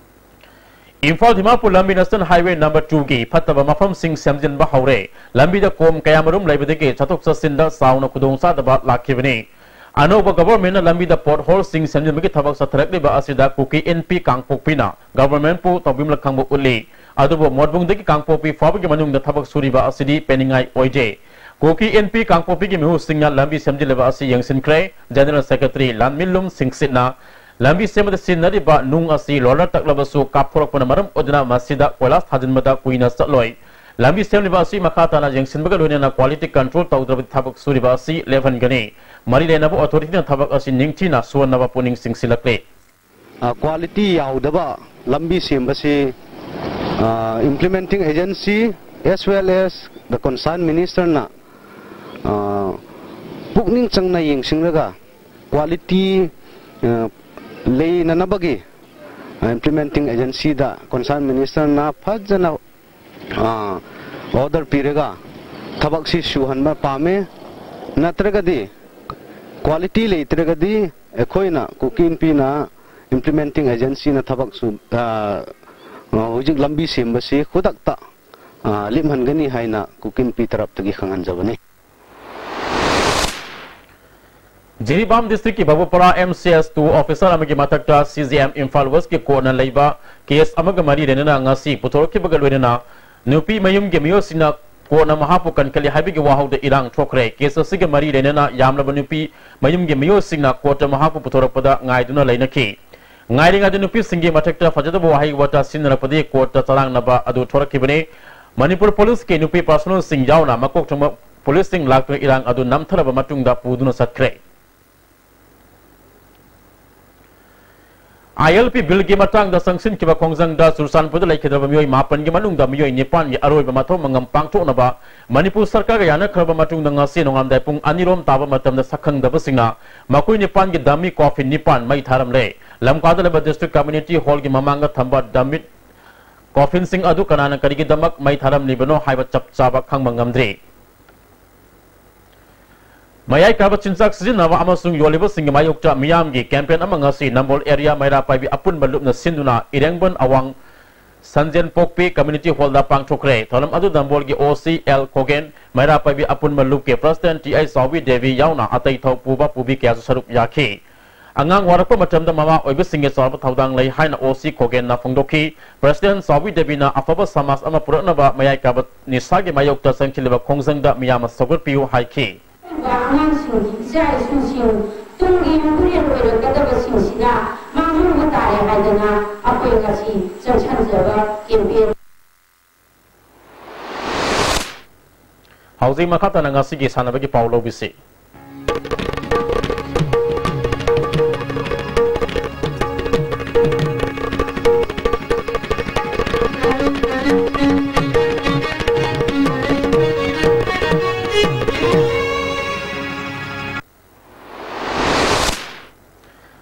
ꯏꯝꯐꯥꯜ ꯗꯤꯃꯥꯄꯨꯔ ꯂꯝꯕꯤ ꯅꯦꯁꯅꯦꯜ ꯍꯥꯏꯋꯦ ꯅꯝꯕꯔ ꯇꯨꯒꯤ ꯐꯠꯇꯕ ꯃꯐꯝꯁꯤꯡ ꯁꯦꯝꯖꯤꯟꯕ ꯍꯧꯔꯦ꯫ ꯂꯝꯕꯤꯗ ꯀꯣꯝ ꯀꯌꯥꯃꯔꯨꯝ ꯂꯩꯕꯗꯒꯤ ꯆꯠꯊꯣꯛ ꯆꯠꯁꯤꯟꯗ ꯆꯥꯎꯅ ꯈꯨꯗꯣꯡꯆꯥꯗꯕ ꯂꯥꯛꯈꯤꯕꯅꯤ꯫ ꯑꯅꯧꯕ ꯒꯣꯚꯔꯟꯃꯦꯟꯠꯅ ꯂꯝꯕꯤꯗ ꯄꯣꯠ ꯍꯣꯜꯁꯤꯡ ꯁꯦꯝꯖꯤꯟꯕꯒꯤ ꯊꯕꯛ ꯆꯠꯊꯔꯛꯂꯤꯕ ꯑꯁꯤꯗ ꯀꯨꯀꯤ ꯏꯟꯄꯤ ꯀꯥꯡꯄꯣꯛꯄꯤꯅ ꯒꯣꯚꯔꯟꯃꯦꯟꯠꯄꯨ ꯇꯧꯕꯤꯃꯜ ꯈꯪꯕ ꯎꯠꯂꯤ꯫ ꯑꯗꯨꯕꯨ ꯃꯣꯠꯕꯨꯡꯗꯒꯤ ꯀꯥꯡꯄꯣꯛꯄꯤ ꯐꯥꯎꯕꯒꯤ ꯃꯅꯨꯡꯗ ꯊꯕꯛ ꯁꯨꯔꯤꯕ ꯑꯁꯤꯗꯤ ꯄꯦꯟꯅꯤꯡꯉꯥꯏ ꯑꯣꯏꯗꯦ꯫ ꯀꯨꯀꯤ ꯏꯟꯄꯤ ꯀꯥꯡꯄꯣꯛꯄꯤꯒꯤ ꯃꯤꯍꯨꯠꯁꯤꯡꯅ ꯂꯝꯕꯤ ꯁꯦꯝꯖꯤꯜꯂꯤꯕ ꯑꯁꯤ ꯌꯦꯡꯁꯤꯟꯈ꯭ꯔꯦ꯫ ꯖꯦꯅꯔꯦꯜ ꯁꯦꯀ꯭ꯔꯦꯇꯔꯤ ꯂꯥꯟꯃꯤꯂꯨꯝ ꯁꯤꯡꯁꯤꯠꯅ ꯂꯝꯕꯤ ꯁꯦꯝꯕꯗ ꯁꯤꯖꯤꯟꯅꯔꯤꯕ ꯅꯨꯡ ꯑꯁꯤ ꯂꯣꯗꯔ ꯇꯛꯂꯕꯁꯨ ꯀꯥꯞꯊꯣꯔꯛꯄꯅ ꯃꯔꯝ ꯑꯣꯏꯗꯨꯅ ꯃꯁꯤꯗ ꯀꯣꯏꯂꯥꯁ ꯊꯥꯖꯤꯟꯕꯗ ꯀꯨꯏꯅ ꯆꯠꯂꯣꯏ꯫ ꯂꯝꯕꯤ ꯁꯦꯝꯂꯤꯕ ꯑꯁꯤ ꯃꯈꯥ ꯇꯥꯅ ꯌꯦꯡꯁꯤꯟꯕꯒ ꯂꯣꯏꯅꯅ ꯀ꯭ꯋꯥꯂꯤꯇꯤ ꯀꯟꯇ꯭ꯔꯣꯜ ꯇꯧꯗ꯭ꯔꯕꯗꯤ ꯊꯕꯛ ꯁꯨꯔꯤꯕ ꯑꯁꯤ ꯂꯦꯞꯍꯟꯒꯅꯤ꯫ ꯃꯔꯤ ꯂꯩꯅꯕ ꯑꯣꯊꯣꯔꯤꯇꯤꯅ ꯊꯕꯛ ꯑꯁꯤ ꯅꯤꯡꯊꯤꯅ ꯁꯨꯍꯟꯅꯕ ꯄꯨꯛꯅꯤꯡ ꯆꯤꯡꯁꯤꯜꯂꯛꯂꯤ꯫ ꯑ, ꯀ꯭ꯋꯥꯂꯤꯇꯤ ꯌꯥꯎꯗꯕ ꯂꯝꯕꯤ ꯁꯦꯝꯕꯁꯤ, ꯑ, implementing agency as well as the concerned ministerꯅ, ꯑ, ꯄꯨꯛꯅꯤꯡ ꯆꯪꯅ ꯌꯦꯡꯁꯤꯟꯂꯒ ꯀ꯭ꯋꯥꯂꯤꯇꯤ, ꯑ, ꯂꯩꯅꯅꯕꯒꯤ, ꯑ, ꯏꯝꯄ꯭ꯂꯤꯃꯦꯟꯇꯤꯡ ꯑꯦꯖꯦꯟꯁꯤꯗ concerned ministerꯅ ꯐꯖꯅ ꯑ, ꯑꯣꯔꯗꯔ ꯄꯤꯔꯒ ꯊꯕꯛꯁꯤ ꯁꯨꯍꯟꯕ ꯄꯥꯝꯃꯦ꯫ ꯅꯠꯇ꯭ꯔꯒꯗꯤ, ꯀ꯭ꯋꯥꯂꯤꯇꯤ ꯂꯩꯇ꯭ꯔꯒꯗꯤ ꯑꯩꯈꯣꯏꯅ, ꯀꯨꯀꯤ ꯏꯟꯄꯤꯅ, ꯏꯝꯄ꯭ꯂꯤꯃꯦꯟꯇꯤꯡ ꯑꯦꯖꯦꯟꯁꯤꯅ ꯊꯕꯛ ꯁꯨ-, ꯑ, ꯑ, ꯍꯧꯖꯤꯛ ꯂꯝꯕꯤ ꯁꯦꯝꯕꯁꯤ ꯈꯨꯗꯛꯇ, ꯑ, ꯂꯦꯞꯍꯟꯒꯅꯤ ꯍꯥꯏꯅ ꯀꯨꯀꯤ ꯏꯟꯄꯤ ꯇꯔꯞꯇꯒꯤ ꯈꯪꯍꯟꯖꯕꯅꯤ꯫ ꯖꯤꯔꯤꯕꯥꯝ ꯗꯤꯁꯇ꯭ꯔꯤꯛꯀꯤ ꯕꯕꯨꯄꯔꯥ M C S two officer ꯑꯃꯒꯤ ꯃꯊꯛꯇ ꯁꯤ ꯖꯤ ꯑꯦꯝ ꯏꯝꯐꯥꯜ ꯋꯦꯁꯀꯤ ꯀꯣꯔꯠꯅ ꯂꯩꯕ ꯀꯦꯁ ꯑꯃꯒ ꯃꯔꯤ ꯂꯩꯅꯅ ꯉꯁꯤ ꯄꯨꯊꯣꯔꯛꯈꯤꯕꯒ ꯂꯣꯏꯅꯅ ꯅꯨꯄꯤ ꯃꯌꯨꯝꯒꯤ ꯃꯤꯑꯣꯏꯁꯤꯡꯅ ꯀꯣꯔꯠꯅ ꯃꯍꯥꯛꯄꯨ ꯀꯟꯈꯠꯂꯤ ꯍꯥꯏꯕꯒꯤ ꯋꯥꯍꯧꯗ ꯏꯔꯥꯡ ꯊꯣꯛꯈ꯭ꯔꯦ꯫ ꯀꯦꯁ ꯑꯁꯤꯒ ꯃꯔꯤ ꯂꯩꯅꯅ ꯌꯥꯝꯂꯕ ꯅꯨꯄꯤ ꯃꯌꯨꯝꯒꯤ ꯃꯤꯑꯣꯏꯁꯤꯡꯅ ꯀꯣꯔꯠꯇ ꯃꯍꯥꯛꯄꯨ ꯄꯨꯊꯣꯔꯛꯄꯗ ꯉꯥꯏꯗꯨꯅ ꯂꯩꯅꯈꯤ꯫ ꯉꯥꯏꯔꯤꯉꯩꯗ ꯅꯨꯄꯤꯁꯤꯡꯒꯤ ꯃꯊꯛꯇ ꯐꯖꯗꯕ ꯋꯥꯍꯩ ꯋꯥꯇꯥ ꯁꯤꯖꯤꯟꯅꯔꯛꯄꯗꯒꯤ ꯀꯣꯔꯠꯇ ꯆꯔꯥꯡꯅꯕ ꯑꯗꯨ ꯊꯣꯔꯛꯈꯤꯕꯅꯤ꯫ ꯃꯅꯤꯄꯨꯔ ꯄꯨꯂꯤꯁꯀꯤ ꯅꯨꯄꯤ ꯄꯥꯔꯁꯣꯅꯦꯜꯁꯤꯡ ꯌꯥꯎꯅ ꯃꯀꯣꯛ ꯊꯣꯡꯕ ꯄꯨꯂꯤꯁꯁꯤꯡ ꯂꯥꯛꯇꯨꯅ ꯏꯔꯥꯡ ꯑꯗꯨ ꯅꯝꯊꯅꯕ ꯃꯇꯨꯡꯗ ꯄꯨꯗꯨꯅ ꯆꯠꯈ꯭ꯔꯦ꯫ ꯑꯥꯏ ꯑꯦꯜ ꯄꯤ ꯕꯤꯜꯒꯤ ꯃꯇꯥꯡꯗ ꯆꯪꯁꯤꯟꯈꯤꯕ ꯈꯣꯡꯖꯪꯗ ꯆꯨꯔꯆꯥꯟꯄꯨꯔꯗ ꯂꯩꯈꯤꯗ꯭ꯔꯕ ꯃꯤꯑꯣꯏ ꯃꯥꯄꯟꯒꯤ ꯃꯅꯨꯡꯗ ꯃꯤꯑꯣꯏ ꯅꯤꯄꯥꯟꯒꯤ ꯑꯔꯣꯏꯕ ꯃꯊꯧ ꯃꯉꯝ ꯄꯥꯡꯊꯣꯛꯅꯕ ꯃꯅꯤꯄꯨꯔ ꯁꯔꯀꯥꯔꯒ ꯌꯥꯅꯈ꯭ꯔꯕ ꯃꯇꯨꯡꯗ ꯉꯁꯤ ꯅꯣꯡꯉꯥꯜꯂꯝꯗꯥꯏ ꯄꯨꯡ ꯑꯅꯤꯔꯣꯝ ꯇꯥꯕ ꯃꯇꯝꯗ ꯁꯛꯈꯪꯗꯕꯁꯤꯡꯅ ꯃꯈꯣꯏ ꯅꯤꯄꯥꯟꯒꯤ ꯗꯃꯤ ꯀꯣꯐꯤꯟ ꯅꯤꯄꯥꯟ ꯃꯩ ꯊꯥꯔꯝꯂꯦ꯫ ꯂꯝꯀꯥꯗ ꯂꯩꯕ ꯗꯤꯁꯇ꯭ꯔꯤꯛ ꯀꯝꯃ꯭ꯌꯨꯅꯤꯇꯤ ꯍꯣꯜꯒꯤ ꯃꯃꯥꯡꯗ ꯊꯝꯕ ꯗꯃꯤ ꯀꯣꯐꯤꯟꯁꯤꯡ ꯑꯗꯨ ꯀꯅꯥꯅ ꯀꯔꯤꯒꯤꯗꯃꯛ ꯃꯩ ꯊꯥꯔꯝꯂꯤꯕꯅꯣ ꯍꯥꯏꯕ ꯆꯞ ꯆꯥꯕ ꯈꯪꯕ ꯉꯝꯗ꯭ꯔꯤ꯫ ꯃꯌꯥꯏ ꯀꯥꯕ ꯆꯤꯟꯖꯥꯛ ꯁꯤꯖꯤꯟꯅꯕ ꯑꯃꯁꯨꯡ ꯌꯣꯜꯂꯤꯕꯁꯤꯡꯒꯤ ꯃꯥꯌꯣꯛꯇ ꯃꯤꯌꯥꯝꯒꯤ ꯀꯦꯝꯄꯦꯟ ꯑꯃ ꯉꯁꯤ ꯅꯝꯕꯣꯜ ꯑꯦꯔꯤꯌꯥ ꯃꯩꯔꯥ ꯄꯥꯏꯕꯤ ꯑꯄꯨꯟꯕ ꯂꯨꯞꯅ ꯁꯤꯟꯗꯨꯅ ꯏꯔꯦꯡꯕꯟ ꯑꯋꯥꯡ ꯁꯟꯖꯦꯟ ꯄꯣꯛꯄꯤ ꯀꯝꯃ꯭ꯌꯨꯅꯤꯇꯤ ꯍꯣꯜꯗ ꯄꯥꯡꯊꯣꯛꯈ꯭ꯔꯦ꯫ ꯊꯧꯔꯝ ꯑꯗꯨ ꯅꯝꯕꯣꯜꯒꯤ ꯑꯣ ꯁꯤ ꯑꯦꯜ ꯈꯣꯒꯦꯟ, ꯃꯩꯔꯥ ꯄꯥꯏꯕꯤ ꯑꯄꯨꯟꯕ ꯂꯨꯞꯀꯤ ꯄ꯭ꯔꯁꯤꯗꯦꯟꯠ ꯇꯤ ꯑꯥꯏ ꯆꯥꯎꯕꯤ ꯗꯦꯕꯤ ꯌꯥꯎꯅ ꯑꯇꯩ ꯊꯧ ꯄꯨꯕ ꯄꯨꯕꯤ ꯀꯌꯥꯁꯨ ꯁꯔꯨꯛ ꯌꯥꯈꯤ꯫ ꯑꯉꯥꯡ ꯋꯥꯔꯛꯄ ꯃꯇꯝꯗ ꯃꯃꯥ ꯑꯣꯏꯕꯁꯤꯡꯒꯤ ꯆꯥꯎꯔꯕ ꯊꯧꯗꯥꯡ ꯂꯩ ꯍꯥꯏꯅ ꯑꯣ ꯁꯤ ꯈꯣꯒꯦꯟꯅ ꯐꯣꯡꯗꯣꯛꯈꯤ꯫ ꯄ꯭ꯔꯁꯤꯗꯦꯟꯠ ꯆꯥꯎꯕꯤ ꯗꯦꯕꯤꯅ ꯑꯐꯕ ꯁꯃꯥꯖ ꯑꯃ ꯄꯨꯔꯛꯅꯕ ꯃꯌꯥꯏ ꯀꯥꯕ ꯅꯤꯁꯥꯒꯤ ꯃꯥꯌꯣꯛꯇ ꯆꯪꯁꯤꯜꯂꯤꯕ ꯈꯣꯡꯖꯪꯗ ꯃꯤꯌꯥꯝꯅ ꯁꯧꯒꯠꯄꯤꯌꯨ ꯍꯥꯏꯈꯤ꯫ ꯑꯉꯥꯡꯁꯤꯡ, ꯏꯆꯥ ꯏꯁꯨꯁꯤꯡ, ꯇꯨꯡꯒꯤ ꯃꯤꯔꯦꯜ ꯑꯣꯏꯔꯛꯀꯗꯕꯁꯤꯡꯁꯤꯅ ꯃꯥꯡꯍꯟꯕ ꯇꯥꯔꯦ ꯍꯥꯏꯗꯅ ꯑꯩꯈꯣꯏ ꯉꯁꯤ ꯆꯪꯁꯟꯖꯕ ꯀꯦꯝꯄꯦꯟ꯫ ꯍꯧꯖꯤꯛ ꯃꯈꯥ ꯇꯥꯅ ꯉꯁꯤꯒꯤ ꯁꯥꯟꯅꯕꯒꯤ ꯄꯥꯎ ꯂꯧꯕꯤꯁꯤ꯫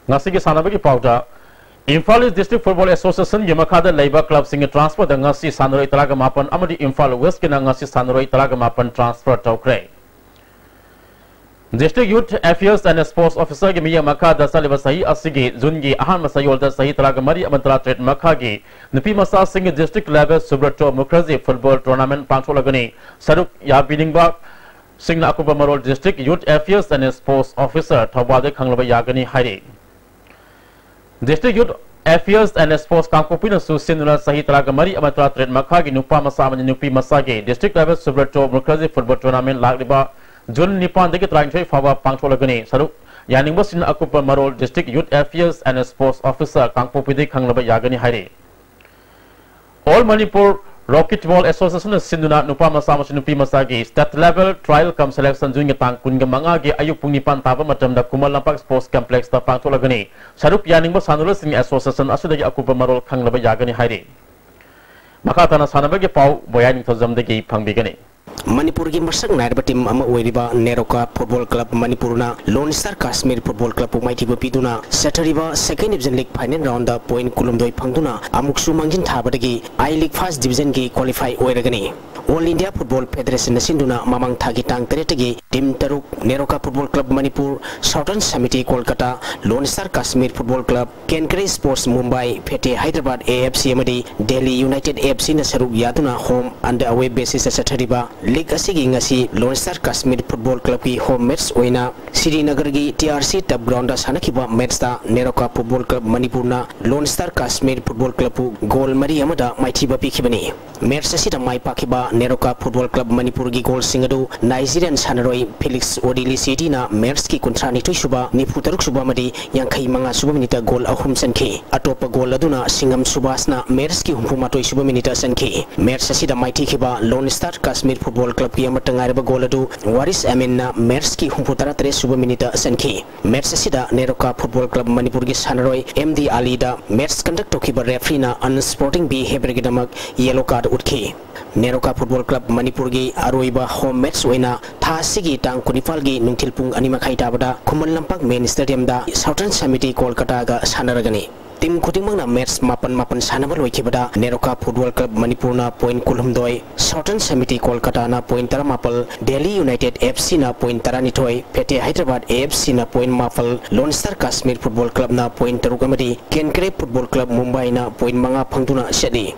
ꯉꯁꯤꯒꯤ ꯁꯥꯟꯅꯕꯒꯤ ꯄꯥꯎꯗ, ꯏꯝꯐꯥꯜ ꯏꯁ ꯗꯤꯁꯇ꯭ꯔꯤꯛ ꯐꯨꯠꯕꯣꯜ ꯑꯦꯁꯣꯁꯤꯌꯦꯁꯟꯒꯤ ꯃꯈꯥꯗ ꯂꯩꯕ ꯀ꯭ꯂꯕꯁꯤꯡꯒꯤ ꯇ꯭ꯔꯥꯟꯁꯐꯔꯗ ꯉꯁꯤ ꯁꯥꯟꯅꯔꯣꯏ ꯇꯔꯥꯒ ꯃꯥꯄꯟ ꯑꯃꯗꯤ ꯏꯝꯐꯥꯜ ꯋꯦꯁꯀꯤꯅ ꯉꯁꯤ ꯁꯥꯟꯅꯔꯣꯏ ꯇꯔꯥꯒ ꯃꯥꯄꯟ ꯇ꯭ꯔꯥꯟꯁꯐꯔ ꯇꯧꯈ꯭ꯔꯦ꯫ District youth affairs and sports ꯑꯣꯐꯤꯁꯔꯒꯤ ꯃꯤꯠꯌꯦꯡ ꯃꯈꯥꯗ ꯆꯠꯂꯤꯕ ꯆꯍꯤ ꯑꯁꯤꯒꯤ ꯖꯨꯟꯒꯤ ꯑꯍꯥꯟꯕ ꯆꯌꯣꯜꯗ ꯆꯍꯤ ꯇꯔꯥꯒ ꯃꯔꯤ ꯑꯃꯗꯤ ꯇꯔꯥꯇꯔꯦꯠ ꯃꯈꯥꯒꯤ ꯅꯨꯄꯤ ꯃꯆꯥꯁꯤꯡꯒꯤ district level Subrato Mukherjee football tournament ꯄꯥꯡꯊꯣꯛꯂꯒꯅꯤ꯫ ꯁꯔꯨꯛ ꯌꯥꯕꯤꯅꯤꯡꯕ ꯁꯤꯡꯅ ꯑꯀꯨꯞꯄ ꯃꯔꯣꯜ district youth affairs and sports officer ꯊꯧꯕꯥꯜꯗꯒꯤ ꯈꯪꯂꯕ ꯌꯥꯒꯅꯤ ꯍꯥꯏꯔꯤ꯫ District youth affairs and sports ꯀꯥꯡꯄꯣꯛꯄꯤꯅꯁꯨ ꯁꯤꯟꯗꯨꯅ ꯆꯍꯤ ꯇꯔꯥꯒ ꯃꯔꯤ ꯑꯃꯗꯤ ꯇꯔꯥꯇꯔꯦꯠ ꯃꯈꯥꯒꯤ ꯅꯨꯄꯥ ꯃꯆꯥ ꯑꯃꯗꯤ ꯅꯨꯄꯤ ꯃꯆꯥꯒꯤ district level Subrato Mukherjee football tournament ꯂꯥꯛꯂꯤꯕ ꯖꯨꯟ ꯅꯤꯄꯥꯟꯗꯒꯤ ꯇꯔꯥꯅꯤꯊꯣꯏ ꯐꯥꯎꯕ ꯄꯥꯡꯊꯣꯛꯂꯒꯅꯤ꯫ ꯁꯔꯨꯛ ꯌꯥꯅꯤꯡꯕꯁꯤꯡꯅ ꯑꯀꯨꯞꯄ ꯃꯔꯣꯜ district youth affairs and sports officer ꯀꯥꯡꯄꯣꯛꯄꯤꯗꯒꯤ ꯈꯪꯂꯕ ꯌꯥꯒꯅꯤ ꯍꯥꯏꯔꯤ꯫ All Manipur Rocket Ball Association ꯅ ꯁꯤꯟꯗꯨꯅ ꯅꯨꯄꯥ ꯃꯆꯥ ꯑꯃꯁꯨꯡ ꯅꯨꯄꯤ ꯃꯆꯥꯒꯤ State Level Trial cum Selection June ꯒꯤ ꯇꯥꯡ ꯀꯨꯟꯒ ꯃꯉꯥꯒꯤ ꯑꯌꯨꯛ ꯄꯨꯡ ꯅꯤꯄꯥꯟ ꯇꯥꯕ ꯃꯇꯝꯗ ꯈꯨꯃꯟ ꯂꯝꯄꯥꯛ Sports Complex ꯇ ꯄꯥꯡꯊꯣꯛꯂꯒꯅꯤ꯫ ꯁꯔꯨꯛ ꯌꯥꯅꯤꯡꯕ ꯁꯥꯟꯅꯔꯣꯏꯁꯤꯡ association ꯑꯁꯤꯗꯒꯤ ꯑꯀꯨꯞꯄ ꯃꯔꯣꯜ ꯈꯪꯅꯕ ꯌꯥꯒꯅꯤ ꯍꯥꯏꯔꯤ꯫ ꯃꯈꯥ ꯇꯥꯅ ꯁꯥꯟꯅꯕꯒꯤ ꯄꯥꯎ ꯃꯣꯌꯥꯏ ꯅꯤꯡꯊꯧꯖꯝꯗꯒꯤ ꯐꯪꯕꯤꯒꯅꯤ꯫ ꯃꯅꯤꯄꯨꯔꯒꯤ ꯃꯁꯛ ꯅꯥꯏꯔꯕ team ꯑꯃ ꯑꯣꯏꯔꯤꯕ ꯅꯦꯔꯣꯀꯥ Football Club ꯃꯅꯤꯄꯨꯔꯅ Lone Star Kashmir Football Club ꯄꯨ ꯃꯥꯏꯊꯤꯕ ꯄꯤꯗꯨꯅ ꯆꯠꯊꯔꯤꯕ Second Division League final round ꯗ point ꯀꯨꯟꯍꯨꯝꯗꯣꯏ ꯐꯪꯗꯨꯅ ꯑꯃꯨꯛꯁꯨ ꯃꯥꯡꯖꯤꯟ ꯊꯥꯕꯗꯒꯤ I League First Division ꯒꯤ qualify ꯑꯣꯏꯔꯒꯅꯤ꯫ All India Football Federation ꯅ ꯁꯤꯟꯗꯨꯅ ꯃꯃꯥꯡ ꯊꯥꯒꯤ ꯇꯥꯡ ꯇꯔꯦꯠꯇꯒꯤ team ꯇꯔꯨꯛ, NEROCA Football Club Manipur, Southern Samiti Kolkata, Lone Star Kashmir Football Club, Kenkre Sports Mumbai, Pete Hyderabad A F C ꯑꯃꯗꯤ Delhi United F C ꯅ ꯁꯔꯨꯛ ꯌꯥꯗꯨꯅ home and away basis ꯇ ꯆꯠꯊꯔꯤꯕ league ꯑꯁꯤꯒꯤ ꯉꯁꯤ Lone Star Kashmir Football Club ꯀꯤ home match ꯑꯣꯏꯅ ꯁ꯭ꯔꯤꯅꯒꯔꯒꯤ T R C Turf Ground ꯗ ꯁꯥꯟꯅꯈꯤꯕ match ꯇ ꯅꯦꯔꯣꯀꯥ Football Club ꯃꯅꯤꯄꯨꯔꯅ Lone Star Kashmir Football Club ꯄꯨ goal ꯃꯔꯤ ꯑꯃꯗ ꯃꯥꯏꯊꯤꯕ ꯄꯤꯈꯤꯕꯅꯤ꯫ Match ꯑꯁꯤꯗ ꯃꯥꯏ ꯄꯥꯛꯈꯤꯕ ꯅꯦꯔꯣꯀꯥ Football Club ꯃꯅꯤꯄꯨꯔꯒꯤ goal ꯁꯤꯡ ꯑꯗꯨ Nigerian ꯁꯥꯟꯅꯔꯣꯏ Felix Odili Seti ꯅ match ꯀꯤ ꯀꯨꯟꯊ꯭ꯔꯥ ꯅꯤꯊꯣꯏ ꯁꯨꯕ, ꯅꯤꯐꯨ ꯇꯔꯨꯛ ꯁꯨꯕ ꯑꯃꯗꯤ ꯌꯥꯡꯈꯩ ꯃꯉꯥ ꯁꯨꯕ minute ꯇ goal ꯑꯍꯨꯝ ꯆꯟꯈꯤ꯫ ꯑꯇꯣꯞꯄ goal ꯑꯗꯨꯅ ꯁꯤꯡꯉꯝ ꯁꯨꯕꯥꯁꯅ match ꯀꯤ ꯍꯨꯝꯐꯨ ꯃꯥꯊꯣꯏ ꯁꯨꯕ minute ꯇ ꯆꯟꯈꯤ꯫ Match ꯑꯁꯤꯗ ꯃꯥꯏꯊꯤꯈꯤꯕ Lone Star Kashmir Football Club ꯀꯤ ꯑꯃꯠꯇ ꯉꯥꯏꯔꯕ goal ꯑꯗꯨ Waris Amin ꯅ match ꯀꯤ ꯍꯨꯝꯐꯨ ꯇꯔꯥ ꯇꯔꯦꯠ ꯁꯨꯕ minute ꯇ ꯆꯟꯈꯤ꯫ Match ꯑꯁꯤꯗ ꯅꯦꯔꯣꯀꯥ Football Club ꯃꯅꯤꯄꯨꯔꯒꯤ ꯁꯥꯟꯅꯔꯣꯏ M D Ali ꯗ match conduct ꯇꯧꯈꯤꯕ referee ꯅ unsporting behaviour ꯒꯤꯗꯃꯛ yellow card ꯎꯠꯈꯤ꯫ ꯅꯦꯔꯣꯀꯥ Football Club ꯃꯅꯤꯄꯨꯔꯒꯤ ꯑꯔꯣꯏꯕ home match ꯑꯣꯏꯅ ꯊꯥ ꯑꯁꯤꯒꯤ ꯇꯥꯡ ꯀꯨꯟꯅꯤꯄꯥꯜꯒꯤ ꯅꯨꯡꯊꯤꯜ ꯄꯨꯡ ꯑꯅꯤ ꯃꯈꯥꯏ ꯇꯥꯕꯗ ꯈꯨꯃꯟ ꯂꯝꯄꯥꯛ Main Stadium ꯗ Southern Samiti ꯀꯣꯜꯀꯇꯥꯒ ꯁꯥꯟꯅꯔꯒꯅꯤ꯫ Team ꯈꯨꯗꯤꯡꯃꯛꯅ match ꯃꯥꯄꯟ ꯃꯥꯄꯟ ꯁꯥꯟꯅꯕ ꯂꯣꯏꯈꯤꯕꯗ ꯅꯦꯔꯣꯀꯥ Football Club ꯃꯅꯤꯄꯨꯔꯅ point ꯀꯨꯟꯍꯨꯝꯗꯣꯏ, Southern Samiti ꯀꯣꯜꯀꯇꯥꯅ point ꯇꯔꯥꯃꯥꯄꯜ, Delhi United F C ꯅ point ꯇꯔꯥꯅꯤꯊꯣꯏ, Pete Hyderabad A F C ꯅ point ꯃꯥꯄꯜ, Lone Star Kashmir Football Club ꯅ point ꯇꯔꯨꯛ ꯑꯃꯗꯤ Kenkre Football Club Mumbai ꯅ point ꯃꯉꯥ ꯐꯪꯗꯨꯅ ꯆꯠꯂꯤ꯫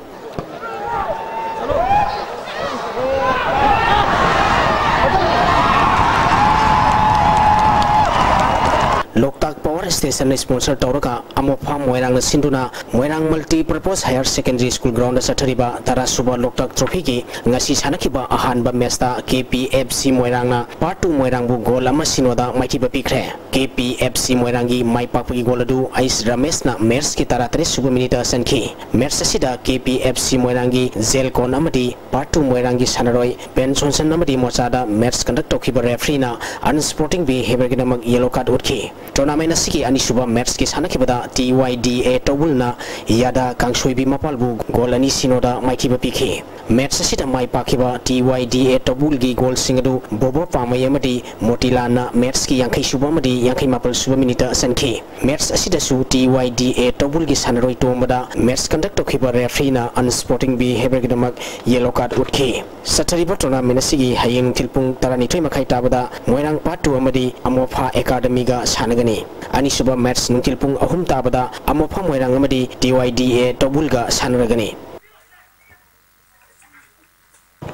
ꯂꯣꯛꯇꯥꯛ Power ꯁ꯭ꯇꯦꯁꯟꯅ ꯁ꯭ꯄꯣꯟꯁꯔ ꯇꯧꯔꯒ ꯑꯃꯣꯐꯥ ꯃꯣꯏꯔꯥꯡꯅ ꯁꯤꯟꯗꯨꯅ ꯃꯣꯏꯔꯥꯡ Multi Purpose Higher Secondary School ground ꯁꯠꯊꯔꯤꯕ ꯇꯔꯥ ꯁꯨꯕ ꯂꯣꯛꯇꯥꯛ ꯇ꯭ꯔꯣꯐꯤꯒꯤ ꯉꯁꯤ ꯁꯥꯟꯅꯈꯤꯕ ꯑꯍꯥꯟꯕ ꯃꯦꯆꯇ ꯀꯦ ꯄꯤ ꯑꯦꯐ ꯁꯤ ꯃꯣꯏꯔꯥꯡꯅ ꯄꯥꯔꯠ ꯇꯨ ꯃꯣꯏꯔꯥꯡꯕꯨ ꯒꯣꯜ ꯑꯃ ꯁꯤꯅꯣꯗ ꯃꯥꯏꯊꯤꯕ ꯄꯤꯈ꯭ꯔꯦ꯫ ꯀꯦ ꯄꯤ ꯑꯦꯐ ꯁꯤ ꯃꯣꯏꯔꯥꯡꯒꯤ ꯃꯥꯏ ꯄꯥꯛꯄꯒꯤ ꯒꯣꯜ ꯑꯗꯨ ꯑꯩꯁ ꯔꯃꯦꯁꯅ ꯃꯦꯆꯀꯤ ꯇꯔꯥ ꯇꯔꯦꯠ ꯁꯨꯕ ꯃꯤꯅꯤꯠꯇ ꯆꯟꯈꯤ꯫ ꯃꯦꯆ ꯑꯁꯤꯗ ꯀꯦ ꯄꯤ ꯑꯦꯐ ꯁꯤ ꯃꯣꯏꯔꯥꯡꯒꯤ ꯖꯦꯜꯀꯣꯟ ꯑꯃꯗꯤ ꯄꯥꯔꯠ ꯇꯨ ꯃꯣꯏꯔꯥꯡꯒꯤ ꯁꯥꯟꯅꯔꯣꯏ ꯕꯦꯟ ꯁꯣꯟꯁꯟ ꯑꯃꯗꯤ ꯃꯣꯆꯥꯗ ꯃꯦꯆ ꯀꯟꯗꯛ ꯇꯧꯈꯤꯕ ꯔꯦꯐ꯭ꯔꯤꯅ unsporting behaviourꯒꯤꯗꯃꯛ ꯌꯦꯂꯣ ꯀꯥꯔꯗ ꯎꯠꯈꯤ꯫ ꯇꯣꯔꯅꯥꯃꯦꯟ ꯑꯁꯤꯒꯤ ꯑꯅꯤꯁꯨꯕ ꯃꯦꯆꯀꯤ ꯁꯥꯟꯅꯈꯤꯕꯗ ꯇꯤ ꯋꯥꯏ ꯗꯤ ꯑꯦ ꯇꯧꯕꯨꯜꯅ ꯌꯥꯗꯥ ꯀꯥꯡꯁꯣꯏꯕꯤ ꯃꯄꯥꯜꯕꯨ ꯒꯣꯜ ꯑꯅꯤ ꯁꯤꯅꯣꯗ ꯃꯥꯏꯊꯤꯕ ꯄꯤꯈꯤ꯫ ꯃꯦꯆ ꯑꯁꯤꯗ ꯃꯥꯏ ꯄꯥꯛꯈꯤꯕ ꯇꯤ ꯋꯥꯏ ꯗꯤ ꯑꯦ ꯇꯧꯕꯨꯜꯒꯤ ꯒꯣꯜꯁꯤꯡ ꯑꯗꯨ ꯕꯣꯕꯣ ꯄꯥꯃꯩ ꯑꯃꯗꯤ ꯃꯣꯇꯤꯂꯥꯜꯅ ꯃꯦꯆꯀꯤ ꯌꯥꯡꯈꯩ ꯁꯨꯕ ꯑꯃꯗꯤ ꯌꯥꯡꯈꯩ ꯃꯥꯄꯜ ꯁꯨꯕ ꯃꯤꯅꯤꯠꯇ ꯆꯟꯈꯤ꯫ ꯃꯦꯆ ꯑꯁꯤꯗꯁꯨ ꯇꯤ ꯋꯥꯏ ꯗꯤ ꯑꯦ ꯇꯧꯕꯨꯜꯒꯤ ꯁꯥꯟꯅꯔꯣꯏ ꯇꯣꯝꯕꯗ ꯃꯦꯆ ꯀꯟꯗꯛ ꯇꯧꯈꯤꯕ ꯔꯦꯐ꯭ꯔꯤꯅ unsporting behaviourꯒꯤꯗꯃꯛ ꯌꯦꯂꯣ ꯀꯥꯔꯗ ꯎꯠꯈꯤ꯫ ꯆꯠꯊꯔꯤꯕ ꯇꯣꯔꯅꯥꯃꯦꯟ ꯑꯁꯤꯒꯤ ꯍꯌꯦꯡ ꯅꯨꯡꯊꯤꯜ ꯄꯨꯡ ꯇꯔꯥꯅꯤꯊꯣꯏ ꯃꯈꯥꯏ ꯇꯥꯕꯗ ꯃꯣꯏꯔꯥꯡ ꯄꯥꯔꯠ ꯇꯨ ꯑꯃꯗꯤ ꯑꯃꯣꯐꯥ ꯑꯦꯀꯥꯗꯃꯤꯒ ꯁꯥꯟꯅꯒꯅꯤ꯫ ꯑꯅꯤꯁꯨꯕ ꯃꯦꯆ ꯅꯨꯡꯊꯤꯜ ꯄꯨꯡ ꯑꯍꯨꯝ ꯇꯥꯕꯗ ꯑꯃꯣꯐꯥ ꯃꯣꯏꯔꯥꯡ ꯑꯃꯗꯤ ꯇꯤ ꯋꯥꯏ ꯗꯤ ꯑꯦ ꯇꯧꯕꯨꯜꯒ ꯁꯥꯟꯅꯔꯒꯅꯤ꯫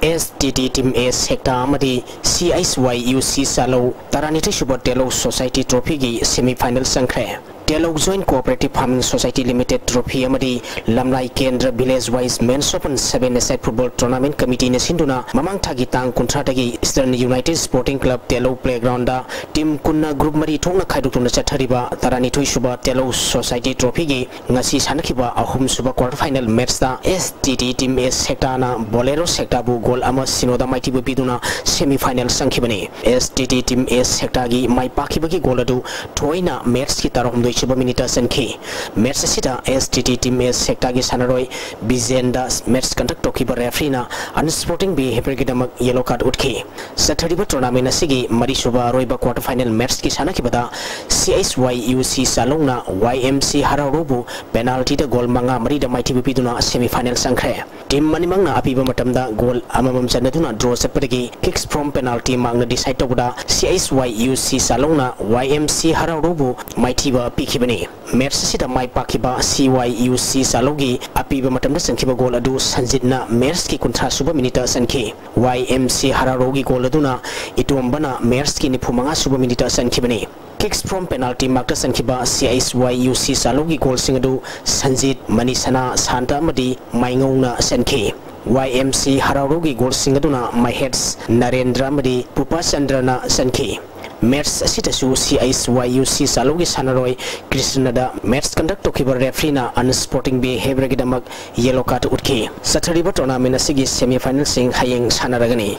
ꯑꯦꯁ ꯇꯤ ꯇꯤ ꯇꯤꯝ ꯑꯦ ꯁꯦꯛꯇꯥ ꯑꯃꯗꯤ ꯁꯤ ꯑꯩꯆ ꯋꯥꯏ ꯌꯨ ꯁꯤ ꯆꯥꯂꯧ ꯇꯔꯥꯅꯤꯊꯣꯏ ꯁꯨꯕ ꯇꯦꯂꯧ ꯁꯣꯁꯥꯏꯇꯤ ꯇ꯭ꯔꯣꯐꯤꯒꯤ ꯁꯦꯃꯤ ꯐꯥꯏꯅꯦꯜ ꯆꯪꯈ꯭ꯔꯦ꯫ ꯇꯦꯂꯧ Joint Cooperative Farming Society Limited trophy ꯑꯃꯗꯤ ꯂꯝꯂꯥꯏ ꯀꯦꯟꯗ꯭ꯔ Village Wise Men's Open Seven-a-side Football Tournament Committeeꯅ ꯁꯤꯟꯗꯨꯅ ꯃꯃꯥꯡ ꯊꯥꯒꯤ ꯇꯥꯡ ꯀꯨꯟꯊ꯭ꯔꯥꯗꯒꯤ Eastern United Sporting Club Telou Playgroundꯗ ꯇꯤꯝ ꯀꯨꯟꯅ group ꯃꯔꯤ ꯊꯣꯛꯅ ꯈꯥꯏꯗꯣꯛꯇꯨꯅ ꯆꯠꯊꯔꯤꯕ ꯇꯔꯥꯅꯤꯊꯣꯏ ꯁꯨꯕ ꯇꯦꯂꯧ ꯁꯣꯁꯥꯏꯇꯤ ꯇ꯭ꯔꯣꯐꯤꯒꯤ ꯉꯁꯤ ꯁꯥꯟꯅꯈꯤꯕ ꯑꯍꯨꯝꯁꯨꯕ quarter final matchꯇ ꯑꯦꯁ ꯇꯤ ꯇꯤ ꯇꯤꯝ ꯑꯦ ꯁꯦꯛꯇꯥꯅ ꯕꯣꯂꯦꯔꯣ ꯁꯦꯛꯇꯥꯕꯨ ꯒꯣꯜ ꯑꯃ ꯁꯤꯅꯣꯗ ꯃꯥꯏꯊꯤꯕ ꯄꯤꯗꯨꯅ semi final ꯆꯪꯈꯤꯕꯅꯤ꯫ ꯑꯦꯁ ꯇꯤ ꯇꯤ ꯇꯤꯝ ꯑꯦ ꯁꯦꯛꯇꯥꯒꯤ ꯃꯥꯏ ꯄꯥꯛꯈꯤꯕꯒꯤ ꯒꯣꯜ ꯑꯗꯨ ꯊꯣꯏꯅ ꯃꯦꯠꯁꯀꯤ ꯇꯔꯥꯍꯨꯝꯗꯣꯏ ꯁꯨꯕ ꯃꯤꯅꯤꯠꯇ ꯆꯟꯈꯤ꯫ ꯃꯦꯠꯁ ꯑꯁꯤꯗ ꯑꯦꯁ ꯇꯤ ꯇꯤ ꯇꯤꯝ ꯑꯦ ꯁꯦꯛꯇꯥꯒꯤ ꯁꯥꯟꯅꯔꯣꯏ ꯕꯤꯖꯦꯟꯗ ꯃꯦꯠꯁ ꯀꯟꯗꯛ ꯇꯧꯈꯤꯕ ꯔꯦꯐ꯭ꯔꯤꯅ unsporting behaviourꯒꯤꯗꯃꯛ ꯌꯦꯂꯣ ꯀꯥꯔꯗ ꯎꯠꯈꯤ꯫ ꯆꯠꯊꯔꯤꯕ ꯇꯣꯔꯅꯥꯃꯦꯟ ꯑꯁꯤꯒꯤ ꯃꯔꯤꯁꯨꯕ ꯑꯔꯣꯏꯕ quarter final matchꯀꯤ ꯁꯥꯟꯅꯈꯤꯕꯗ ꯁꯤ ꯑꯩꯆ ꯋꯥꯏ ꯌꯨ ꯁꯤ ꯆꯥꯂꯧꯅ ꯋꯥꯏ ꯑꯦꯝ ꯁꯤ ꯍꯔꯥꯎꯔꯧꯕꯨ ꯄꯦꯅꯥꯜꯇꯤꯗ ꯒꯣꯜ ꯃꯉꯥ ꯃꯔꯤꯗ ꯃꯥꯏꯊꯤꯕ ꯄꯤꯗꯨꯅ semi final ꯆꯪꯈ꯭ꯔꯦ꯫ ꯇꯤꯝ ꯑꯅꯤꯃꯛꯅ ꯑꯄꯤꯕ ꯃꯇꯝꯗ ꯒꯣꯜ ꯑꯃꯃꯝ ꯆꯟꯅꯗꯨꯅ draw ꯆꯠꯄꯗꯒꯤ kicks from penalty markꯅ decide ꯇꯧꯕꯗ ꯁꯤ ꯑꯩꯆ ꯋꯥꯏ ꯌꯨ ꯁꯤ ꯆꯥꯂꯧꯅ ꯋꯥꯏ ꯑꯦꯝ ꯁꯤ ꯍꯔꯥꯎꯔꯧꯕꯨ ꯃꯥꯏꯊꯤꯕ ꯄꯤꯈꯤꯕꯅꯤ꯫ ꯃꯦꯠꯁ ꯑꯁꯤꯗ ꯃꯥꯏ ꯄꯥꯛꯈꯤꯕ ꯁꯤ ꯋꯥꯏ ꯌꯨ ꯁꯤ ꯆꯥꯂꯧꯒꯤ ꯑꯄꯤꯕ ꯃꯇꯝꯗ ꯆꯟꯈꯤꯕ ꯒꯣꯜ ꯑꯗꯨ ꯁꯟꯖꯤꯠꯅ ꯃꯦꯠꯁꯀꯤ ꯀꯨꯟꯊ꯭ꯔꯥ ꯁꯨꯕ ꯃꯤꯅꯤꯠꯇ ꯆꯟꯈꯤ꯫ ꯋꯥꯏ ꯑꯦꯝ ꯁꯤ ꯍꯔꯥꯎꯔꯧꯒꯤ ꯒꯣꯜ ꯑꯗꯨꯅ ꯏꯇꯣꯝꯕꯅ ꯃꯦꯠꯁꯀꯤ ꯅꯤꯐꯨ ꯃꯉꯥ ꯁꯨꯕ ꯃꯤꯅꯤꯠꯇ ꯆꯟꯈꯤꯕꯅꯤ꯫ Kicks from penalty markꯇ ꯆꯟꯈꯤꯕ C H Y U C ꯆꯥꯂꯧꯒꯤ ꯒꯣꯜꯁꯤꯡ ꯑꯗꯨ ꯁꯟꯖꯤꯠ, ꯃꯅꯤꯁꯅꯥ, ꯁꯥꯟꯇ ꯑꯃꯗꯤ ꯃꯥꯏꯉꯧꯅ ꯆꯟꯈꯤ꯫ Y M C ꯍꯔꯥꯎꯔꯧꯒꯤ ꯒꯣꯜꯁꯤꯡ ꯑꯗꯨꯅ ꯃꯍꯦꯁ, ꯅꯔꯦꯟꯗ꯭ꯔ ꯑꯃꯗꯤ ꯄꯨꯄꯥꯆꯟꯗ꯭ꯔꯅ ꯆꯟꯈꯤ꯫ ꯃꯦꯠꯆ ꯑꯁꯤꯗꯁꯨ C H Y U C ꯆꯥꯂꯧꯒꯤ ꯁꯥꯟꯅꯔꯣꯏ ꯀ꯭ꯔꯤꯁꯅꯗ ꯃꯦꯠꯆ ꯀꯟꯗꯛ ꯇꯧꯈꯤꯕ ꯔꯦꯐ꯭ꯔꯤꯅ unsporting behaviourꯒꯤꯗꯃꯛ yellow card ꯎꯠꯈꯤ꯫ ꯆꯠꯊꯔꯤꯕ tournament ꯑꯁꯤꯒꯤ semi finalꯁꯤꯡ ꯍꯌꯦꯡ ꯁꯥꯟꯅꯔꯒꯅꯤ꯫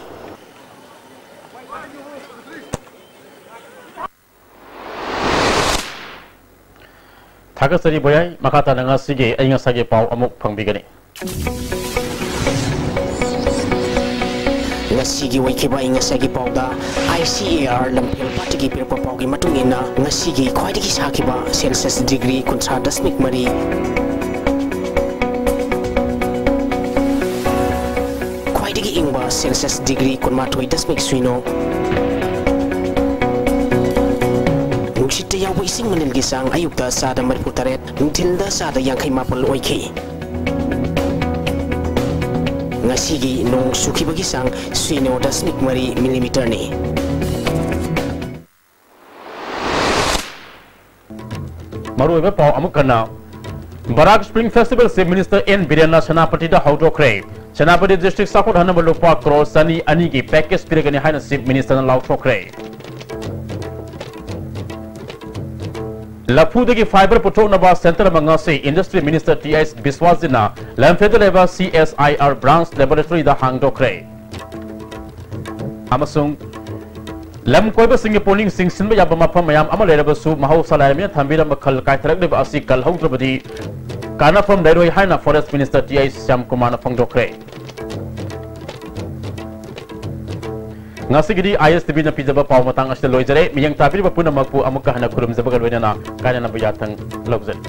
ꯊꯥꯒꯠꯆꯔꯤ ꯚꯣꯌꯥꯏ꯫ ꯃꯈꯥ ꯇꯥꯅ ꯉꯁꯤꯒꯤ ꯑꯏꯪ ꯑꯁꯥꯒꯤ ꯄꯥꯎ ꯑꯃꯨꯛ ꯐꯪꯕꯤꯒꯅꯤ꯫ ꯉꯁꯤꯒꯤ ꯑꯣꯏꯈꯤꯕ ꯑꯏꯪ ꯑꯁꯥꯒꯤ ꯄꯥꯎꯗ I C A R ꯂꯝꯐꯦꯜ ꯄꯥꯠꯇꯒꯤ ꯄꯤꯔꯛꯄ ꯄꯥꯎꯒꯤ ꯃꯇꯨꯡ ꯏꯟꯅ, ꯉꯁꯤꯒꯤ ꯈ꯭ꯋꯥꯏꯗꯒꯤ ꯁꯥꯈꯤꯕ celsius degree ꯀꯨꯟꯊ꯭ꯔꯥ ꯗꯁꯃꯤꯛ ꯃꯔꯤ, ꯈ꯭ꯋꯥꯏꯗꯒꯤ ꯏꯪꯕ celsius degree ꯀꯨꯟꯃꯥꯊꯣꯏ ꯗꯁꯃꯤꯛ ꯁꯤꯅꯣ꯫ ꯅꯨꯡꯁꯤꯠꯇ ꯌꯥꯎꯕ ꯏꯁꯤꯡ ꯃꯅꯤꯜꯒꯤ ꯆꯥꯡ ꯑꯌꯨꯛꯇ ꯆꯥꯗ ꯃꯔꯤꯐꯨ ꯇꯔꯦꯠ, ꯅꯨꯡꯊꯤꯜꯗ ꯆꯥꯗ ꯌꯥꯡꯈꯩ ꯃꯥꯄꯜ ꯑꯣꯏꯈꯤ꯫ ꯉꯁꯤꯒꯤ ꯅꯣꯡ ꯆꯨꯈꯤꯕꯒꯤ ꯆꯥꯡ ꯁꯤꯅꯣ ꯗꯁꯃꯤꯛ ꯃꯔꯤ millimeterꯅꯤ꯫ ꯃꯔꯨꯑꯣꯏꯕ ꯄꯥꯎ ꯑꯃꯨꯛ ꯍꯟꯅ꯫ ꯕꯔꯥꯛ Spring Festival Chief Minister N ꯕꯤꯔꯦꯟꯅ ꯁꯦꯅꯥꯄꯇꯤꯗ ꯍꯧꯗꯣꯛꯈ꯭ꯔꯦ꯫ ꯁꯦꯅꯥꯄꯇꯤ district ꯆꯥꯎꯈꯠꯍꯟꯅꯕ ꯂꯨꯄꯥ ꯀ꯭ꯔꯣꯔ ꯆꯅꯤ ꯑꯅꯤꯒꯤ package ꯄꯤꯔꯒꯅꯤ ꯍꯥꯏꯅ Chief Ministerꯅ ꯂꯥꯎꯊꯣꯛꯈ꯭ꯔꯦ꯫ ꯂꯐꯨꯗꯒꯤ fibre ꯄꯨꯊꯣꯛꯅꯕ centre ꯑꯃ ꯉꯁꯤ Industry Minister ꯇꯤ ꯑꯩꯆ ꯕꯤꯁ꯭ꯋꯥꯖꯤꯠꯅ ꯂꯝꯐꯦꯜꯗ ꯂꯩꯕ C S I R branch laboratoryꯗ ꯍꯥꯡꯗꯣꯛꯈ꯭ꯔꯦ꯫ ꯑꯃꯁꯨꯡ ꯂꯝ ꯀꯣꯏꯕꯁꯤꯡꯒꯤ ꯄꯨꯛꯅꯤꯡ ꯆꯤꯡꯁꯤꯟꯕ ꯌꯥꯕ ꯃꯐꯝ ꯃꯌꯥꯝ ꯑꯃ ꯂꯩꯔꯕꯁꯨ, ꯃꯍꯧꯁꯥ ꯂꯥꯏꯔꯦꯝꯕꯤꯅ ꯊꯝꯕꯤꯔꯝꯕ ꯈꯜ ꯀꯥꯏꯊꯔꯛꯂꯤꯕ ꯑꯁꯤ ꯀꯜꯍꯧꯗ꯭ꯔꯕꯗꯤ ꯀꯥꯟꯅꯐꯝ ꯂꯩꯔꯣꯏ ꯍꯥꯏꯅ Forest Minister ꯇꯤ ꯑꯩꯆ ꯁ꯭ꯌꯥꯝꯀꯨꯃꯥꯔꯅ ꯐꯣꯡꯗꯣꯛꯈ꯭ꯔꯦ꯫ ꯉꯁꯤꯒꯤꯗꯤ I S T Vꯅ ꯄꯤꯖꯕ ꯄꯥꯎ ꯃꯇꯥꯡ ꯑꯁꯤꯗ ꯂꯣꯏꯖꯔꯦ꯫ ꯃꯤꯠꯌꯦꯡ ꯇꯥꯕꯤꯔꯤꯕ ꯄꯨꯝꯅꯃꯛꯄꯨ ꯑꯃꯨꯛꯀ ꯍꯟꯅ ꯈꯨꯔꯨꯝꯖꯕꯒ ꯂꯣꯏꯅꯅ ꯀꯥꯏꯅꯅꯕ ꯌꯥꯊꯪ ꯂꯧꯖꯔꯤ꯫